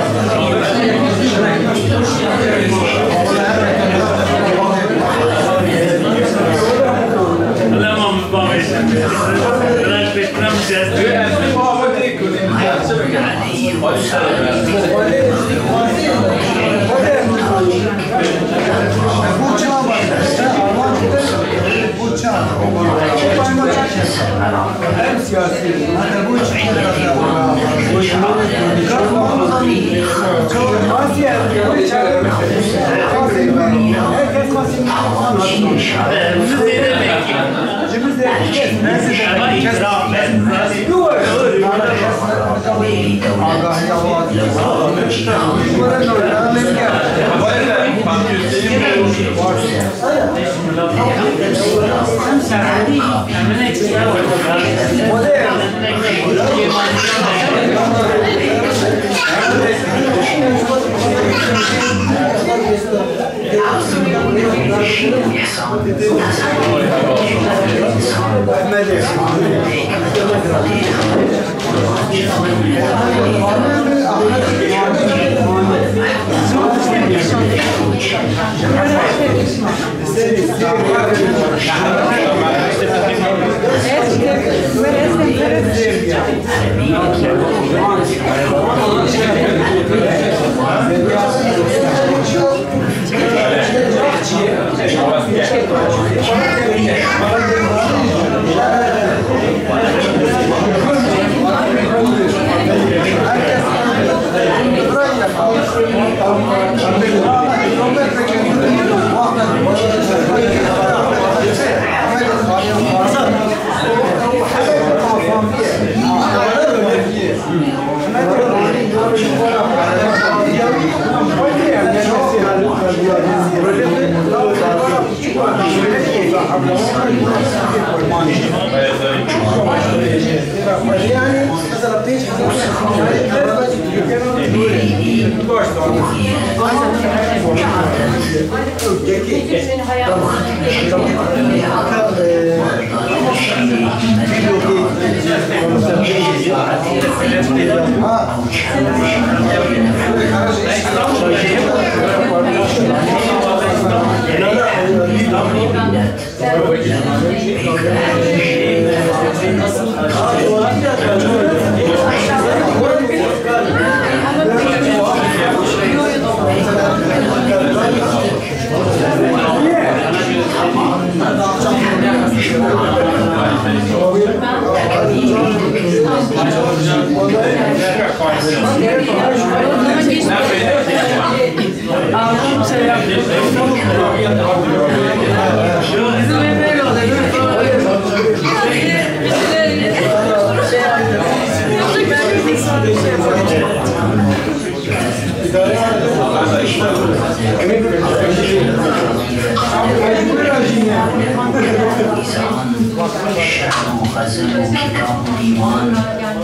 Şi'r û xezel û kitab û dîwan,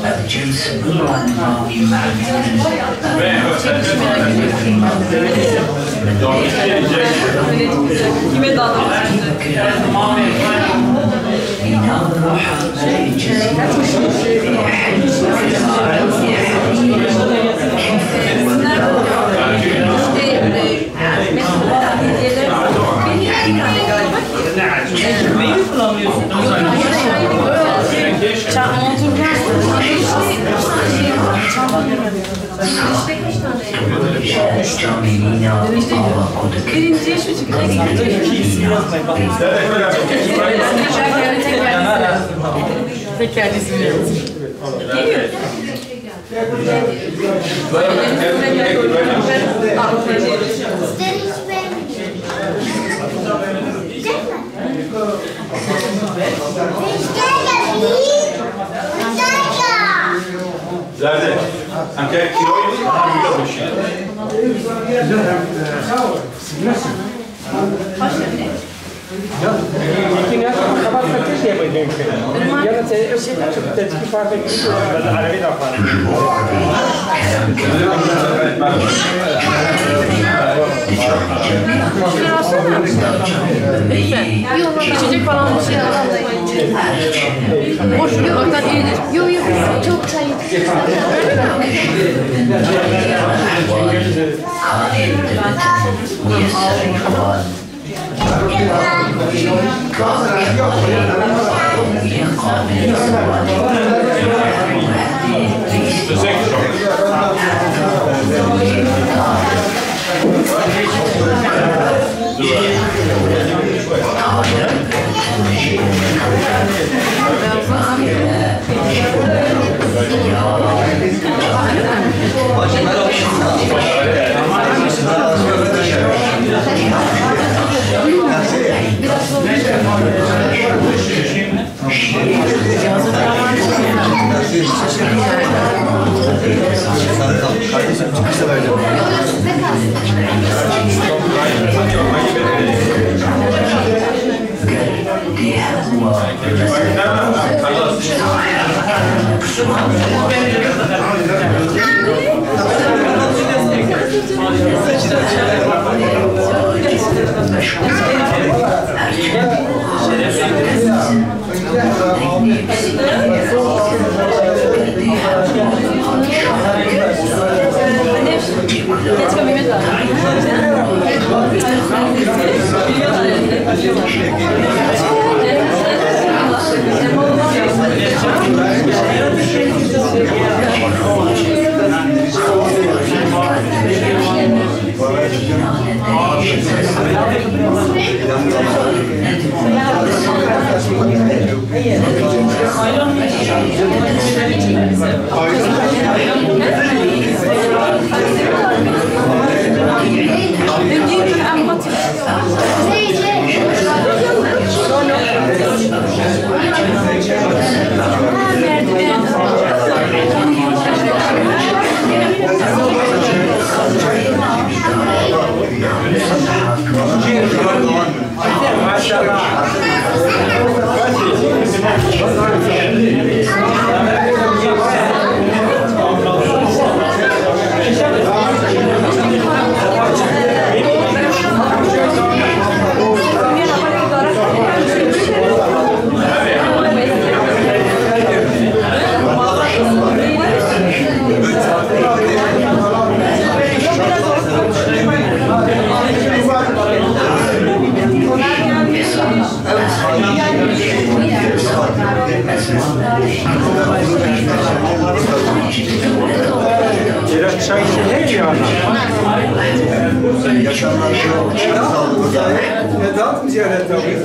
ev cins bû mawî mehbûb. Birinci şu çıkacak. Tek kendisi biliyor. Zerde. Em ke kîroyê wî her wî de weşî. İçecek falan bir şey alalım. Boş ver, ortak iyidir. Yok yok, çok çay. Biraz çay şey ya. Yaşamlar şu an çok sağlıklı. Vedat mı ziyaret abi?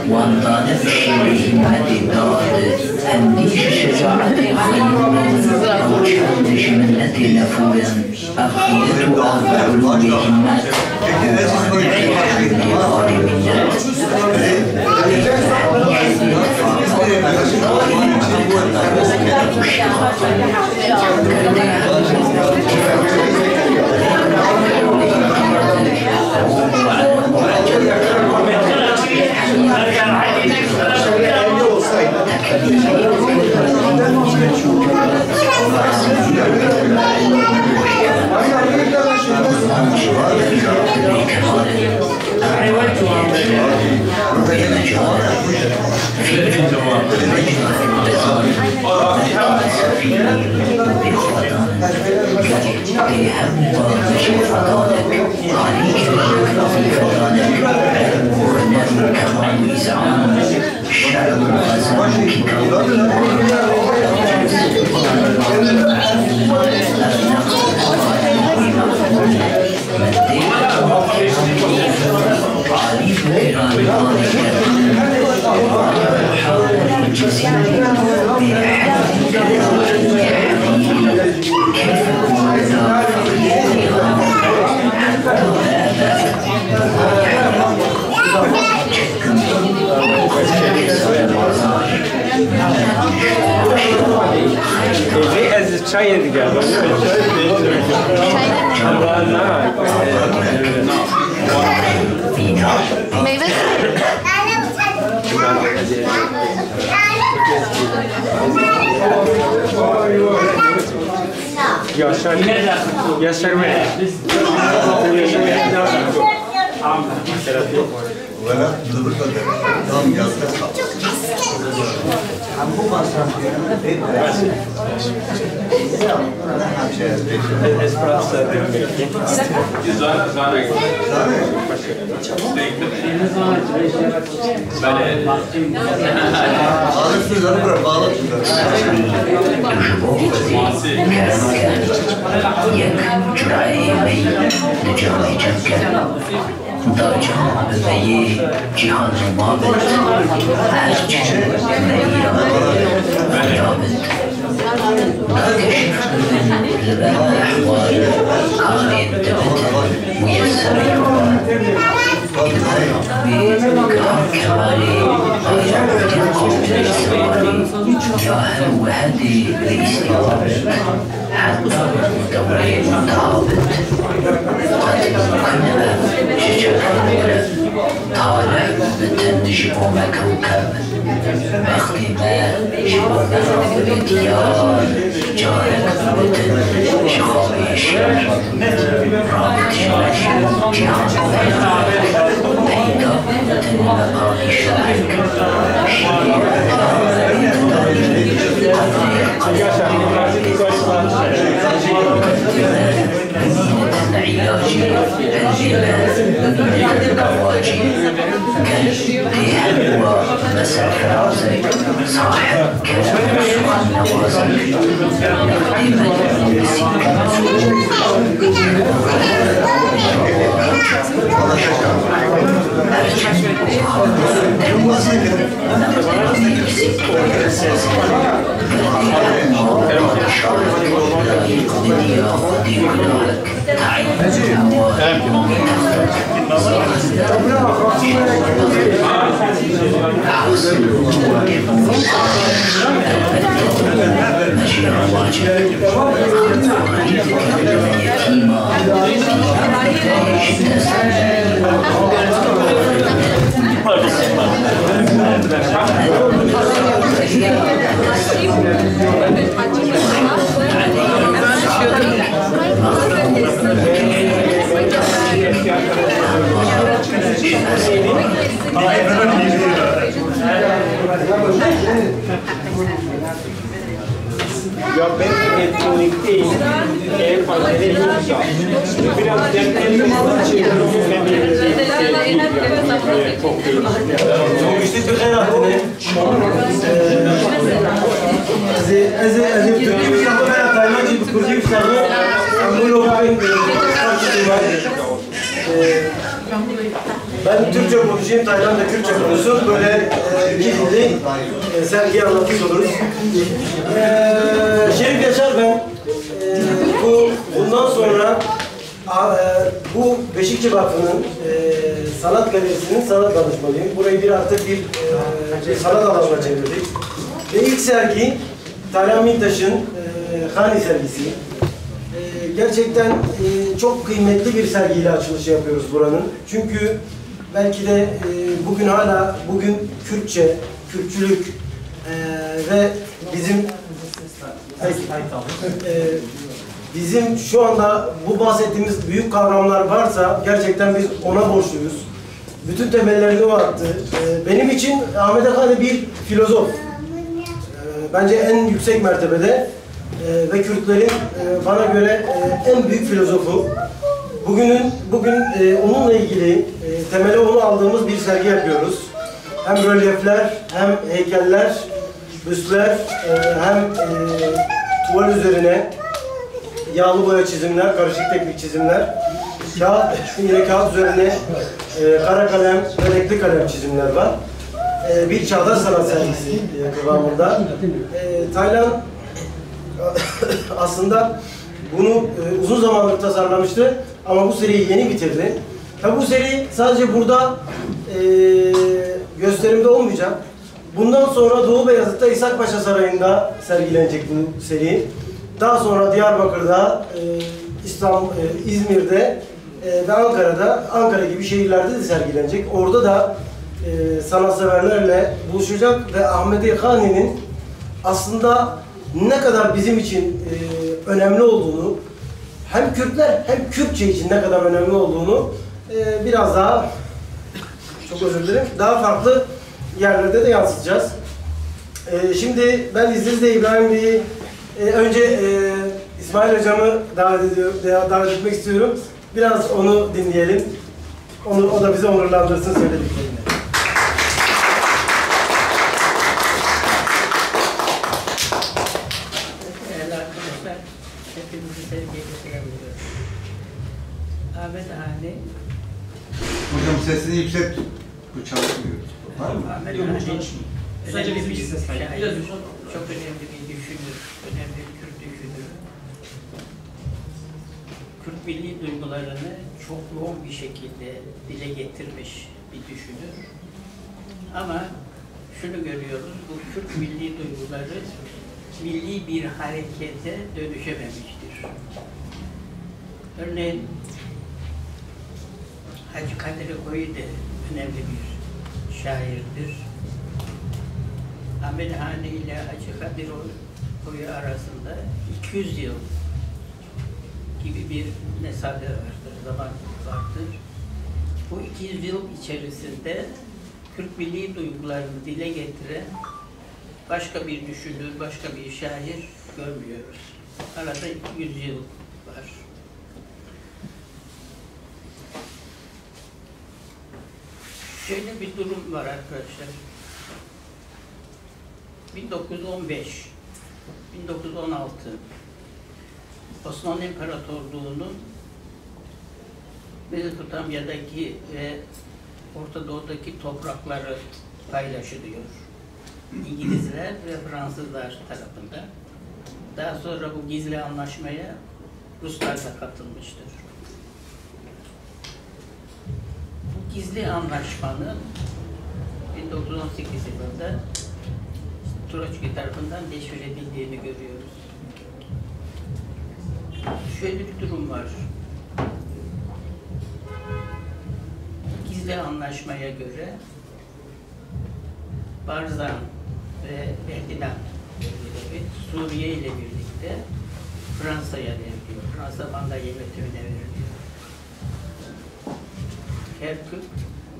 Wan dane pişî wî himmetê dad, em dî ji şecaetê xwe yûnin, ew çend ji miletê nefûr in, ev xîret û ev ulûlê himmet, Vê ez çayê digerim. Meyve. Ya Yaşar Bey. Yaşar Bey. Tam yazda. Esperança de Amerika. Zana, zana. Ji bo xwedî kerem ke, yek cureyê me yî li cem wî cem ke. Dacan bi me yê cîhan nûma bit, her çi me yî ya bit. Dakeşif bibin li ber ehwal karên dibitin muyeser ya. Kemalê bayramê qewmê Sewanî ya her wehedê li îstîwa bit, heta dewreyê munteha bit. Qet mumkin e ji çekên wile talih bitin ji bo me kewkeb. Bextê me ji bo me re bibê diyar, carek bitin ji xawê şer. Rabitîne cîhan peyda bitin me padîşahek. Şîrê bimînitin îlacî, hindê me bimînitin qewacî. Ger dê her wa me serfirazek, sahib kerem û suxannewazek, nextê me li Misî kemiz û her çend Ya belki etkinlik değil, e, fazla değil. Biraz derken çok iyi. Çok güçlü bir herhalde. Ez ê, ez ê, ez ê bi Tirkî bişaxim, ya Taylandî bi Kurdî bişaxim. Em bunu ben, e, ben Türkçe konuşayım, Tayland da Kürtçe konuşsun. Böyle, e, iki dilli, e, sergiyi anlatmış oluruz. E, Şerif Yaşar ben. E, bu, bundan sonra A, e, bu Beşikçi Vakfı'nın, e, sanat galerisinin sanat danışmanıyım. Burayı bir artık bir, e, bir sanat alanına çevirdik. Ve ilk sergi Taylan Mintaş'ın, e, Hani sergisi. E, gerçekten, e, çok kıymetli bir sergiyle açılışı yapıyoruz buranın. Çünkü belki de, e, bugün hala, bugün Kürtçe, Kürtçülük, e, ve bizim Peki. Ee, bizim şu anda bu bahsettiğimiz büyük kavramlar varsa gerçekten biz ona borçluyuz. Bütün temellerini o attı. Ee, benim için Ahmet Efendi bir filozof. Ee, bence en yüksek mertebede, e, ve Kürtlerin, e, bana göre, e, en büyük filozofu. Bugünün, bugün, e, onunla ilgili, e, temele onu aldığımız bir sergi yapıyoruz. Hem rölyefler, hem heykeller, büstler, e, hem, e, tuval üzerine yağlı boya çizimler, karışık teknik çizimler, kağıt, yine kağıt üzerine, e, kara kalem ve renkli kalem çizimler var. E, bir çağdaş sanat sergisi, e, kıvamında. E, Taylan aslında bunu, e, uzun zamandır tasarlamıştı ama bu seriyi yeni bitirdi. Tabi bu seri sadece burada, e, gösterimde olmayacak. Bundan sonra Doğu Beyazıt'ta İshak Paşa Sarayı'nda sergilenecek bu seri. Daha sonra Diyarbakır'da, e, İstanbul, e, İzmir'de, e, ve Ankara'da, Ankara gibi şehirlerde de sergilenecek. Orada da, e, sanatseverlerle buluşacak ve Ahmedi Hani'nin aslında ne kadar bizim için, e, önemli olduğunu, hem Kürtler hem Kürtçe için ne kadar önemli olduğunu, e, biraz daha, çok özür dilerim, daha farklı yerlerde de yansıtacağız. E, şimdi ben izninizle İbrahim Bey'i, e, önce, e, İsmail Hocam'ı davet ediyorum, davet etmek istiyorum. Biraz onu dinleyelim. Onu, o da bizi onurlandırsın söyledikleriyle. Değerli arkadaşlar, hepinizi sevgiyle selamlıyorum. Ahmet Hani. Hocam, sesini yükselt. Bu çalışmıyor. Var mı? Ahmet Yok, bu Hani çalışmıyor. Sadece önemli bizim bir için ses kaydı. Şair, Biraz yükselt. Çok önemli bir düşünür, önemli bir Kürt düşünür. Kürt milli duygularını çok yoğun bir şekilde dile getirmiş bir düşünür. Ama şunu görüyoruz, bu Kürt milli duyguları milli bir harekete dönüşememiştir. Örneğin Hacı Kadir Koyu da önemli bir şairdir. Ahmet Hani ile Hacı Kadir Koyu arasında iki yüz yıl gibi bir mesafe vardır, zaman vardır. Bu iki yüz yıl içerisinde Türk milli duygularını dile getiren başka bir düşünür, başka bir şair görmüyoruz. Arada iki yüz yıl var. Şöyle bir durum var arkadaşlar. bin dokuz yüz on beş, bin dokuz yüz on altı Osmanlı İmparatorluğu'nun Mezopotamya'daki ve Orta Doğu'daki toprakları paylaşılıyor. İngilizler ve Fransızlar tarafından. Daha sonra bu gizli anlaşmaya Ruslar da katılmıştır. Bu gizli anlaşmanın bin dokuz yüz on sekiz yılında Troçki tarafından deşifre edildiğini görüyoruz. Şöyle bir durum var. Gizli anlaşmaya göre Barzan ve Berdinan bölgeleri Suriye ile birlikte Fransa'ya devriliyor. Fransa manda yönetimine veriliyor. Kerkük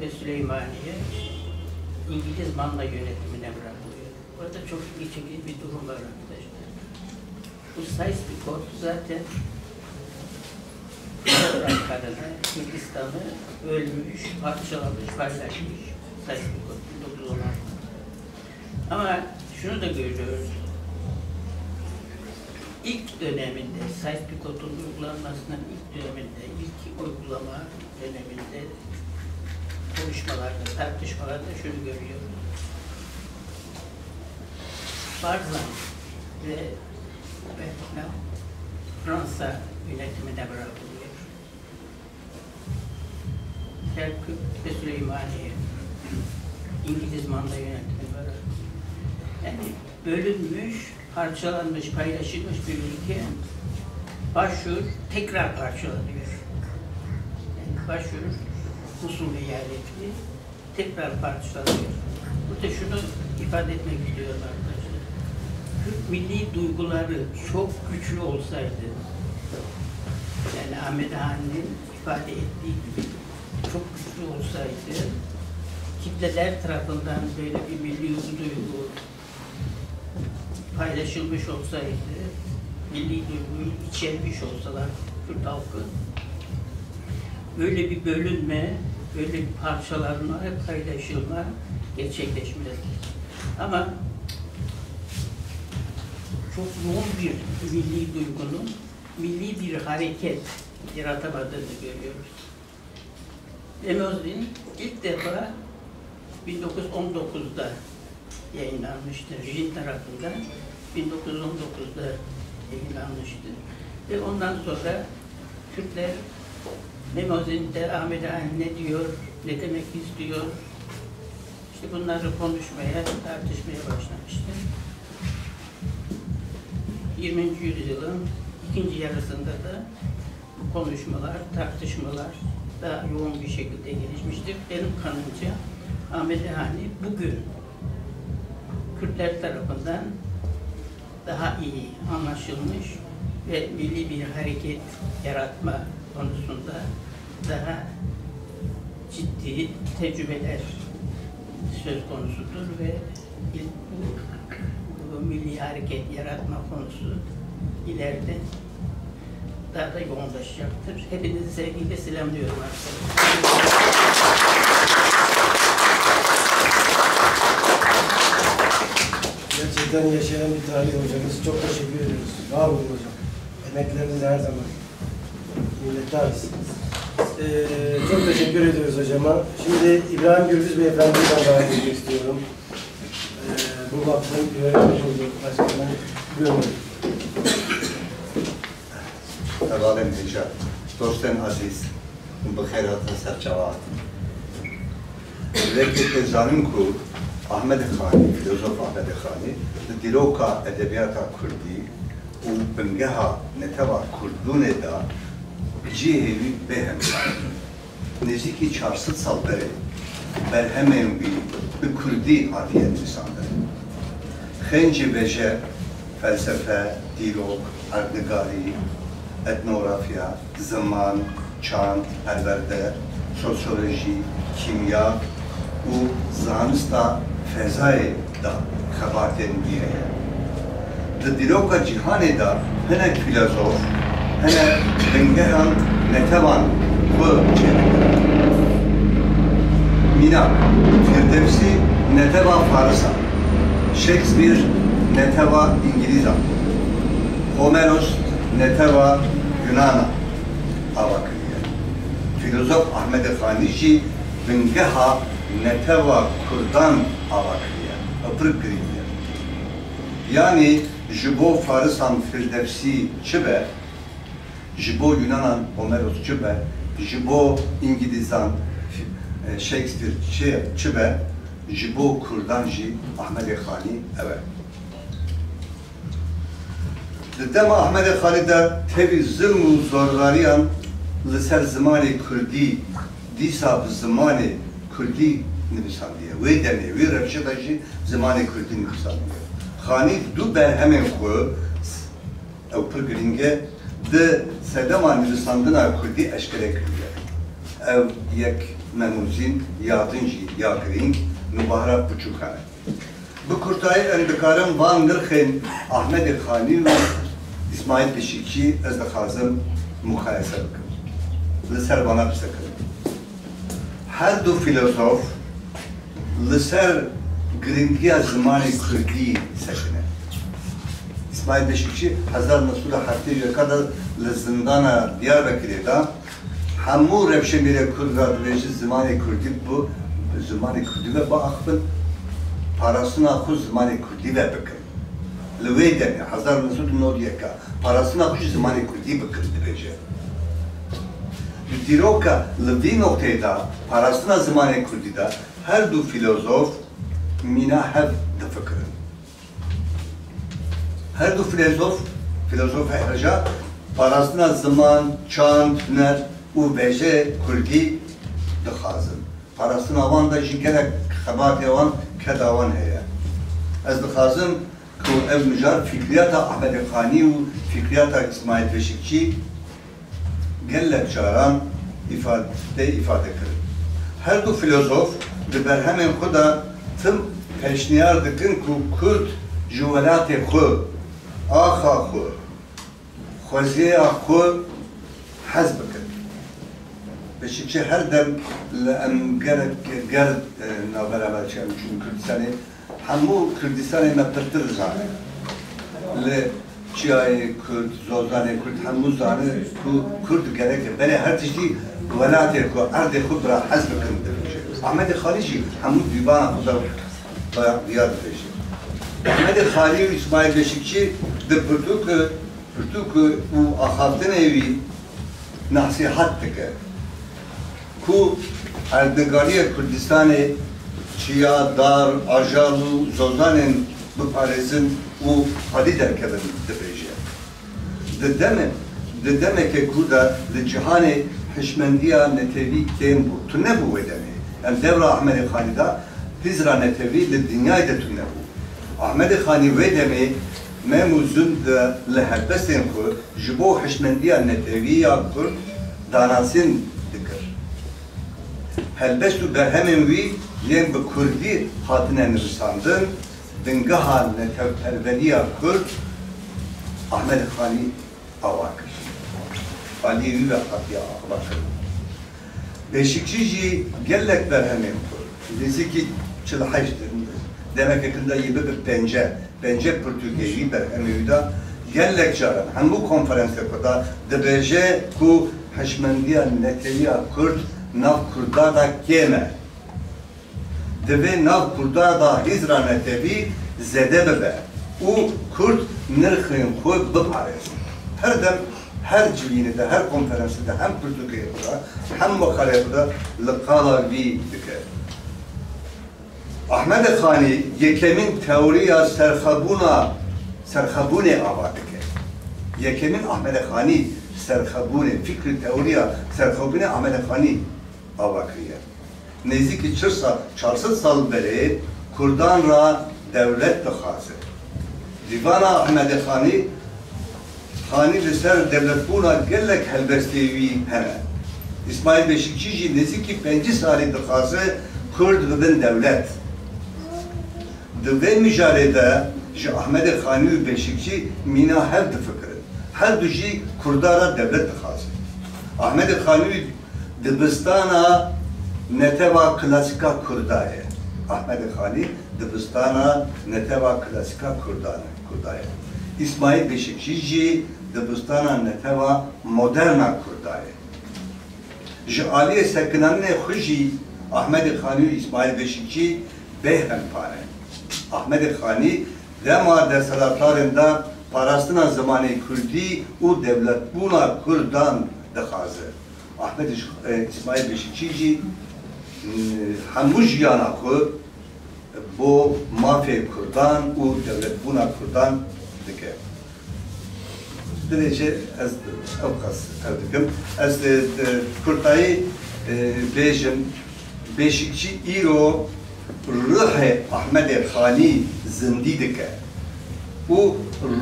ve Süleymaniye İngiliz manda yönetimine bırakılıyor. Burada çok ilgi çekici bir durum var arkadaşlar. Bu Sykes-Picot zaten Araplarını, Hindistan'ı bölmüş, parçalamış, paylaşmış Sykes-Picot bin dokuz yüz on altı. Ama şunu da görüyoruz. İlk döneminde, Sykes-Picot'un uygulanmasının ilk döneminde, ilk uygulama döneminde konuşmalarda, tartışmalarda şunu görüyoruz. Barzan ve Berdinan Fransa yönetimine bırakılıyor. Kerkük ve Süleymaniye İngiliz manda yönetimine bırakılıyor. Yani bölünmüş, parçalanmış, paylaşılmış bir ülke Başur tekrar parçalanıyor. Yani Başur Musul eyaleti tekrar parçalanıyor. Burada şunu ifade etmek istiyorum arkadaşlar. Türk milli duyguları çok güçlü olsaydı, yani Ahmet Han'ın ifade ettiği gibi çok güçlü olsaydı, kitleler tarafından böyle bir milli duygu paylaşılmış olsaydı, milli duyguyu içermiş olsalar Kürt halkı, böyle bir bölünme, böyle bir parçalanma ve paylaşılma gerçekleşmezdi. Ama çok yoğun bir milli duygunun milli bir hareket yaratamadığını görüyoruz. Limousin ilk defa bin dokuz yüz on dokuzda yayınlanmıştır. Jin tarafından bin dokuz yüz on dokuzda yayınlanmıştır. Ve ondan sonra Türkler Limousin'de Ahmet Han ne diyor, ne demek istiyor, işte bunları konuşmaya, tartışmaya başlamıştır. yirminci yüzyılın ikinci yarısında da bu konuşmalar, tartışmalar daha yoğun bir şekilde gelişmiştir. Benim kanımca Ahmet Hani bugün Kürtler tarafından daha iyi anlaşılmış, ve milli bir hareket yaratma konusunda daha ciddi tecrübeler söz konusudur ve il-, bu, bu milli hareket yaratma konusu ileride daha da yoğunlaşacaktır. Hepinizi sevgiyle selamlıyorum arkadaşlar. Gerçekten yaşayan bir tarih hocamız. Çok teşekkür ediyoruz. Var olun hocam. Emeklerinize her zaman minnettarız. Ee, çok teşekkür ediyoruz hocama. Şimdi İbrahim Gürbüz Beyefendi'yi ben davet etmek istiyorum. Ee, bu vakfın yönetim kurulu başkanı. Buyurun. Hevalên hêja, dostên ezîz, hûn bi xêr hatin ser çava hatin. Wekî tê zanîn ku Ahmedê Xanî, filozof Ahmedê Xanî, di dîroka edebiyata kurdî û bingeha netewa kurdûnê de cihê wî bêhempa ye. Nêzîkî çar sed sal berê berhemên wî bi kurdî hatiye nivîsandin. Xêncê veje, felsefe, dîrok, erdnigarî, etnografya, ziman, çand, perwerde, sosyolojî, kîmya û zanista fezayê de xebatên wî heye. Di dîroka cîhanê de hinek fîlozof, hinek bingehan netewan xwe çêdikirin. Mînak, Firdevsî netewa Farisan, Shakespeare netewa Îngilîzan, Homeros netewa Yunana ava kiriye. Fîlozof Ahmedê Xanî jî bingeha netewa Kurdan ava kiriye. Ew pir girîng e. Yanî ji bo Farisan Firdevsî çi be, ji bo Yunanan Homeros çi be, ji bo Îngilîzan Shakespeare çi, çi be, ji bo Kurdan jî Ahmedê Xanî ew e. Di dema Ahmedê Xanî de tevî zilm û zorbariyan li ser zimanê kurdî, dîsa bi zimanê kurdî nivîsandiye. Wê demê, wê rewşê de jî zimanê kurdî nivîsandiye. Xanî du berhemên xwe, ew pir girîng e, di sedema nivîsandina kurdî eşkere kiriye. Ew yek me nûzîn, ya din jî ya girîng, Nûbahra Piçûkan e. Bi kurtayî em dikarin van nirxên Ahmedê Xanî û Îsmaîl Beşîkçî ez dixwazim muqayese bikim. Li ser vana qise kirin. Her du fîlozof li ser girîngiya zimanê kurdî sekine. Îsmaîl Beşîkçî hezar neh sed û heftê û yek de li zindana Diyarbekirê de Hemû rewşenbîrê kurd ra dibêjin zimanê kurdî bi zimanê kurdî ve biaxivin, parastina xwe zimanê kurdî ve bikin. Li wê demê, hezar neh sed û nod û yek, parastina xwe ji zimanê kurdî bikin dibêje. Di dîroka li vî noqteyê de parastina zimanê kurdî de her du fîlozof mîna hev difikirin. Her du fîlozof, fîlozofê hêja, parastina ziman, çand, huner û veje kurdî dixwazin. Parastina wan de jî gelek xebatê wan, keda wan heye. Ez dixwazim ku ev mijar fikriyata Ahmedê Xanî û fikriyata Îsmaîl Beşîkçî gelek caran îfade, tê îfadekirin. Her du fîlozof di berhemên xwe de tim pêşniyar dikin ku kurd ji welatê xwe, axa xwe, xwezîya xwe hez bikin. Beşîkçî her dem li em gerek ger, e, navbera me çi em çûn Kurdistanê, Hemû Kurdistanê me pirtir zane. Li çiyayê Kurd, zozanê Kurd hemû zane ku Kurd gerek e. Belê her tiştî welatê xwe, erdê xwe bira hez bikin dibêje. Ahmedê Xalî jî hemû dîwana xwe de diyar dibêje. Ahmedê Xalî û Îsmaîl Beşîkçî di pirtûk, pirtûk û axaftinê wî nesîhat dike. Ku erdnîgariyê Kurdistanê çiya, dar, ajal û zozanên biparêzin û xwedî derkevin dibêje. Di deme, di demeke ku de li cîhanê hişmendiya netewî kêm bû, tune bû wê demê. Em dewra Ahmedê Xanî de hizra netewî li dinyayê de tune bû. Ahmedê Xanî wê demê Mem û Zund li helbestên xwe ji bo hişmendiya netewî ya Kurd danasîn dikir. Helbest û berhemên wî yên bi kurdî hatine nivîsandin, bingeha netewperweriya Kurd Ahmed Xanî ava kir. Aliyê wî ve hatiye avakirin. Beşikçî jî gelek berhemên xwe, nêzîkî çil heşt demeke kin de yê bibe pence, pence pirtûkê wî, berhemê wî de gelek caran hemû konferansê xwe de dibêje ku hişmendiya netewî ya Kurd nav Kurdan de kêm e. Divê nav Kurdan de hîzra netewî zêde bibe û Kurd nirxên xwe biparêzin. Her dem, her civînê de, her konferansê de, hem pirtûkê xwe de, hem mexaleyê xwe de li qala vî dike. Ahmedê Xanî yekemîn teoriya serxwebûna, serxwebûnê ava dike. Yekemîn Ahmedê Xanî serxwebûnê, fikr û teoriya serxwebûnê Ahmedê Xanî ava kiriye. Nêzîkî çar sal, çar sed sal berê Kurdan re dewlet dixwaze. Dîvana Ahmedê Xanî, Xanî li ser dewletbûna gelek helbestê wî hene. Îsmaîl Beşîkçî jî nêzîkî pêncî salî dixwaze Kurd bibin dewlet. Di vê mijarê de ji Ahmedê Xanî û Beşîkçî mîna hev difikirin. Her du jî Kurda re dewlet dixwazin. Ahmedê Xanî dibistana netewa klasîka Kurda ye. Ahmedê Xanî dibistana netewa klasîka Kurdan, Kurda ye. Îsmaîl Beşîkçî jî dibistana netewa moderna Kurda ye. Ji aliyê sekinandinê xwe jî Ahmedê Xanî û Îsmaîl Beşîkçî bêhempa ne. Ahmedê Xanî dema desthilatdarên de parastina zimanê kurdî û dewletbûna kurdan dixwaze. Ahmed, e, Îsmaîl Beşîkçî jî, e, hemû jiyana xwe bo mafê kurdan û dewletbûna kurdan dike. Dilê çi ez ew qas ew dikim. Ez, e, e, kurtayî, e, bêjim, Beşîkçî îro ruhê Ahmedê Xanî zindî dike û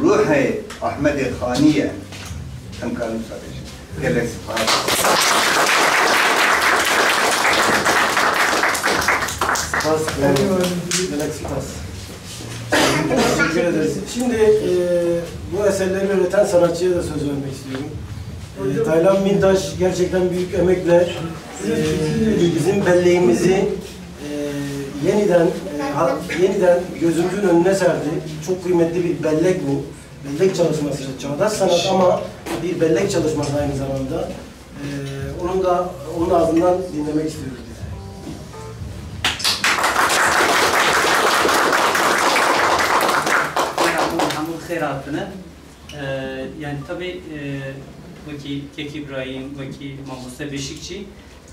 ruhê Ahmedê Xanî ye. Em karin wisa bêjin. Gelek spas. Spas. Gelek spas. Teşekkür ederiz. Şimdi, e, bu eserleri üreten sanatçıya da söz vermek istiyorum. E, Taylan Mintaş gerçekten büyük emekle, e, bizim belleğimizi, e, yeniden, e, ha-, yeniden gözümüzün önüne serdi. Çok kıymetli bir bellek bu. Bellek çalışması, çağdaş sanat ama bir bellek çalışması aynı zamanda. Ee, onun da, onun ağzından dinlemek istiyoruz biz. Hemû, hemû xêr hatine. Ee, yani tabii, e, wekî Kek Îbrahîm, wekî Mamoste Beşikçî,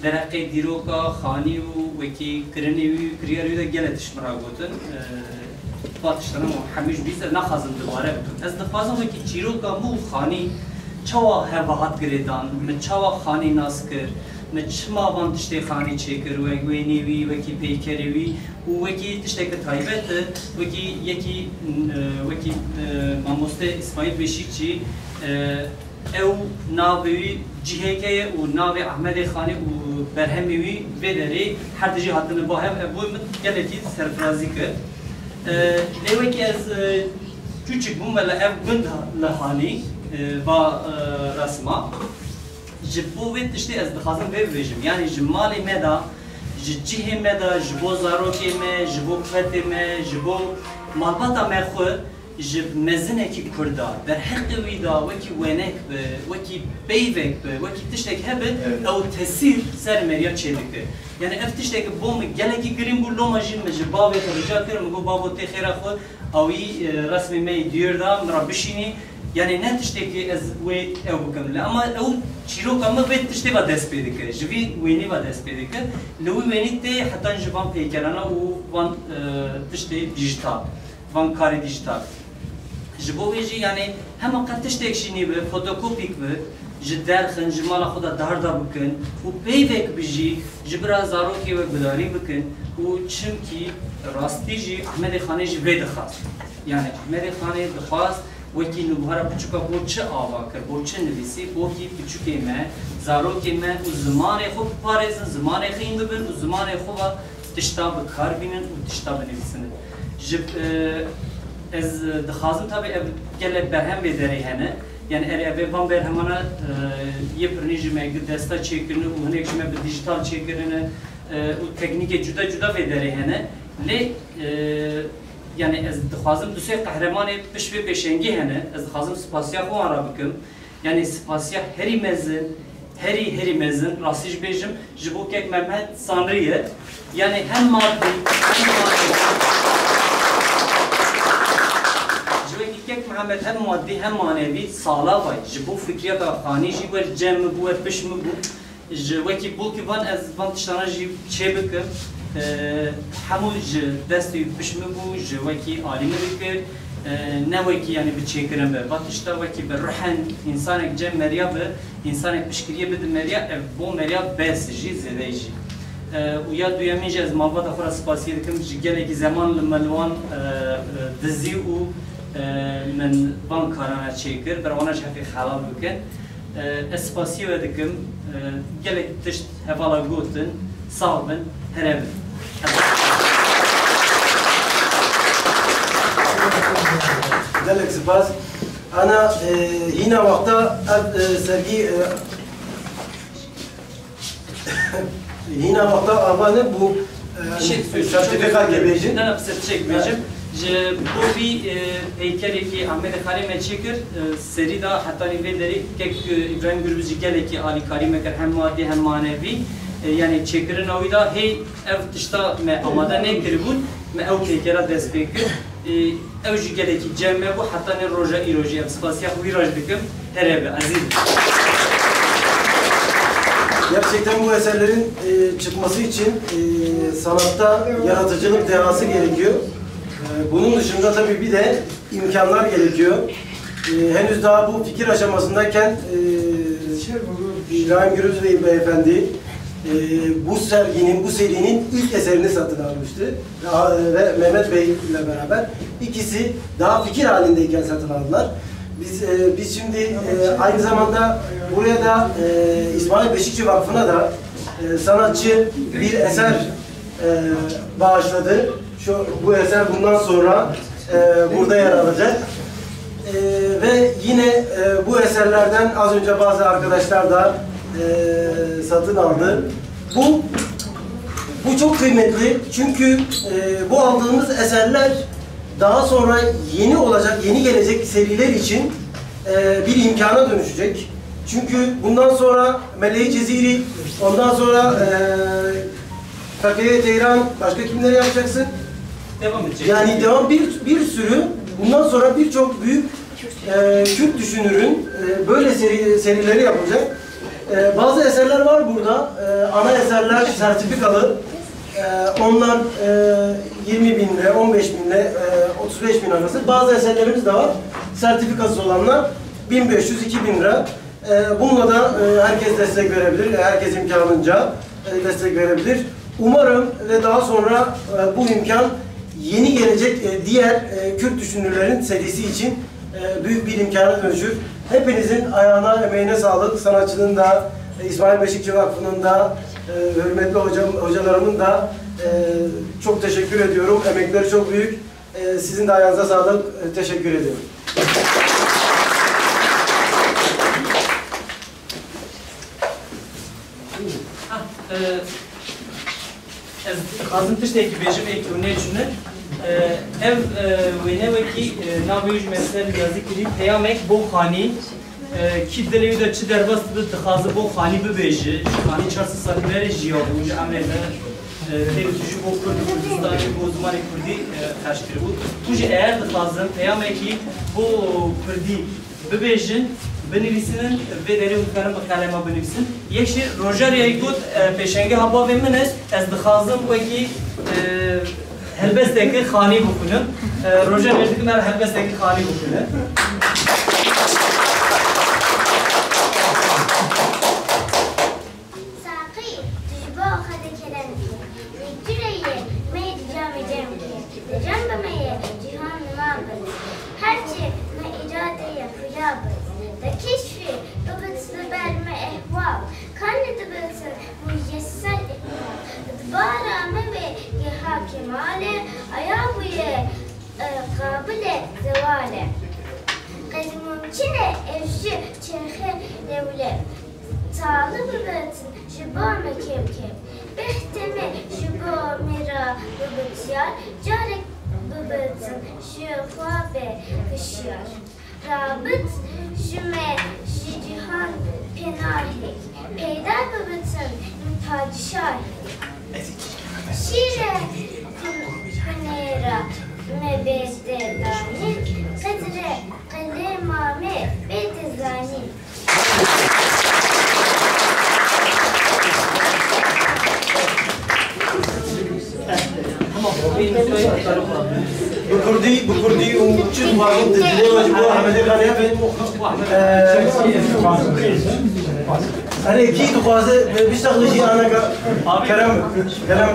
derheqê dîroka Xanî û wekî kirinê wî û kiryarê wî de gelek tişt min re gotin. Eee, va tiştana hemû ji bîr, ez naxwazim dubare bikim. Ez dixwazim wekî çîroka min û Xanî çawa hev ve hat girêdan, min çawa Xanî nas kir, min çima van tiştê Xanî çêkir, wek wênê wî, wekî peykerê wî û wekî tişteke taybet, wekî yekî, eee, wekî, eee, mamoste Îsmaîl Beşîkçî, eee, Ew navê wî cihêke ye û navê Ehmedê Xanî û berhemê wî vê derê her dijî hatine ba hev, ev boy min gelekî serfirazî kir. E, lê wekî ez, e, çûçik bûm, wela ev gund li Hanî, e, va, e, resma. Ji bo vê tiştê ez dixwazim vê bibêjim. Yanî ji malê me de, ji cihê me de, ji bo zarokê me, ji bo petê me, ji bo malbata me xwe, ji mezinekî Kurda, derheqê wî de wekî wênek bi, wekî peyvek bi, wekî tiştek hebe, Evet. ew tesîr ser meriya çêdike. Yani ev tiştekî bo min gelekî girîng bû, loma jî min ji bavê xwe rica kir, min got, "Bavo, tê xêra xwe, awî, e, resmê me yê diyar da, min re bişînî." Yani ne tiştekî ez wê ew bikim. Lê ama ew çîroka min vê tiştê ve dest pê dike, ji vî wênî ve dest pê dike. Li wî wênî tê hetan ji van peykerana û van, e, tiştê dîjîtal. Van karê dîjîtal. Ji bo wê jî, yanî, hema qet tiştek jî nîbe, fotokopîk bi, ji derxin, ji mala xwe de darda bikin û peyvek bi jî ji bira zarokê we gudarî bikin û çimkî rastî jî Ehmedê Xanê jî vê dixwest. Yani Ehmedê Xanê dixwast wekî nûbihara piçûka bo çi ava kir, bo çi nivîsî, bo kî piçûkê me, zarokê me û zimanê xwe biparêzin, zimanê xwe hîn bibin û zimanê xwe ve tişta bi kar bînin û tişta binivîsinin. Ji, e, ez dixwazim tabi ev gelek berhem vê derê hene. Yani erê ev ê van berhemana, e, yê pirinî ji me gi desta çêkirine û hinek ji me bi dijital çêkirine, e, û teknîkê cuda cuda vê derê hene. Lê, e, yani ez dixwazim du sê qehremanê pişt vê pêşengî hene. Ez dixwazim spasiya xwe wan re bikim. Yani spasiya herî mezin, herî, herî mezin, rastî jî bêjim, ji bo kek Mehmet Sanrî ye. Yani hem madî, hem manevî. Ji wekî kek Mehmet hem madî hem manevî sala vay. Ji bo fikriyata Xanî jî wer cem min bû, wer pişt min bû. Ji wekî bulkî van ez van tiştana jî çê bikim. E, hemû ji dest û pişt min bû, ji wekî alî min dikir. E, ne wekî, yani, bi çêkirin be. Va tişta wekî bi ruhen însanek cem meriya bi, însanek piştgiriyê bide meriya, ev bo meriya bes jî, zêde jî. E, û ya duyemîn jî ez malbata xwe re spasiyê dikim, ji gelekî zeman li me li wan, e, e, dizî û, e, min van karana çêkir, ber wana ji hefê xelal bikin. E, ez spasiyê we dikim. E, gelek tişt hevala gotin. Sax bin, here bin. Gelek spas. Ana, e, hîna wexta ev, e, sergî, e, hîna wexta ava ne bû, e, Şey, sertîfika dibêjin. Ne, ne, bi sertîfika bêjim. Ji bo vî, e, peykerekî Amedê Xalê me çêkir, e, serî da hetanî vê derê kek, e, Îbrahîm Gürbüz jî gelekî alîkarî me kir, hem madî hem manevî. E, yani çêkirina wî da hê ev tişta me amade nekiribûn, me ew peykera dest pê kir. E, ew jî gelekî cem me bû, hetanî roja îro jî em spasiya xwe wî re jî dikim. Here be, ezîz. Gerçekten bu eserlerin, e, çıkması için, e, sanatta yaratıcılık dehası gerekiyor. E, bunun dışında tabii bir de imkanlar gerekiyor. E, henüz daha bu fikir aşamasındayken, e, İbrahim Gürüz Bey beyefendi, e, bu serginin, bu serinin ilk eserini satın almıştı. Ve, ve Mehmet Bey ile beraber ikisi daha fikir halindeyken satın aldılar. Biz, e, biz şimdi, e, aynı zamanda buraya da, e, İsmail Beşikçi Vakfı'na da, e, sanatçı bir eser, e, bağışladı. Şu, bu eser bundan sonra, e, burada yer alacak. E, ve yine, e, bu eserlerden az önce bazı arkadaşlar da, e, satın aldı. Bu, bu çok kıymetli çünkü, e, bu aldığımız eserler daha sonra yeni olacak, yeni gelecek seriler için, e, bir imkana dönüşecek. Çünkü bundan sonra Meleği Ceziri, ondan sonra, e, Fekere Teyran, başka kimleri yapacaksın? Devam edecek. Yani devam bir, bir sürü, bundan sonra birçok büyük, e, Kürt düşünürün, e, böyle seri, serileri yapacak. E, bazı eserler var burada, e, ana eserler sertifikalı. E, onlar, e, yirmi bin lira, on beş bin lira, e, otuz beş bin arası. Bazı eserlerimiz de var, sertifikasız olanlar bin beş yüz, iki bin lira. E, bununla da, e, herkes destek verebilir, herkes imkanınca, e, destek verebilir. Umarım ve daha sonra, e, bu imkan yeni gelecek, e, diğer, e, Kürt düşünürlerin serisi için, e, büyük bir imkana dönüşür. Hepinizin ayağına, emeğine sağlık. Sanatçının da, e, İsmail Beşikçi Vakfı'nın da, e, hürmetli hocam, hocalarımın da, e, çok teşekkür ediyorum. Emekleri çok büyük. E, sizin de ayağınıza sağlık. E, teşekkür ediyorum. Ha, e, ez dixwazim tiştekî bêjim, ê ku nêçûne. E, ev, e, wêne wekî, e, navê wî ji me ser yazî kirî, peyamek bo Xanî. E, kî dilê wî de çi derbas dibe, dixwaze bo Xanî bibêje. Ji Xanî çar sed salî berê jiyabû, ji emrê me, e, tê û tijî bo Kurd û Kurdistanê, bo zimanê Kurdî, e, xerc kiribû. Hûn jî eger dixwazin peyamekî bo Kurdî bibêjin, binivîsînin, vê derê hûn dikarin bi qelema binivîsin. Yek jî Rojarê got, e, pêşengeha bavê min e, ez dixwazim wekî, e, helbesteke Xanî bixwînim. E, Rojarê dikim ev helbesteke Xanî bixwîne. Saqî, tu ji bo xwe de kerem kî. Lê tu rê yê me yê di camê cem kî. Di cem bi me yê cîhan nima bi. Kemalê aya bûye, e, qabilê zewalê. Qet mumkîn e ev ji çerxê lewlê talî bibitin ji bo me kêm kêm. Bextê me ji bo me re bibitiyar, carek bibitin ji xwe be hişyar. Rabit ji me ji cîhan penahê, peyda bibitin min padîşahê. Şîrê xunêra me bête danî, qedrê qelêma me bête zanî. Bi kurdî, bi kurdî û çi dixwazin di dilê we ji bo Ehmedê Xanê hebe. Erê, kî dixwaze biştexile jî aneka kerem, kerem. Kerem.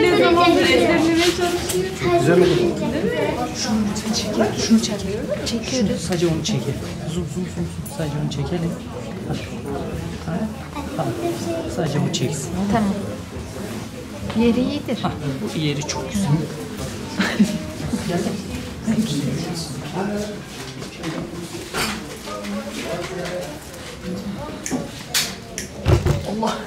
Ne zamandır ezberlemeye çalışıyorum. Şunu lütfen çekin. Şunu çekin. Çekiyoruz. Sadece onu çekin. Zoom, zoom, zoom, zoom. Sadece onu çekelim. Ha. Ha. Tamam. Sadece bu çeksin. Tamam. Yeri iyidir. Ha, bu yeri çok güzel. Allah.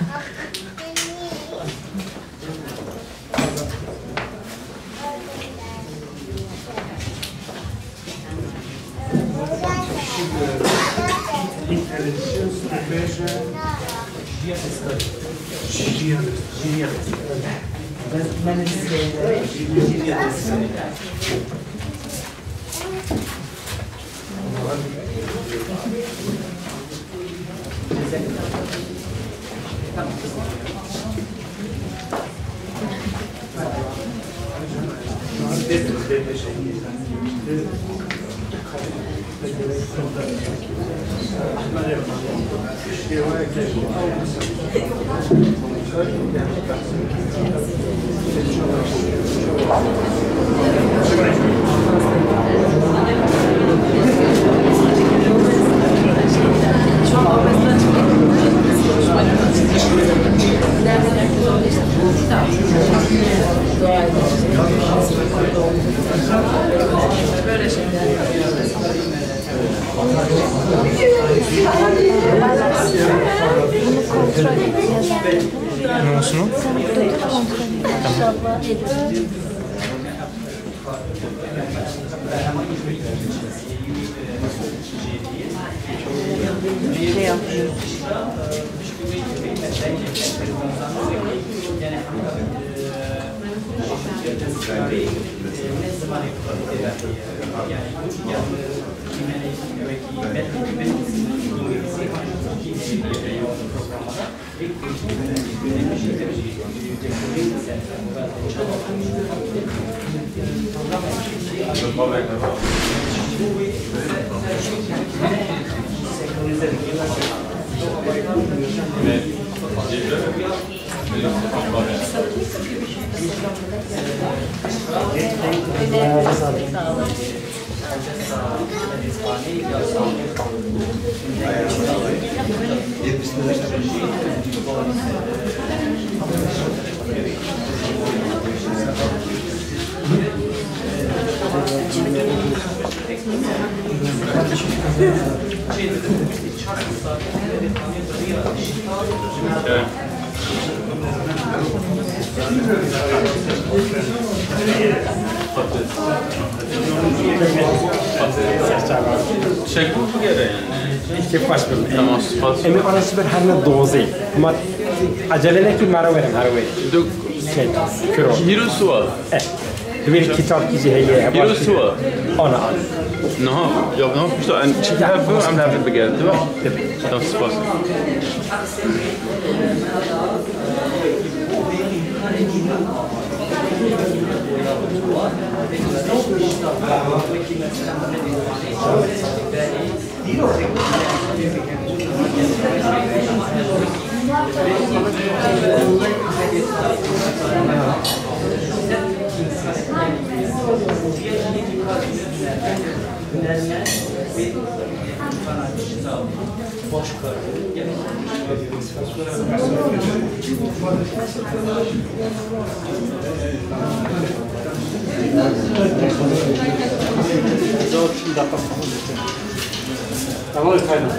Bunu kontrol et. Ne olsun o? Sen burada dur, kontrol et. Tamam. Şey yapmıyor. Şekil bigere yani. Îşte baş bir. Tamam, spas. Em ê ana ji ber herne dozê. Ma ecele nekî, me re werin her wê. Dok. Şey, kiro. Hîro siwa. Eh. Di wê kitap kî jî heye, heba. Hîro siwa. Ana, ana. Niha, ya niha pişta en çi Ya, hev, em hev bigere, diwa. Tabii. Tamam, spas. Tamam efendim.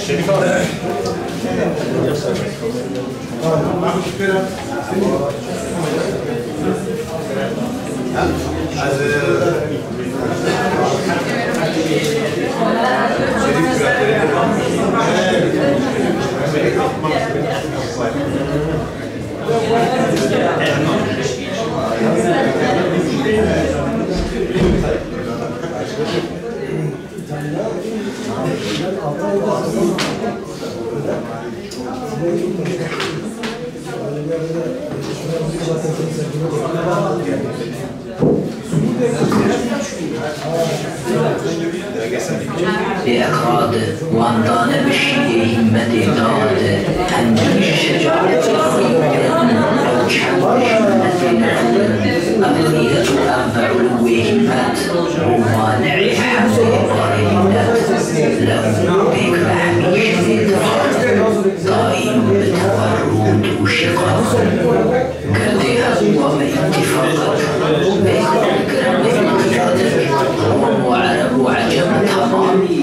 Şerif abi. Bêeqrad, wandane bi şîrê hîmmetê dad, encamê şecaetê xwe yî din, ew çend ji hîmmetê nefûn, ev xîret û ev be ulûwê hîmmet, û maneê hemdê barê mînet, lew pêk ve hemî şevê dihat, daîm bi tewerrûd û şiqaq. Ger tê hebûwa me îtîfaqek, vê kar dikira me îtîfaqek, Rom û Ereb û Ecem bi temamî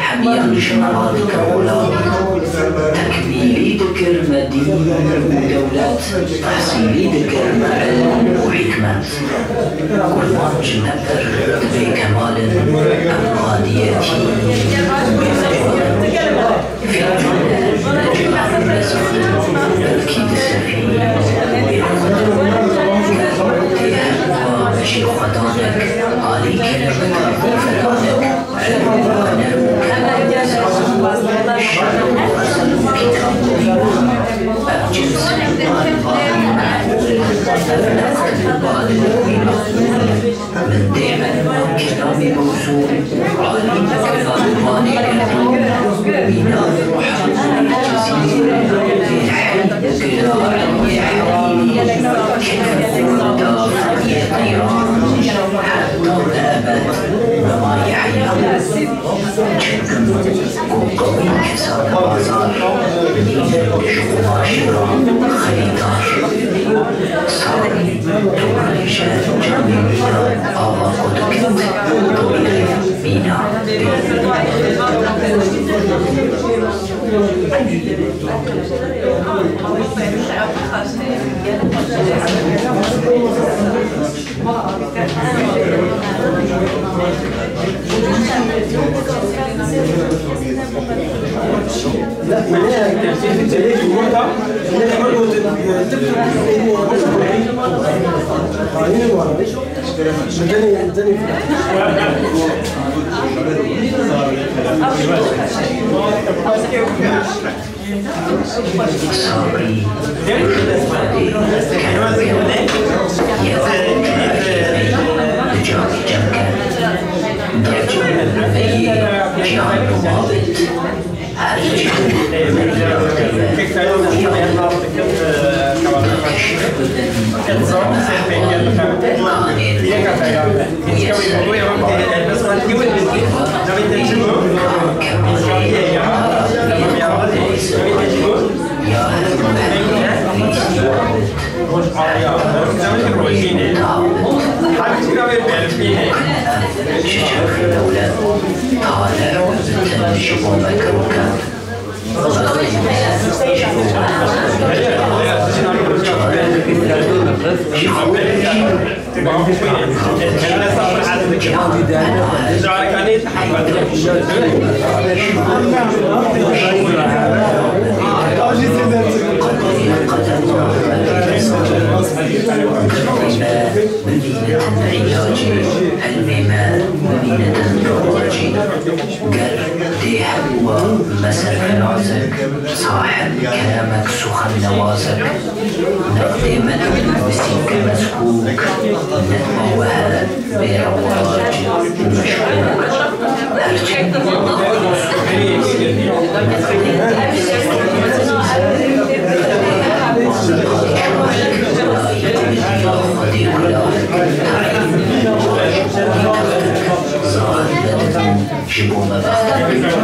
hemiyan ji me re dike xulamî. Tekmîlî dikir me dîn û dewlet, tehsîlî dikir me ilm û hikmet. Kurmanc ne pir divê kemal in, em adiyetî û bêmecmal in. Fîrcûne, ne cihê mezin in, belkî di sefî bêxwedin. Ger tê hebûwa me jî xwedanek, alîkirine me kir kofiranek. Ev cins min dê elman kelamê mewzû alî dikir almanê gerdûn, mîna bi Muhammed Cezîrî, tê hey dikir aliyê Hemînî, kêfê xwe da feniyê qeyran, heta li ebed bi ma Yehya. Çimkim ku qewî kesane bazar, nînin ji qumaşê re xerîdar. Sarî, tu rêje camê mîna, ava ku diket, dimîre mîna. Sabî, Xwedê, kerem ke, yek cem ke, bi carî cem ke, da cem me yê ciyan û mabit, her cem me îrade ye, ya da keşif bibin, û em ehwal kanên mabit û yê ser bibin. Êva, kemalê, Rabî, Xwedê, Bimîne teneyacî, helmê me bimîne tenrewacî. Ger dê hebûa me serfirazek, sahib keremek, suxennewazek, neqdê me bi sînke meskûk, netma we here bêrewac û meşkûk. Ji bo me bextek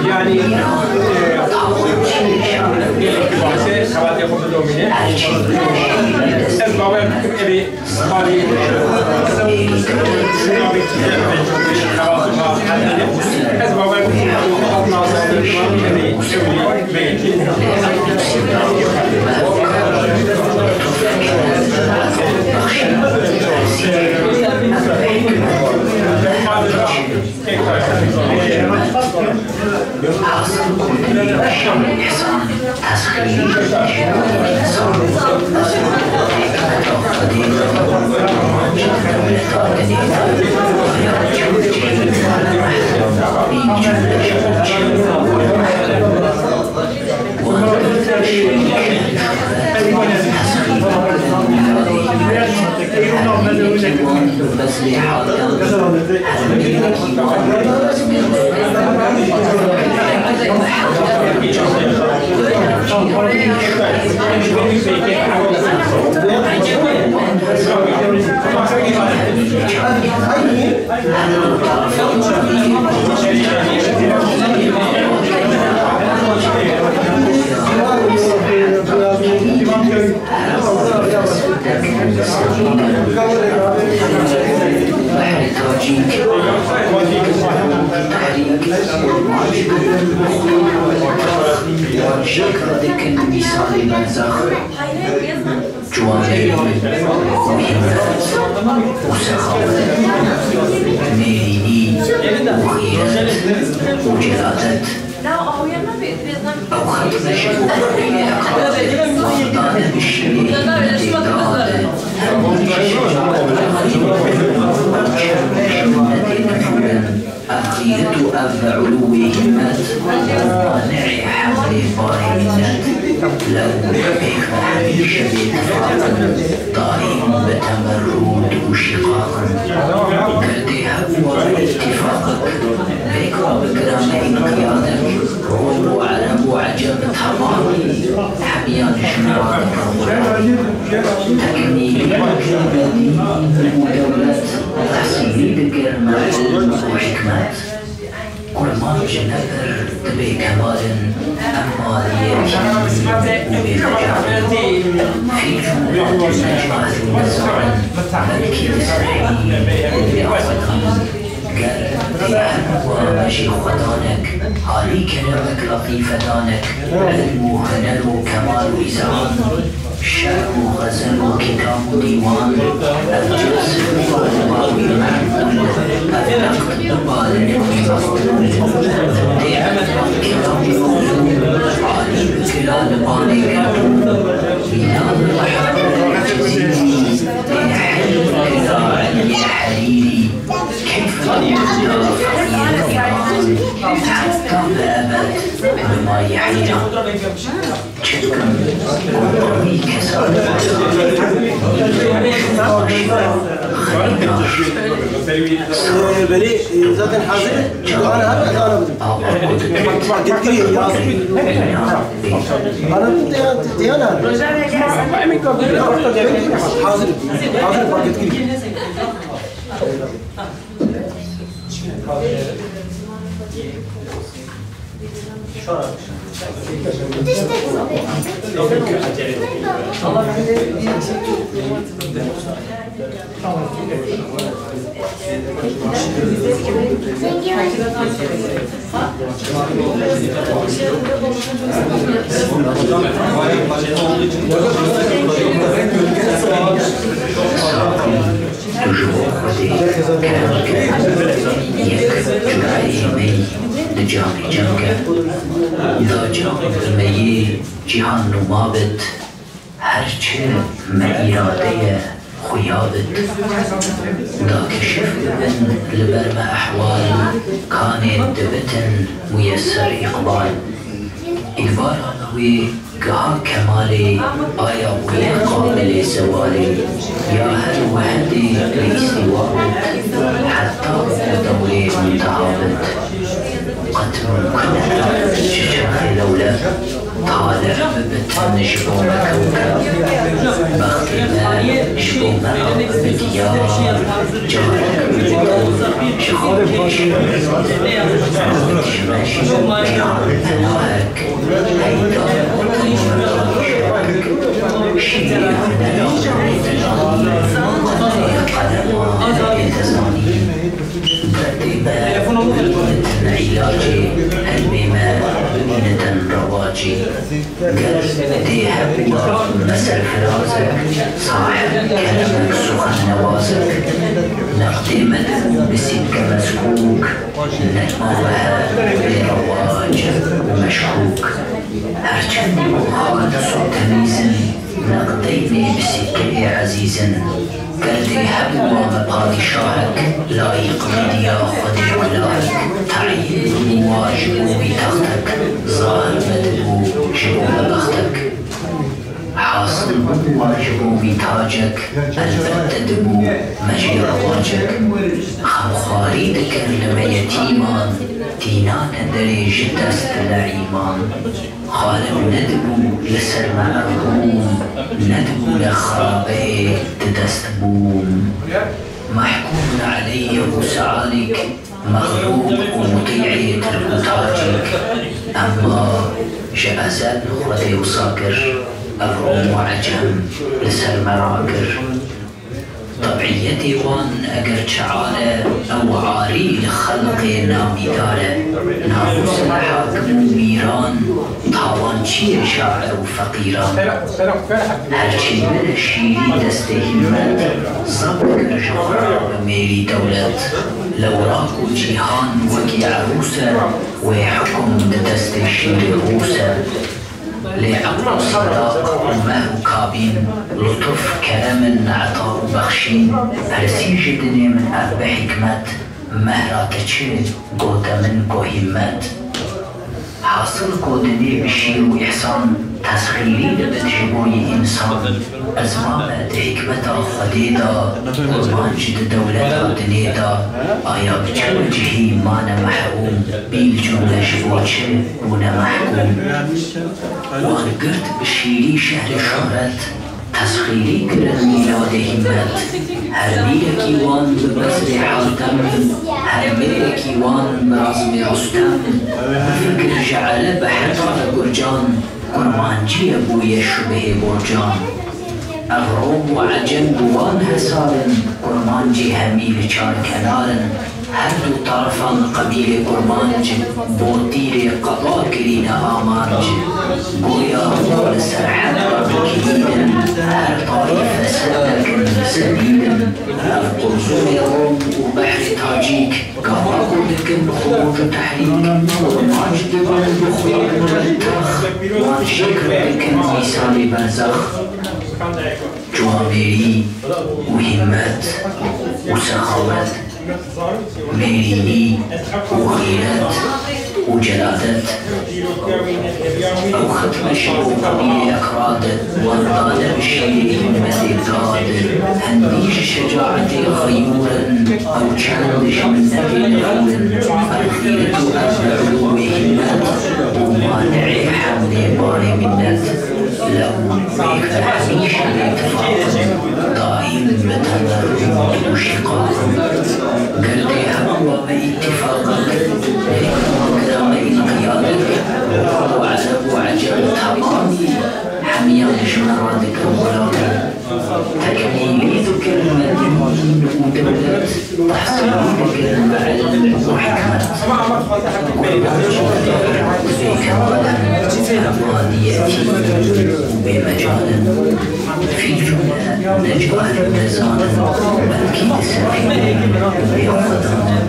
Yani, e, gelek bahse xebatê xwe bidomîne. Ez bawer dikim, evê Şikir dikin mîsalê berzex, ciwanî û hîmmet û sexawet, nêrînî û xîret û celadet. Ew xetme ji bo xwedana bişînê, hemû ji minnetê difirin. Ev xîret û ev ulûwê hîmmet, mani'ê hemlê barê mînet, lew pêk me hemîşe bê tifaq in, daîm bi temerrûd û şîqaq in. Ger dê hebûa me îtîfaqek, pêk rabikira me înqiyadek, Rom û Ereb û Ecem bi temamî hemiyan ji me re dikin xwe. Teknîk, dîn û dewlet, Tehsîlî dikir meqûl û hikmet. Kurmanc ji nebir dibê kemal in, em maliyetî û bêbeca in. Fîk û necah û nezanin, belkî diserî û bêxwedan in. Ger dê her wa me jî xwedanek, alî keremek, letîfedanek, ilm û huner û kemal û îzan, Şer û xezel û kitab û dîwan, ev cihs biba li bawî meqbûl, ev neqd biba li newî meqbûl. Dê ev kiram û alî bikira li banê gerdûn, mîna li behra cizî, dê hey bikira Eliyê Herîrî, keyf û da feqîrê Îran, heta bi ebed bimayî heyran. Çi bikim? Belê, e, zaten hazir. Ana hebe, ez ana bidim. Paketkirî, yazî. Ana bidim, diyan, diyan ana. Hazir. Hazir paketkirî. Tu ji bo Xwedê kerem ke, yek cureyê mey di camê cem ke. Da cam bi meyê cîhan nûma bit, her çi me îrade ye xuya bit. Da keşif bibin li ber me ehwal, kanê dibitin muyeser îqbal. Îdbara me wê Giha kemalê, aya wê qabilê zewalê, ya her wehedê li îstîwa bit, heta ku dewrê munteha bit. Qet mumkin e ji çerxê lewle, talih bibitin ji bo me kewkeb. Bextê me ji bo me bibe diyar, carek bibitin ji xwe pêş. Ji me jî cîhan penahek. Ger dê hebûna me serfirazek, sahib keremek, suxennewazek, neqdê me dibû bi sîpke mezkûk. Netma we bê rewac û meşkûk. Her çendî ku xak û sotemîz in, neqdeynê bi sîkeyê ezîz in. Ger dê hebûwa me padîşahek, layîq bîdiya Xwedê gulahek, teyîn bûwa ji bo wî textek, zahir me dibû ji bo me bextek. Hasil bû ji bo wî tacek, elbette dibû me jî rewacek. Xemxwarî dikir li me yetîman, tîna ne derê ji dest leîman. Xalib nedibû li ser me ev rûn, nedibû li xerabeyê di dest bûn. Mehkûm li eleyê Ebû Sealîk, mexlûq û mutî'ê tirk û tacîk. Emma ji ezel Xwedê wisa kir, ev Rom û Ecem li ser me rakir. Tebîetê wan eger çi al e, ew arî li xelqê namîdar e. Namûs li hakim û mîran, tawan çi ye şair û feqîran? Her çî bire şîrî destê hîmmet, zeb dikir ji xwe re bi mêrî dewlet. Lewrak û cîhan wekî erûs e, wê hukum di destê şîrê rûs e. Lê eql û sedaq û mehr û kabîn, lutuf, kerem in, eta û bexşîn, pirsî ji dinê min ev bi hikmet, mehra te çi, gote min ku hîmmet. Hasil ku dinê bi şîr û îhsan, tesxîrî dibit ji bo yê însan. Ez mame di hikmeta Xwedê de, qurbanc di dewleta dinê de, aya bi çi wecihî mane mehrûm, bîl cûme ji bo çi bûne mehkûm? Wan girt bi şîrî şehrê şohret, tesxîrî kirin mîladê hîmmet. Her mîrekî wan bi bezrê Hatem, her mêrekî wan bi razmê Rustem. Bifikir ji Ereb heta li Gurcan, kurmancî ye bûye şubihê borcan. Ev Rom û Ecem bi wan hesar in, kurmancî hemî li çar kenar in. Her du terefan qebîlê kurmanc, bo tîrê qeba kirîne amanc. Goya wan li serheddan kilîd in, her taîfe sendek in, senîd in. Ev qulzûmê Rom û behrê tacîk, gava ku dikin xuruc û tehrîk, kurmanc dibin bi xwe tex, wan şekil dikin mîsalê berzex. Ciwamêrî û hîmmet û sexawet, mêrînî û xîret, û celadet. Ew xetme şîr û qebîlê Ekrad, werdane bi şîrê hîmmetê dad, hendî ji şecaetê xeyûr in, ew çend ji minnetê nexûr in, ev xîret û ev bi ulûwê hîmmet û maneê hemlê barê mînnet. Lew wêk bi hemîşe lê tifaq in, daîm bi temerrûd û şîqaq in. Ger dê hemû we bi îtîfaq in, hikma girame înqiyadek, û ereb û ecem temamî hemiyan ji me re dikin xulamî. Tekmîlî dikir me dîn û dewlet, tehsîlî dikir me ilm û hikmet. Qurban çû bêkemal in, hevaniyetî û bêmecal in. Fî cumle ne cahil û nezan in, belkî di sefî û bêxwedan in.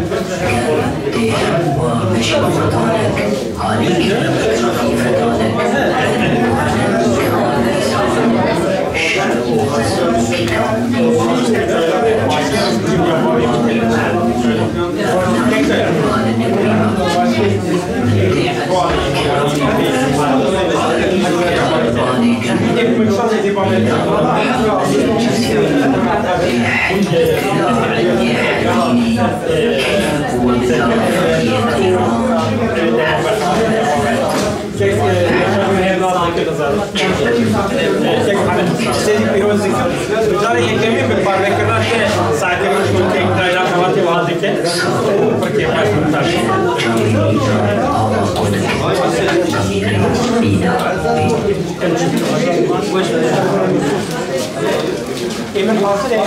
Ger dê hemû we beşî xwedanek, Alîkirî, Xîfedanek, Şer û xizm û kîtab û dîwan, Sêdî pîroz dikim. Cara yekemîn bi parvekirina te saetirina şûlkeyî dayra xebatê wiha dike. Pirkê xweş min taşî. Ê min xwestin e.